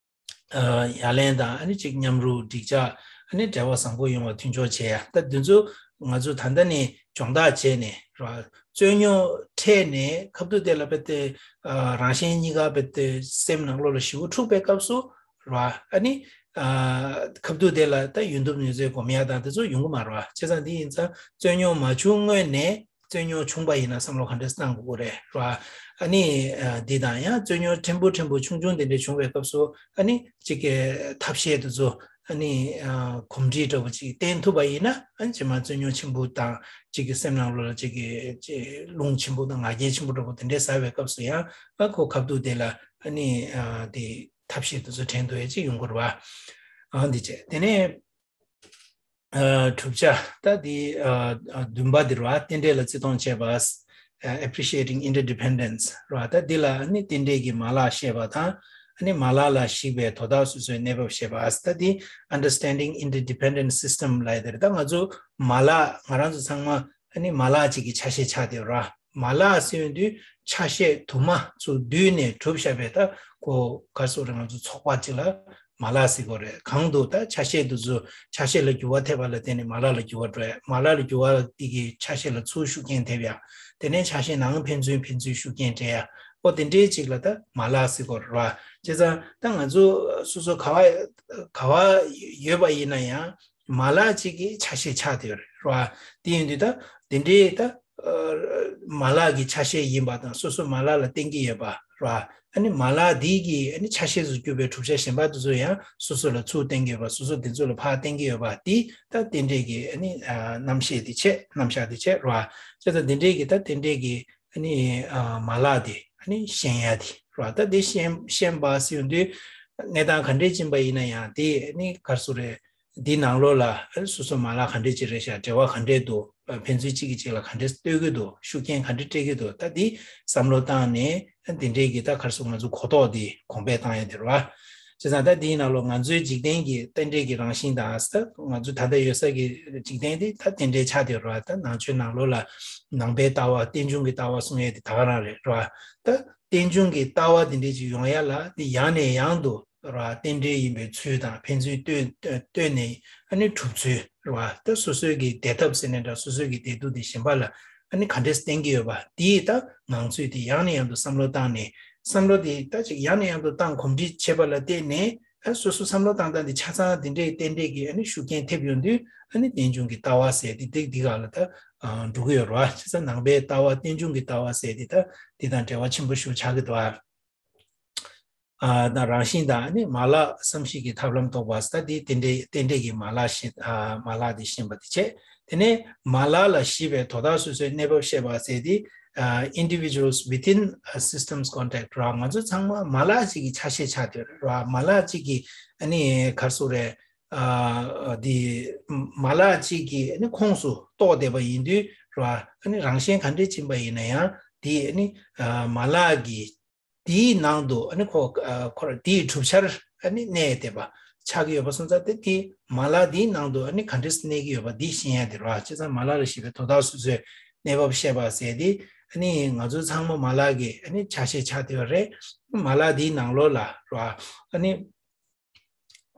ཡ་ལན་དང་ཨ་ནི་གཅིག་མཉམ་རུབ་འགྲིག་འཇགས། ཨ་ནི་འབྲེལ་བ་བཟང་པོ་ཡོང་བ་མཐུན་སྦྱོར་བྱེད་ཡ། ད་འདི་ཚོ་ང་ཚོ་ད་ལྟ་ནས་སྦྱོང་བརྡར་བྱས་ནས་རེད་བ། རྩོད་རྙོག་འཕྲད་ནས་ཁ་ཐུག་དེ་ལ་དཔེ་དེ་རང་གཞན་གཉིས་ཀ་དཔེ་དེ་སེམས་ནང་ལོགས་ལ་ཞེ་པོ་འཁྲུག་པའི་སྐབས་སུ་རེད་བ། ཨ་ནི་ཁ་ཐུག་དེ་ལ་ད་ཡོན་ཏུབ་ནུས་རྩལ་སྒོམ་ཡ་དང་དེ་ཚོ་ཡོང་གི་མ་རེད་བ། བྱས་ཙང་འདི་ཡིན་ཙང་རྩོད་རྙོག་མ་བྱུང་སྔོན་ནས། རྩོད་རྙོག་བྱུང་པ་ཡིན་ན་བསམ་བློ་ག་འདྲ་བཏང་དགོས་ཀྱི་རེད་ར། ཨ་ནི་འདི་དང་ཡང་རྩོད་རྙོག་ཕྲན་བུ་ཕྲན་བུ་ཆུང་ཆུང་དེ་འདྲ་བྱུང་བའི་སྐབས་སུ་ཨ་ནི་གཅིག་གི་ཐབས་ཤེས་དེ་ཚོ་ཨ་ནི་གོམས་འདྲིས་འདྲ་བོ་ཅིག་བསྟེན་ཐུབ་པ་ཡིན་ན། ཨ་ནི་རྗེས་མ་རྩོད་རྙོག་ཆེན་པོ་དང་གཅིག་གི་སེམས་ནང་ལོགས་ལ་གཅིག་གི་རླུང་ཆེན་པོ་དང་ང་རྒྱལ་ཆེན་པོ་འདྲ་བོ་དེ་འདྲ་ཟ་བའི་སྐབས་སུ་ཡང་ཨ་ཁོ་ཁ་ཐུག་དེ་ལ་ཨ་ནི་དེ་ཐབས་ཤེས་དེ་ཚོ་དྲན་ཐུབ་ཡ་ཅིག་ཡོང་དགོས་རེད་བ། ཨ་འདི་བྱས་དེ་ནས། གྲུབ་ཆ་ད་འདི་བདུན་པ་འདི་རེད་བ། རྟེན་འབྲེལ་ལ་བརྩི་མཐོང་བྱེད་པ། Appreciating Interdependence རེད་བ། ད་འདི་ལ་ནི་རྟེན་འབྲེལ་གྱི་མ་ལག་ཤེས་པ་དང་། ནི་མ་ལག་ལ་གཞིགས་པའི་དོ་བདག་སོ་སོའི་གནས་བབ་ཤེས་པ། ད་འདི་Understanding Interdependent System ལབ་ཡ་དེ་རེད། ད་ང་ཚོ་མ་ལག་ང་རང་ཚོ་ཚང་མ་ནི་མ་ལག་ཅིག་གི་ཆ་ཤས་ཆགས་བསྡད་ཡོད་རེད་བ། མ་ལག་ཟེར་ཡོང་དུས་ཆ་ཤས་དུ་མ་ཚོ་བསྡུས་ནས་གྲུབ་བཞག་པའི་ད་ཁོ་ག་སོ་རེད། ང་ཚོ་ཚོགས་པ་ཅིག་ལ། མ་ལག་ཟེར་གྱི་ཡོད་རེད། གང་འདུག་ད་ཆ་ཤས་དེ་ཚོ་ཆ་ཤས་ལ་འགྱུར་བ་ཐེབས་པ་ལ་བརྟེན་ནས་མ་ལག་ལ་འགྱུར་བ་འགྲོ་ཡ། མ་ལག་ལ་འགྱུར་བ་དེ་གིས་ཆ་ཤས་ལ་ཚུར་ཤུགས་རྐྱེན་ཐེབས་ཡ། དེ་ནས་ཆ་ཤས་ནང་ཕན་ཚུན་ཕན་ཚུན་ཤུགས་རྐྱེན་སྤྲད་ཡ། ཨོ་དེ་འདྲའི་ཅིག་ལ་ད་མ་ལག་ཟེར་གྱི་ཡོད་རེད་བ། བྱས་ཙང་ད་ང་ཚོ་སོ་སོ་ག་བ་ག་བ་ཡོད་པ་ཡིན་ན་ཡང་མ་ལག་ཅིག་གི་ཆ་ཤས་ཆགས་བསྡད་ཡོད་རེད་བ། དེ་ཡིན་དུས་ད་དེ་འདྲའི་ད་མ་ལག་གི་ཆ་ཤས་ཡིན་པ་དང་སོ་སོ་མ་ལག་ལ་བརྟེན་གྱི་ཡོད་པ་རེད་བ། ཨ་ནི་མ་ལག་འདི་གི་ཨ་ནི་ཆ་ཤས་སུ་གྱུར་པའི་གྲུབ་ཆ་གཞན་པ་དེ་ཚོ་ཡང་སོ་སོ་ལ་ཚུར་བརྟེན་གྱི་ཡོད་པ། སོ་སོ་དེ་ཚོ་ལ་ཕར་བརྟེན་གྱི་ཡོད་པ། འདི་ད་རྟེན་འབྲེལ་གྱི་ཨ་ནི་རྣམ་བཤད་དེ་བྱས། རྣམ་གཞག་དེ་བྱས་རེད་བ། བྱས་ཙང་དེ་འདྲའི་གི་ད་རྟེན་འབྲེལ་གྱི་ཨ་ནི་མ་ལག་དེ་ཨ་ནི་ཤེས་ཡ་དེ་རེད་བ། ད་དེ་ཤེས་ཤེས་པ་ཟེར་ཡོང་དུས་གནས་སྟངས་ག་འདྲས་ཕྱིན་པ་ཡིན་ན་ཡང་དེ་ཨ་ནི་ག་རེ་ཟེར་དགོས་རེད། འདི་ནང་ལོགས་ལ་སོ་སོ་མ་ལག་ག་འདྲས་ཅིག་རེད་ཤག་འབྲེལ་བ་ག་འདྲས་འདུག་ཕན་ཚུན་གཅིག་གིས་གཅིག་ལ་ག་འདྲས་གཏོད་ཀྱི་འདུག་ཤུགས་རྐྱེན་ག་འདྲས་སྤྲད་ཀྱི་འདུག་ད་འདི་བསམ་བློ་བཏང་ནས་འདི་འདྲས་ཀྱི་ད་ག་རེ་ཟེར། ང་ཚོ་གོ་རྟོགས་འདི་གོང་འཕེལ་བཏང་ཡ་དེ་རེད་བ། བྱས་ཙང་ད་འདིའི་ནང་ལོགས་ང་ཚོའི་འཇིག་རྟེན་གྱི་རྟེན་འབྲེལ་གྱི་རང་བཞིན་དང་། ད་ང་ཚོ་ད་ལྟ་ཡོད་ས་གི་འཇིག་རྟེན་འདི་ད་རྟེན་འབྲེལ་ཆགས་བསྡད་ཡོད་རེད་བ། ད་ནང་ཆོས་ནང་ལོགས་ལ་ནང་པའི་ལྟ་བ། རྟེན་འབྱུང་གི་ལྟ་བ་གསུང་ཡ་དེ་ད་ག་རང་རེད་རེད་བ། ད་རྟེན་འབྱུང་གི་ལྟ་བ་འདི་འདྲས་ཅིག་ཡོང་ཡ་ལ་འདི་ཡང་ནས་ཡང་དུ་ར་རྟེན་འབྲེལ་ཡིན་པའི་ཚུལ་དང་ཕན་ཚུན་ལྟོས་ལྟོས་ནས་ཨ་ནི་གྲུབ་ཚུལ་ར། ད་སོ་སོའི་གི་བདེ་ཐབས་ཟེར་ནའི་འདྲ། སོ་སོའི་གི་བདེ་སྡུག་དེ་གཞན་པ་ལ་ཨ་ནི་ག་འདྲས་བསྟན་གྱི་ཡོད་པ། དེའི་ད་ངང་ཚུལ་དེ་ཡང་ནས་ཡང་དུ་བསམ་བློ་བཏང་ནས། བསམ་བློ་དེ་ད་ཅིག་ཡང་ནས་ཡང་དུ་བཏང་གོམས་འདྲིས་བྱེད་པ་ལ་བརྟེན་ནས། ཨ་སོ་སོ་བསམ་བློ་བཏང་སྟངས་དེ་ཆ་ཚང་དེ་འདྲའི་རྟེན་འབྲེལ་གྱི་ཨ་ནི་ཤུགས་རྐྱེན་ཐེབས་ཡོང་དུས་ཨ་ནི་རྟེན་འབྱུང་གི་ལྟ་བ་ཟེར་དེ་འདི་འདི་ག་ལ་ད་འགྲོ་གི་ཡོད་རེད་བ། བྱས་ཙང་ནང་པའི་ལྟ་བ། རྟེན་འབྱུང་གི་ལྟ་བ་ཟེར་དེ་ད་འདི་དང་འབྲེལ་བ་ཆེན་པོ་ཞིག་ཆགས་ཀྱི་འདུག་བ། ཨ་ད་རང་བཞིན་དང་ནི་མ་ལག་བསམ་གཞིག་གི་ཐབས་ལམ་རྟོགས་པ། ད་འདི་རྟེན་འབྲེལ་རྟེན་འབྲེལ་གྱི་མ་ལག་ཤེས། ཨ་མ་ལག་འདི་ཤེས་པ་དེ་བྱས། དེ་ནས་མ་ལག་ལ་གཞིགས་པའི་དོ་བདག་སོ་སོའི་གནས་བབ་ཤེས་པ་ཟེར་དེ། ཨ་individuals within a systems context ར། ང་ཚོ་ཚང་མ་མ་ལག་ཅིག་གི་ཆ་ཤས་ཆགས་བསྡད་ཡོད་རེད་ར། མ་ལག་ཅིག་གི་ཨ་ནི་ག་རེ་ཟེར་དགོས་རེད། ཨ་འདི་མ་ལག་ཅིག་གི་ཨ་ནི་ཁོངས་སུ་གཏོགས་བསྡད་པ་ཡིན་དུས་ར། ཨ་ནི་རང་བཞིན་ག་འདྲས་ཕྱིན་པ་ཡིན་ན་ཡང་དེ་ཨ་ནི་ཨ་མ་ལག་གི་དེའི་ནང་དུ་ཨ་ནི་ཁོ་ཨ་ཁོ་ར་དེའི་གྲུབ་ཆར་ཨ་ནི་གནས་བསྡད་པ་ཆགས་ཀྱི་ཡོད་པ་སོང་ཙང་། དེ་དེ་མ་ལག་དེའི་ནང་དུ་ཨ་ནི་ག་འདྲས་གནས་ཀྱི་ཡོད་པ་འདི་ཤེས་ཡ་དེ་རེད་བ། བྱས་ཙང་མ་ལག་ལ་གཞིགས་པའི་དོ་བདག་སོ་སོའི་གནས་བབ་ཤེས་པ་ཟེར་དེ། ཨ་ནི་ང་ཚོ་ཚང་མ་མ་ལག་གི་ཨ་ནི་ཆ་ཤས་ཆགས་བསྡད་ཡོད་རེད། མ་ལག་དེའི་ནང་ལོགས་ལ་རེད་བ། ཨ་ནི་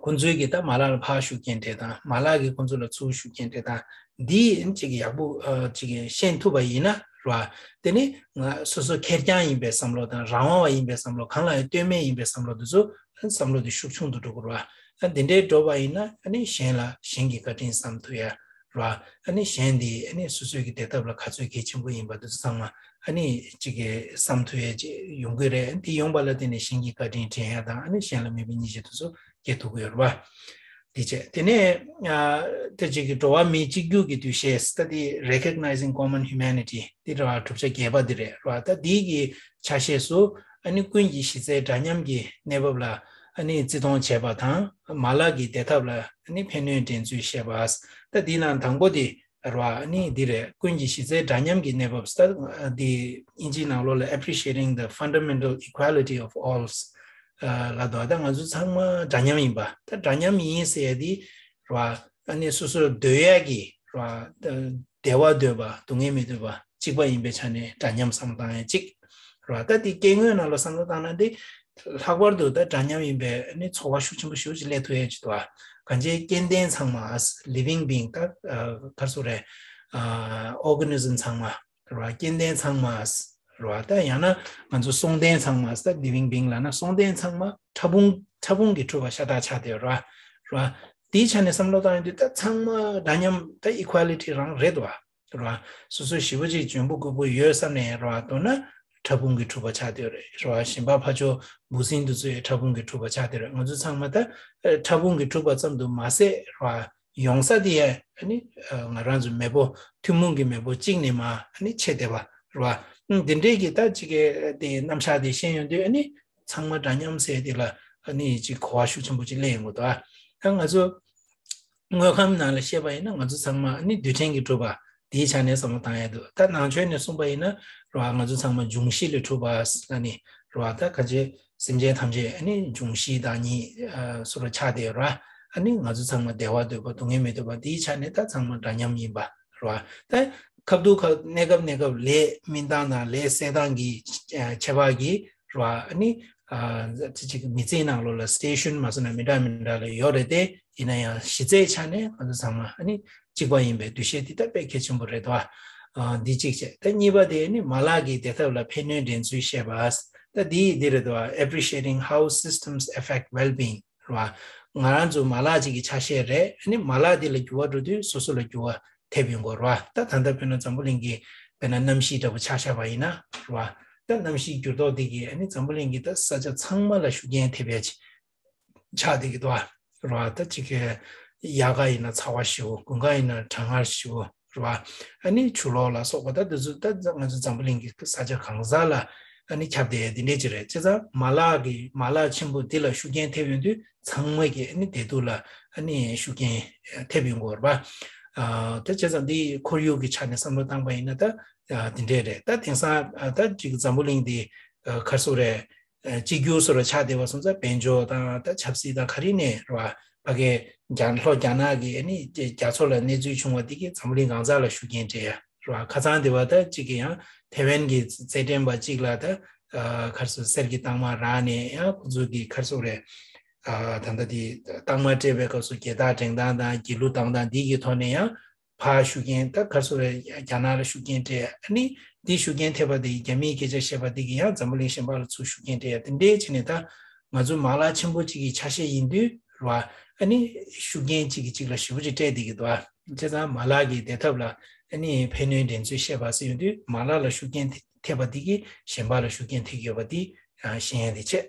ཁོང་ཚོའི་གི་ད་མ་ལག་ལ་ཕར་ཤུགས་རྐྱེན་སྤྲད་སྟངས། མ་ལག་གིས་ཁོང་ཚོ་ལ་ཚུར་ཤུགས་རྐྱེན་སྤྲད་སྟངས་འདི་ཅིག་ཡག་པོ་ཨ་ཅིག་ཤེས་ཐུབ་པ་ཡིན་ན་རེད་བ། དེ་ནི་ང་སོ་སོ་ཁེར་རྐྱང་ཡིན་པའི་བསམ་བློ་དང་། རང་དབང་བ་ཡིན་པའི་བསམ་བློ། གང་ལ་ཡང་ལྟོས་མེད་ཡིན་པའི་བསམ་བློ་དེ་ཚོ་བསམ་བློ་དེ་ཤུགས་ཆུང་དུ་འགྲོ་དགོས་རེད་བ། ཨ་འདི་འདྲའི་འགྲོ་བ་ཡིན་ན་ཨ་ནི་གཞན་ལ་གཞན་གྱི་བཀའ་དྲིན་བསམ་ཐུབ་ཡ་རེད་བ། ཨ་ནི་གཞན་དེ་ཨ་ནི་སོ་སོའི་གི་བདེ་ཐབས་ལ་ག་ཚོད་གལ་ཆེན་པོ་ཡིན་པ་དེ་ཚོ་ཚང་མ་ཨ་ནི་གཅིག་གི་བསམ་ཐུབ་ཡ་ཅིག་ཡོང་གི་རེད། དེ་ཡོང་པ་ལ་བརྟེན་ནས་གཞན་གྱི་བཀའ་དྲིན་དྲན་ཡ་དང་། ཨ་ནི་གཞན་ལ་མོས་པའི་སྙིང་རྗེ་དེ་ཚོ་སྐྱེ་ཐུབ་ཀྱི་ཡོད་རེད་བ། དེ་བྱས། དེ་ནས་ཨ་དེ་གཅིག་གི་འགྲོ་བ་མིའི་གཅིག་གྱུར་གྱི་འདུ་ཤེས། ད་དེ་Recognizing Common Humanity དེ་རེད་བ། གྲུབ་ཆ་བརྒྱད་པ་དེ་རེད་བ། ད་དེའི་གི་ཆ་ཤས་སུ་ཨ་ནི་ཀུན་གྱི་གཞི་རྩའི་འདྲ་མཉམ་གྱི་གནས་བབ་ལ་ཨ་ནི་བརྩི་མཐོང་བྱེད་པ་དང་། མ་ལག་གི་བདེ་ཐབས་ལ་ཨ་ནི་ཕན་གནོད་འདྲེན་ཚུལ་ཤེས་པ། ད་དེའི་ནང་དང་པོ་དེ་རེད་བ། ཨ་ནི་འདི་རེད། ཀུན་གྱི་གཞི་རྩའི་འདྲ་མཉམ་གྱི་གནས་བབ། ད་འདི་དབྱིན་ཇིའི་ནང་ལོགས་ལ་Appreciating the Fundamental Equality of All ལབ་འདུག་ད་ང་ཚོ་ཚང་མ་འདྲ་མཉམ་ཡིན་པ། ད་འདྲ་མཉམ་ཡིན་ཟེར་ཡ་འདི་རེད་བ། ཨ་ནི་སོ་སོར་འདོད་ཡ་གི་རེད་བ། བདེ་བ་འདོད་པ་སྡུག་བསྔལ་མི་འདོད་པ་གཅིག་པ་ཡིན་པའི་ཆ་ནས་འདྲ་མཉམ་བསམ་བློ་བཏང་ཡ་གཅིག་རེད་བ། ད་དེ་སྐྱེ་དངོས་ནང་ལ་བསམ་བློ་བཏང་ན་དེ་ལྷག་པར་དུ་ད་འདྲ་མཉམ་ཡིན་པའི་ཨ་ནི་ཚོར་བ་ཤུགས་ཆེན་པོ་ཞེ་པོ་ཅིག་སླེབས་ཐུབ་ཡ་ཅིག་འདུག་བ། གང་ཅི་སྐྱེ་ལྡན་ཚང་མ་living being ད་ག་རེ་ཟེར་དགོས་རེད། organism ཚང་མ་རེད་བ། སྐྱེ་ལྡན་ཚང་མ་རེད་བ། ད་ཡང་ན་ང་ཚོ་སྲུང་ལྡན་ཚང་མ་ད་living being ལབ་ན་སྲུང་ལྡན་ཚང་མ་ཕྲ་ཕུང་ཕྲ་ཕུང་གིས་གྲུབ་པ་ཤ་སྟག་ཆགས་བསྡད་ཡོད་རེད་བ། རེད་བ། དེའི་ཆ་ནས་བསམ་བློ་བཏང་ཡོང་དུས་ད་ཚང་མ་འདྲ་མཉམ་ད་equality རང་རེད་བ། རེད་བ། སོ་སོ་ཞེ་པོ་ཅིག་འཇོན་པོ་རྐུབ་པོ་ཡོད་བསམ་ནས་རེད་བ། མདོར་ན་ཕྲ་ཕུང་གིས་གྲུབ་པ་ཆགས་བསྡད་ཡོད་རེད། རེད་བ། གཞན་པ་ཕར་ཕྱོགས་འབུ་སྲིན་དེ་ཚོ་ཡང་ཕྲ་ཕུང་གིས་གྲུབ་པ་ཆགས་བསྡད་ཡོད་རེད། ང་ཚོ་ཚང་མ་ད་ཕྲ་ཕུང་གིས་གྲུབ་པ་ཙམ་དུ་མ་ཟད་རེད་བ། ཡོང་ས་དེ་ཡང་ཨ་ནི་ང་རང་ཚོ་མེས་པོ་ཐུན་མོང་གི་མེས་པོ་གཅིག་ནས་མར་ཨ་ནི་ཕྱེ་བསྡད་པ་རེད་བ། འདི་འདྲའི་གི་ད་ཅིག་གི་དེ་རྣམ་གཞག་དེ་ཤེས་ཡོང་དུས་ཨ་ནི་ཚང་མ་འདྲ་མཉམ་ཟེར་དེ་ལ་ཨ་ནི་ཅིག་གོ་བ་ཤུགས་ཆེན་པོ་ཅིག་སླེབས་ཡོང་གི་འདུག་ཨ་ང་ཚོ་དངོས་ཁམས་ནང་ལ་བཤད་པ་ཡིན་ན་ང་ཚོ་ཚང་མ་ཨ་ནི་རྡུལ་ཕྲན་གྱིས་གྲུབ་པ་དེའི་ཆ་ནས་བསམ་བློ་བཏང་ཡ་འདུག་ད་ནང་ཆོས་ནས་གསུངས་པ་ཡིན་ན་རེད་བ། ང་ཚོ་ཚང་མ་འབྱུང་བཞི་ལས་གྲུབ་པ་ཨ་ནི་རེད་བ། ད་ག་ཅི་སེམས་ཅན་ཐམས་ཅད་ཨ་ནི་འབྱུང་བཞི་བདག་ཉིད་ཨ་སོ་སོར་ཆགས་བསྡད་ཡོད་རེད་བ། ཨ་ནི་ང་ཚོ་ཚང་མ་བདེ་བ་འདོད་པ་སྡུག་བསྔལ་མི་འདོད་པ་དེའི་ཆ་ནས་ད་ཚང་མ་འདྲ་མཉམ་ཡིན་པ་རེད་བ། ད་སྐབས་དུས་སྐབས་གནས་སྐབས་གནས་སྐབས་ལས་སྨིན་སྟངས་དང་ལས་སད་སྟངས་ཀྱི་ཨ་ཁྱད་པར་གྱིས་རེད་བ། ཨ་ནི་ཨ་ཅིག་མི་ཚེའི་ནང་ལོགས་ལ་སི་ཅུ་ཨེ་ཤན་མ་སོང་ན་མི་འདྲ་མི་འདྲ་ལ་ཡོད་རེད་དེ། ཡིན་ན་ཡང་གཞི་རྩའི་ཆ་ནས་ང་ཚོ་ཚང་མ་ཨ་ནི་གཅིག་པ་ཡིན་པའི་འདུ་ཤེས་དེ་ད་དཔེ་གལ་ཆེན་པོ་རེད་དོ། ཨ་འདི་གཅིག་བྱས། ད་གཉིས་པ་དེ་ནི་མ་ལག་གི་བདེ་ཐབས་ལ་ཕན་གནོད་འགྲན་ཚུལ་བཤད་པ། ད་འདི་འདི་རེད་དོ། Appreciating how systems affect well-being རེད་བ། ང་རང་ཚོ་མ་ལག་ཅིག་གི་ཆ་ཤས་རེད། ཨ་ནི་མ་ལག་འདི་ལ་འགྱུར་བ་འགྲོ་དུས་སོ་སོ་ལ་འགྱུར་བ་ཐེབས་ཡོང་གི་རེད་བ། ད་ད་ལྟ་དཔེར་ན་འཛམ་བུ་གླིང་གི་དཔེར་ན་གནམ་གཤིས་འདྲ་པོ་ཆ་བཞག་པ་ཡིན་ན་རེད་བ། ད་གནམ་གཤིས་འགྱུར་ལྡོག་འདི་གིས་ཨ་ནི་འཛམ་བུ་གླིང་གི་ད་ས་ཆ་ཚང་མ་ལ་ཤུགས་རྐྱེན་ཐེབས་ཡ་ཅིག་ཆགས་བསྡད་ཀྱི་འདུག་ཨ། རེད་བ། ད་ཅིག་གི་དབྱར་ཁ་ཡིན་ན་ཚ་བ་ཞེ་པོ། དགུན་ཁ་ཡིན་ན་གྲང་ངར་ཞེ་པོ་རེད་བ། ཨ་ནི་ཆུ་ལོག་ལ་སོགས་པ་ད་འདི་ཚོ་ད་ང་ཚོ་འཛམ་བུ་གླིང་གི་ས་ཆ་གང་ས་ལ་ཨ་ནི་ཁྱབ་བསྡད་འདི་འདྲས་ཅིག་རེད། བྱས་ཙང་མ་ལག་གི་མ་ལག་ཆེན་པོ་འདི་ལ་ཤུགས་རྐྱེན་ཐེབས་ཡོང་དུས་ཚང་མ་གི་ཨ་ནི་བདེ་སྡུག་ལ་ཨ་ནི་ཤུགས་རྐྱེན་ཐེབས་ཡོང་གི་རེད་བ། ཨ་ད་བྱས་ཙང་འདི་ཁོར་ཡུག་གི་ཆ་ནས་བསམ་བློ་བཏང་པ་ཡིན་ན་ད་ཨ་འདི་འདྲས་རེད། ད་དེང་སང་ཨ་ད་ཅིག་འཛམ་བུ་གླིང་འདི་ཨ་ག་རེ་ཟེར་དགོས་རེད། ཨ་གཅིག་གྱུར་བཟོ་འདྲ་ཆགས་བསྡད་པ་སོང་ཙང་དཔལ་འབྱོར་དང་ད་ཆབ་སྲིད་དང་ག་རེ་ནས་རེད་བ། ཕ་གི་རྒྱ་ལྷོ་རྒྱ་ནག་གི་ཨ་ནི་རྒྱ་མཚོ་ལ་གནས་ཚུལ་བྱུང་བ་འདི་གིས་འཛམ་བུ་གླིང་གང་ས་ལ་ཤུགས་རྐྱེན་སྤྲད་ཡ་རེད་བ། ཁ་སང་དེ་བ་ད་གཅིག་གི་ཡང་ཐེ་ཝན་གྱི་རྩེད་འགྲན་པ་གཅིག་ལ་ད་ཨ་ག་རེ་ཟེར་གསེར་གྱི་རྟགས་མ་རག་ནས་ཡང་ཁོ་ཚོ་གི་ག་རེ་ཟེར་དགོས་རེད། ཨ་ད་ལྟ་དེ་རྟགས་མ་སྤྲད་པའི་སྐབས་སུ་རྒྱལ་རྟགས་བསྒྲེངས་སྟངས་དང་དགེ་ལུགས་བཏང་སྟངས་འདི་གི་ཐོག་ནས་ཡང་ཕར་ཤུགས་རྐྱེན། ད་ག་རེ་ཟེར་དགོས་རེད། རྒྱ་ནག་ལ་ཤུགས་རྐྱེན་སྤྲད། ཨ་ནི་འདི་ཤུགས་རྐྱེན་ཐེབས་པ་དེ་རྒྱ་མིའི་སྐད་ཆ་བཤད་པ་དེ་གིས་ཡང་འཛམ་བུ་གླིང་གཞན་པ་ལ་ཚུར་ཤུགས་རྐྱེན་སྤྲད་ཡ་དེ་འདྲའི་བྱས་ནས་ད་ང་ཚོ་མ་ལག་ཆེན་པོ་གཅིག་གི་ཆ་ཤས་ཡིན་དུས་རེད་བ། ཨ་ནི་ཤུགས་རྐྱེན་གཅིག་གིས་གཅིག་ལ་ཞེ་པོ་ཅིག་སྤྲད་བསྡད་ཀྱི་འདུག་ཨ། བྱས་ཙང་མ་ལག་གི་བདེ་ཐབས་ལ་ཨ་ནི་ཕན་གནོད་འགྲན་ཚུལ་བཤད་པ་ཟེར་ཡོང་དུས་མ་ལག་ལ་ཤུགས་རྐྱེན་ཐེབས་པ་དེ་གིས་གཞན་པ་ལ་ཤུགས་རྐྱེན་ཐེབས་ཀྱི་ཡོད་པ་དེ་ཤེས་ཡ་དེ་བྱས།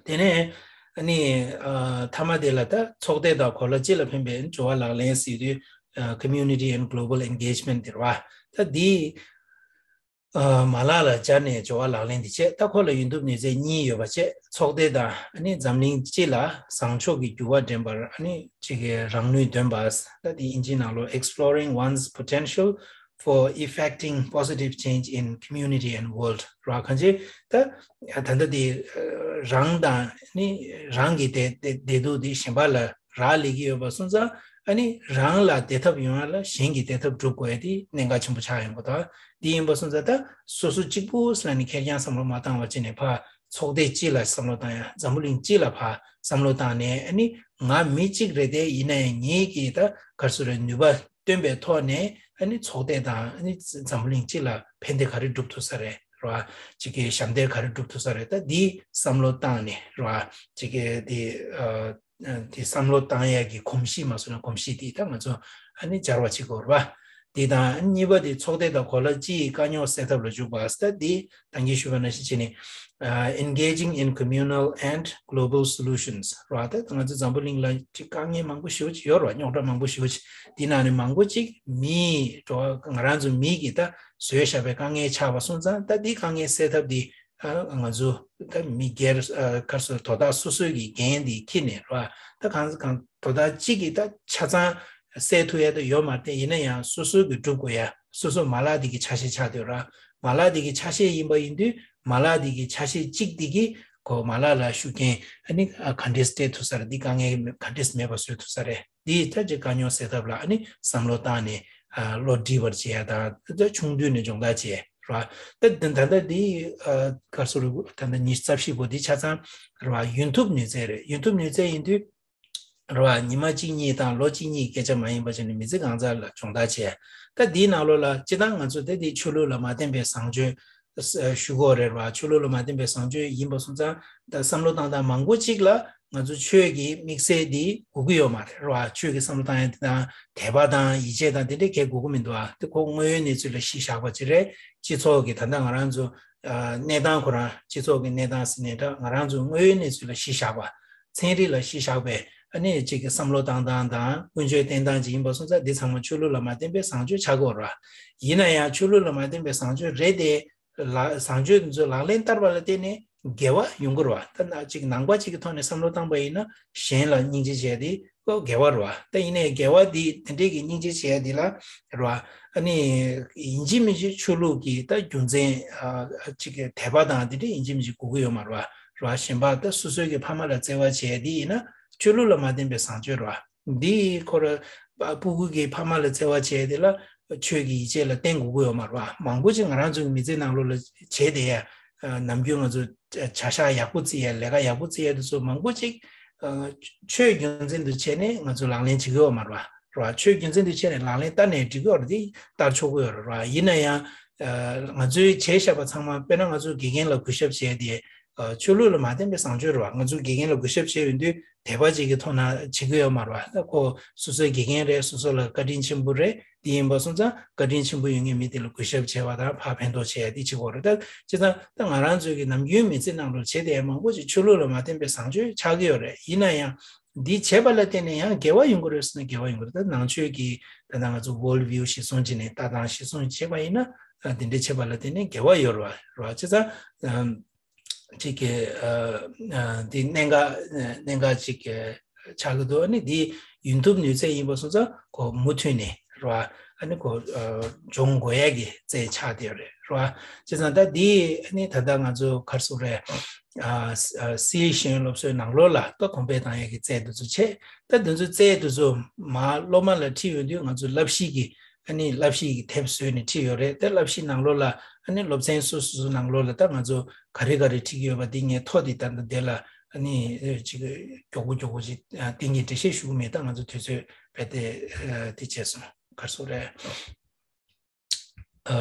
དེ་ནས་ཨ་ནི་ཨ་མཐའ་མ་དེ་ལ་ད་ཚོགས་སྡེ་དང་གོ་ལ་སྤྱི་ལ་ཕན་པའི་འབྱོར་བ་ལག་ལེན་ཟེར་དུས་ཨ་community and global engagement དེ་རེད་བ། ད་འདི་ཨ་མ་ལག་ལ་སྦྱར་ནས་འབྱོར་བ་ལག་ལེན་དེ་བྱས། ད་ཁོ་ལ་ཡོང་འདུག་ནུས་རྩལ་གཉིས་ཡོད་པ་བྱས། ཚོགས་སྡེ་དང་ཨ་ནི་འཛམ་གླིང་སྤྱི་ལ་བཟང་ཕྱོགས་ཀྱི་འགྱུར་བ་འདྲེན་པར་ཨ་ནི་གཅིག་གི་རང་ནུས་འདོན་པ། ད་དེ་ཨིན་ཇིའི་ནང་ལོགས་exploring one's potential for effecting positive change in community and world ར། གང་ཅི་ད་ད་ལྟ་དེ་རང་དང་ནི་རང་གི་བདེ་བདེ་བདེ་སྡུག་དེ་གཞན་པ་ལ་རག་ལས་ཀྱི་ཡོད་པ་སོང་ཙང་། ཨ་ནི་རང་ལ་བདེ་ཐབས་ཡོང་ཡ་ལ་གཞན་གྱི་བདེ་ཐབས་སྒྲུབ་དགོས་ཡ་དེ་གནད་འགག་ཆེན་པོ་ཆགས་ཡོང་གི་འདུག་དེ་ཡིན་པ་སོང་ཙང་ད་སོ་སོ་གཅིག་པུ་ལ་ནི་ཁེར་རྐྱང་བསམ་བློ་མ་བཏང་བ་བྱས་ནས་ཕར་ཚོགས་སྡེ་སྤྱི་ལ་བསམ་བློ་བཏང་ཡ། འཛམ་བུ་གླིང་སྤྱི་ལ་ཕར་བསམ་བློ་བཏང་ནས། ཨ་ནི་ང་མི་གཅིག་རེད་དེ། ཡིན་ན་ཡང་ངེད་ཀྱིས་ད་ག་རེ་ཟེར་རེད། ནུས་པ་བཏོན་པའི་ཐོག་ནས་ཨ་ནི་ཚོགས་སྡེ་དང་ཨ་ནི་འཛམ་བུ་གླིང་སྤྱི་ལ་ཕན་བདེ་ག་རེ་སྒྲུབ་ཐུབ་ས་རེད་ར། གཅིག་གི་ཞབས་འདེགས་ག་རེ་སྒྲུབ་ཐུབ་ས་རེད། ད་འདི་བསམ་བློ་བཏང་ནས་ར། གཅིག་གི་འདི་ཨ་འདི་བསམ་བློ་བཏང་ཡ་གི་གོམས་གཤིས་མ་སོང་ན་གོམས་གཤིས་འདི་ད་ང་ཚོ་ཨ་ནི་སྦྱར་བ་བྱེད་དགོས་ར། འདི་དང་གཉིས་པ་འདི་ཚོགས་སྡེ་དང་གོ་ལ་སྤྱིའི་དཀའ་རྙོག་སེལ་ཐབས་ལ་འཇུག་པ། ད་འདི་ད་གིན་ཞུས་པ་ནང་བཞིན་བྱས་ནས་ཨ་engaging in communal and global solutions ར། ད་ང་ཚོ་འཛམ་བུ་གླིང་ལ་ཅིག་དཀའ་ངལ་མང་པོ་ཞེ་པོ་ཅིག་ཡོད་ར། རྙོག་དྲ་མང་པོ་ཞེ་པོ་ཅིག་འདི་ནང་ནས་མང་པོ་ཅིག་མིའི་འགྲོ་བ་ང་རང་ཚོ་མི་གིས་ད་བཟོས་བཞག་པའི་དཀའ་ངལ་ཆགས་པ་སོང་ཙང་། ད་འདི་དཀའ་ངལ་སེལ་ཐབས་འདི་ཨ་ང་ཚོ་ད་མི་སྒེར་ཨ་ག་རེ་ཟེར་དོ་བདག་སོ་སོའི་གི་འགན་འདི་འཁྱེར་ནས་ར། ད་གང་གང་དོ་བདག་གཅིག་གིས་ད་ཆ་ཚང་སེལ་ཐུབ་ཡ་ད་ཡོད་མ་རེད། ཡིན་ན་ཡང་སོ་སོའི་གི་སྒྲུབ་དགོས་ཡ། སོ་སོ་མ་ལག་འདི་གི་ཆ་ཤས་ཆགས་བསྡད་ཡོད་ར། མ་ལག་འདི་གི་ཆ་ཤས་ཡིན་པ་ཡིན་དུས་མ་ལག་འདི་གི་ཆ་ཤས་གཅིག་འདི་གིས་ཁོ་མ་ལག་ལ་ཤུགས་རྐྱེན་ཨ་ནི་ག་འདྲས་སྤྲད་ཐུབ་ས་རེད། འདི་དཀའ་ངལ་ག་འདྲས་མེད་པ་བཟོ་ཐུབ་ས་རེད། འདི་ད་ཅིག་དཀའ་རྙོག་སེལ་ཐབས་ལ་ཨ་ནི་བསམ་བློ་བཏང་ནས་ཨ་བློ་འདྲིས་པར་བྱེད་ཡ་དང་། ད་ཆུང་དུས་ནས་སྦྱོང་བརྡར་བྱེད་ར། ད་ད་ད་ལྟ་འདི་ཨ་ག་རེ་ཟེར་དགོས། ད་ལྟ་ཉི་ཤུ་རྩ་བཞི་པོ་འདི་ཆ་ཚང་ར་བ་ཡུན་ཐུབ་ནུས་རྩལ་རེད། ཡུན་ཐུབ་ནུས་རྩལ་ཡིན་དུས་ར་བ་ཉི་མ་གཅིག་གཉིས་དང་ལོ་གཅིག་གཉིས་སྐད་ཆ་མ་ཡིན་པ་བྱས་ནས་མི་ཚེ་གང་ཚར་ལ་སྦྱོང་བརྡར་བྱས། ད་འདིའི་ནང་ལོགས་ལ་སྤྱིར་བཏང་ང་ཚོ་ད་འདི་ཆོས་ལུགས་ལ་མ་བརྟེན་པའི་བཟང་སྤྱོད་ཞུ་གི་ཡོད་རེད་བ། ཆོས་ལུགས་ལ་མ་བརྟེན་པའི་བཟང་སྤྱོད་ཡིན་པ་སོང་ཙང་། ད་བསམ་བློ་བཏང་སྟངས་མང་པོ་ཅིག་ལ་ང་ཚོ་ཆོས་ཀྱི་དམིགས་བསལ་འདི་དགོས་ཀྱི་ཡོད་མ་རེད་བ། ཆོས་ཀྱི་བསམ་བློ་བཏང་ཡ་དེ་དང་དད་པ་དང་ཡིད་ཆེས་དང་དེ་འདྲའི་གང་ཡང་དགོས་ཀྱི་མི་འདུག་ཨ། དེ་ཁོ་དངོས་ཡོད་གནས་ཚུལ་ལ་གཞི་བཞག་པ་ཅིག་རེད། སྤྱི་ཚོགས་ཀྱི་ད་ལྟ་ང་རང་ཚོ་ཨ་གནས་སྟངས་ཁོ་རང་སྤྱི་ཚོགས་ཀྱི་གནས་སྟངས་ཟེར་ནའི་འདྲ། ང་རང་ཚོ་དངོས་ཡོད་གནས་ཚུལ་ལ་གཞི་བཞག་པ། ཚན་རིག་ལ་གཞི་བཞག་པའི་ཨ་ནི་གཅིག་གི་བསམ་བློ་བཏང་སྟངས་དང་ཀུན་སྤྱོད་བསྟེན་སྟངས་ཅིག་ཡིན་པ་སོང་ཙང་། འདི་ཚང་མ་ཆོས་ལུགས་ལ་མ་བརྟེན་པའི་བཟང་སྤྱོད་ཆགས་ཀྱི་ཡོད་རེད་བ། ཡིན་ན་ཡང་ཆོས་ལུགས་ལ་མ་བརྟེན་པའི་བཟང་སྤྱོད་རེད་དེ། ལ་བཟང་སྤྱོད་འདི་ཚོ་ལག་ལེན་བསྟར་བ་ལ་བརྟེན་ནས་དགེ་བ་ཡོང་གི་རེད་བ། ད་ན་ཅིག་ནང་པ་ཅིག་གི་ཐོག་ནས་བསམ་བློ་བཏང་པ་ཡིན་ན། གཞན་ལ་སྙིང་རྗེ་བྱས་ཏེ་ཁོ་དགེ་བ་རེད་བ། ད་ཡིན་ནའི་དགེ་བ་འདི་དེ་འདྲའི་གི་སྙིང་རྗེ་བྱས་འདི་ལ་རེད་བ། ཨ་ནི་ཡིན་གཅིག་མིན་གཅིག་ཆོས་ལུགས་ཀྱི་ད་རྒྱུ་མཚན་ཨ་ཅིག་གི་དད་པ་དང་དེ་འདྲའི་ཡིན་གཅིག་མིན་གཅིག་དགོས་ཀྱི་ཡོད་མ་རེད་བ། རེད་བ། གཞན་པ་ད་སོ་སོའི་གི་ཕ་མ་ལ་བརྩེ་བ་བྱས་འདི་ཡིན་ན་ཆོས་ལུགས་ལ་མ་བརྟེན་པའི་བཟང་སྤྱོད་རེད་བ། འདི་ཁོ་ར་སྤུ་གུ་གི་ཕ་མ་ལ་བརྩེ་བ་བྱས་དེ་ལ་ཆོས་ཀྱི་ཡིད་ཆེས་ལ་བརྟེན་དགོས་ཀྱི་ཡོད་མ་རེད་བ། མང་པོ་ཅིག་ང་རང་ཚོའི་མི་ཚེ་ནང་ལོགས་ལ་བྱས་དེ་ཡ། ནམ་རྒྱུན་ང་ཚོ་བྱ་གཞག་ཡག་པོ་བརྩི་ཡ། ལས་ཀ་ཡག་པོ་བརྩི་ཡ་དེ་ཚོ་མང་པོ་ཅིག་ཆོས་རྒྱུ་མཚན་དུ་བྱས་ནས་ང་ཚོ་ལག་ལེན་བྱེད་ཀྱི་ཡོད་མ་རེད་བ། རེད་བ། ཆོས་རྒྱུ་མཚན་དུ་བྱས་ནས་ལག་ལེན་བསྟར་ནས་འགྲིག་གི་ཡོད་རེད། དེ་བསྟར་ཆོག་གི་ཡོད་རེད་བ། ཡིན་ན་ཡང་ང་ཚོའི་བྱས་བཞག་པ་ཚང་མ། དཔེར་ན་ང་ཚོ་དགེ་རྒན་ལ་གུས་ཞབས་བྱས་དེ། ཆོས་ལུགས་ལ་མ་བརྟེན་པའི་བཟང་སྤྱོད་རེད་བ། ང་ཚོ་དགེ་རྒན་ལ་གུས་ཞབས་བྱས་ཡོང་དུས་དད་པ་ཅིག་གི་ཐོག་ནས་བྱེད་ཀྱི་ཡོད་མ་རེད་བ། ད་ཁོ་སོ་སོའི་དགེ་རྒན་རེད། སོ་སོ་ལ་བཀའ་དྲིན་ཆེན་པོ་རེད། དེ་ཡིན་པ་སོང་ཙང་བཀའ་དྲིན་ཆེན་པོ་ཡོད་མཁན་མི་དེ་ལ་གུས་ཞབས་བྱས་པ་དང་ཕར་ཕན་ཐོགས་བྱས་ཡ་དེ་བྱེད་དགོས་རེད། ད་བྱས་ཙང་ད་ང་རང་ཚོའི་གི་ནམ་རྒྱུན་མི་ཚེ་ནང་ལོགས་བྱེད་དེ་མང་པོ་ཅིག་ཆོས་ལུགས་ལ་མ་བརྟེན་པའི་བཟང་སྤྱོད་ཆགས་ཀྱི་ཡོད་རེད། ཡིན་ན་ཡང་འདི་བྱས་པ་ལ་བརྟེན་ནས་ཡང་དགེ་བ་ཡོང་གི་རེད་ཟེར་ན་དགེ་བ་ཡོང་གི་རེད། ད་ནང་ཆོས་ཀྱི་ད་ལྟ་ང་ཚོ་world view གཞིར་བཟུང་བྱས་ནས། ལྟ་སྟངས་གཞིར་བཟུང་བྱས་པ་ཡིན་ན། ཨ་འདི་འདྲ་བྱས་པ་ལ་བརྟེན་ནས་དགེ་བ་ཡོད་རེད་བ། རེད་བ། བྱས་ཙང་ཅིག་གི་ཨ་ཨ་འདི་གནད་འགག་གནད་འགག་ཅིག་གི་ཆགས་ཀྱི་འདུག་ཨ་ནི་འདི་ཡུན་ཐུབ་ནུས་རྩལ་ཡིན་པ་སོང་ཙང་ཁོ་མུ་མཐུད་ནས་རེད་བ། ཨ་ནི་ཁོ་ཨ་སྦྱོང་དགོས་ཡ་གི་རྩལ་ཆགས་བསྡད་ཡོད་རེད། རེད་བ། བྱས་ཙང་ད་འདི་ཨ་ནི་ད་ལྟ་ང་ཚོ་ག་རེ་ཟེར་དགོས་རེད། ཨ་ཨ་སི་ཤེས་ཡོན་སློབ་གསོའི་ནང་ལོགས་ལ་ད་གོང་འཕེལ་བཏང་ཡ་གི་རྩལ་འདི་ཚོ་བྱས། ད་འདི་ཚོ་རྩལ་འདི་ཚོ་མར་སློབ་མ་ལ་ཁྲིད་ཡོང་དུས་ང་ཚོ་བསླབ་གཞི་གི་ཨ་ནི་བསླབ་གཞི་གི་དེབ་བཟོས་ནས་ཁྲིད་ཡོད་རེད། དེ་བསླབ་གཞི་ནང་ལོགས་ལ་ཨ་ནི་སློབ་ཚན་སོ་སོ་སོ་ནང་ལོགས་ལ་ད་ང་ཚོ་ག་རེ་ག་རེ་ཁྲིད་ཀྱི་ཡོད་པ་འདི་ངས་ཐོ་འདི་ད་ལྟ་འདི་ལ་ཨ་ནི་ཅིག་མགྱོགས་པོ་མགྱོགས་པོ་ཅིག་ཨ་གཏན་འཁེལ་འགྲེལ་བཤད་ཞུ་གི་མེད། ད་ང་ཚོ་དུས་ཚོད་རྦད་དེ་ཨ་དེ་བྱས་སོང་། ག་རེ་ཟེར་དགོས་རེད། ཨ་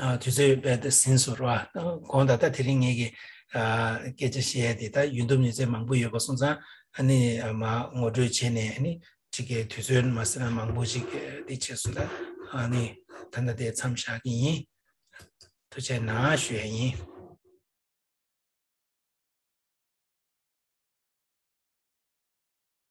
ཨ་དུས་ཚོད་རྦད་དེ་ཟིན་སོང་ར། གོང་ད་ལྟ་དེ་རིང་ངེད་ཀྱི་ཨ་སྐད་ཆ་བཤད་ཡ་དེ་ད་ཡུན་ཐུབ་ནུས་རྩལ་མང་པོ་ཡོད་པ་སོང་ཙང་། ཨ་ནི་ཨ་མར་ངོ་སྤྲོད་བྱས་ནས་ཨ་ནི་ཅིག་གི་དུས་ཚོད་མ་ཟིན་ན་མང་པོ་ཅིག་གི་འདི་བྱས་སོང་། ད་ཨ་ནི་ད་ལྟ་དེ་མཚམས་བཞག་གི་ཡིན། ཐུགས་རྗེ་གནང་ཞུ་ཡ་ཡིན།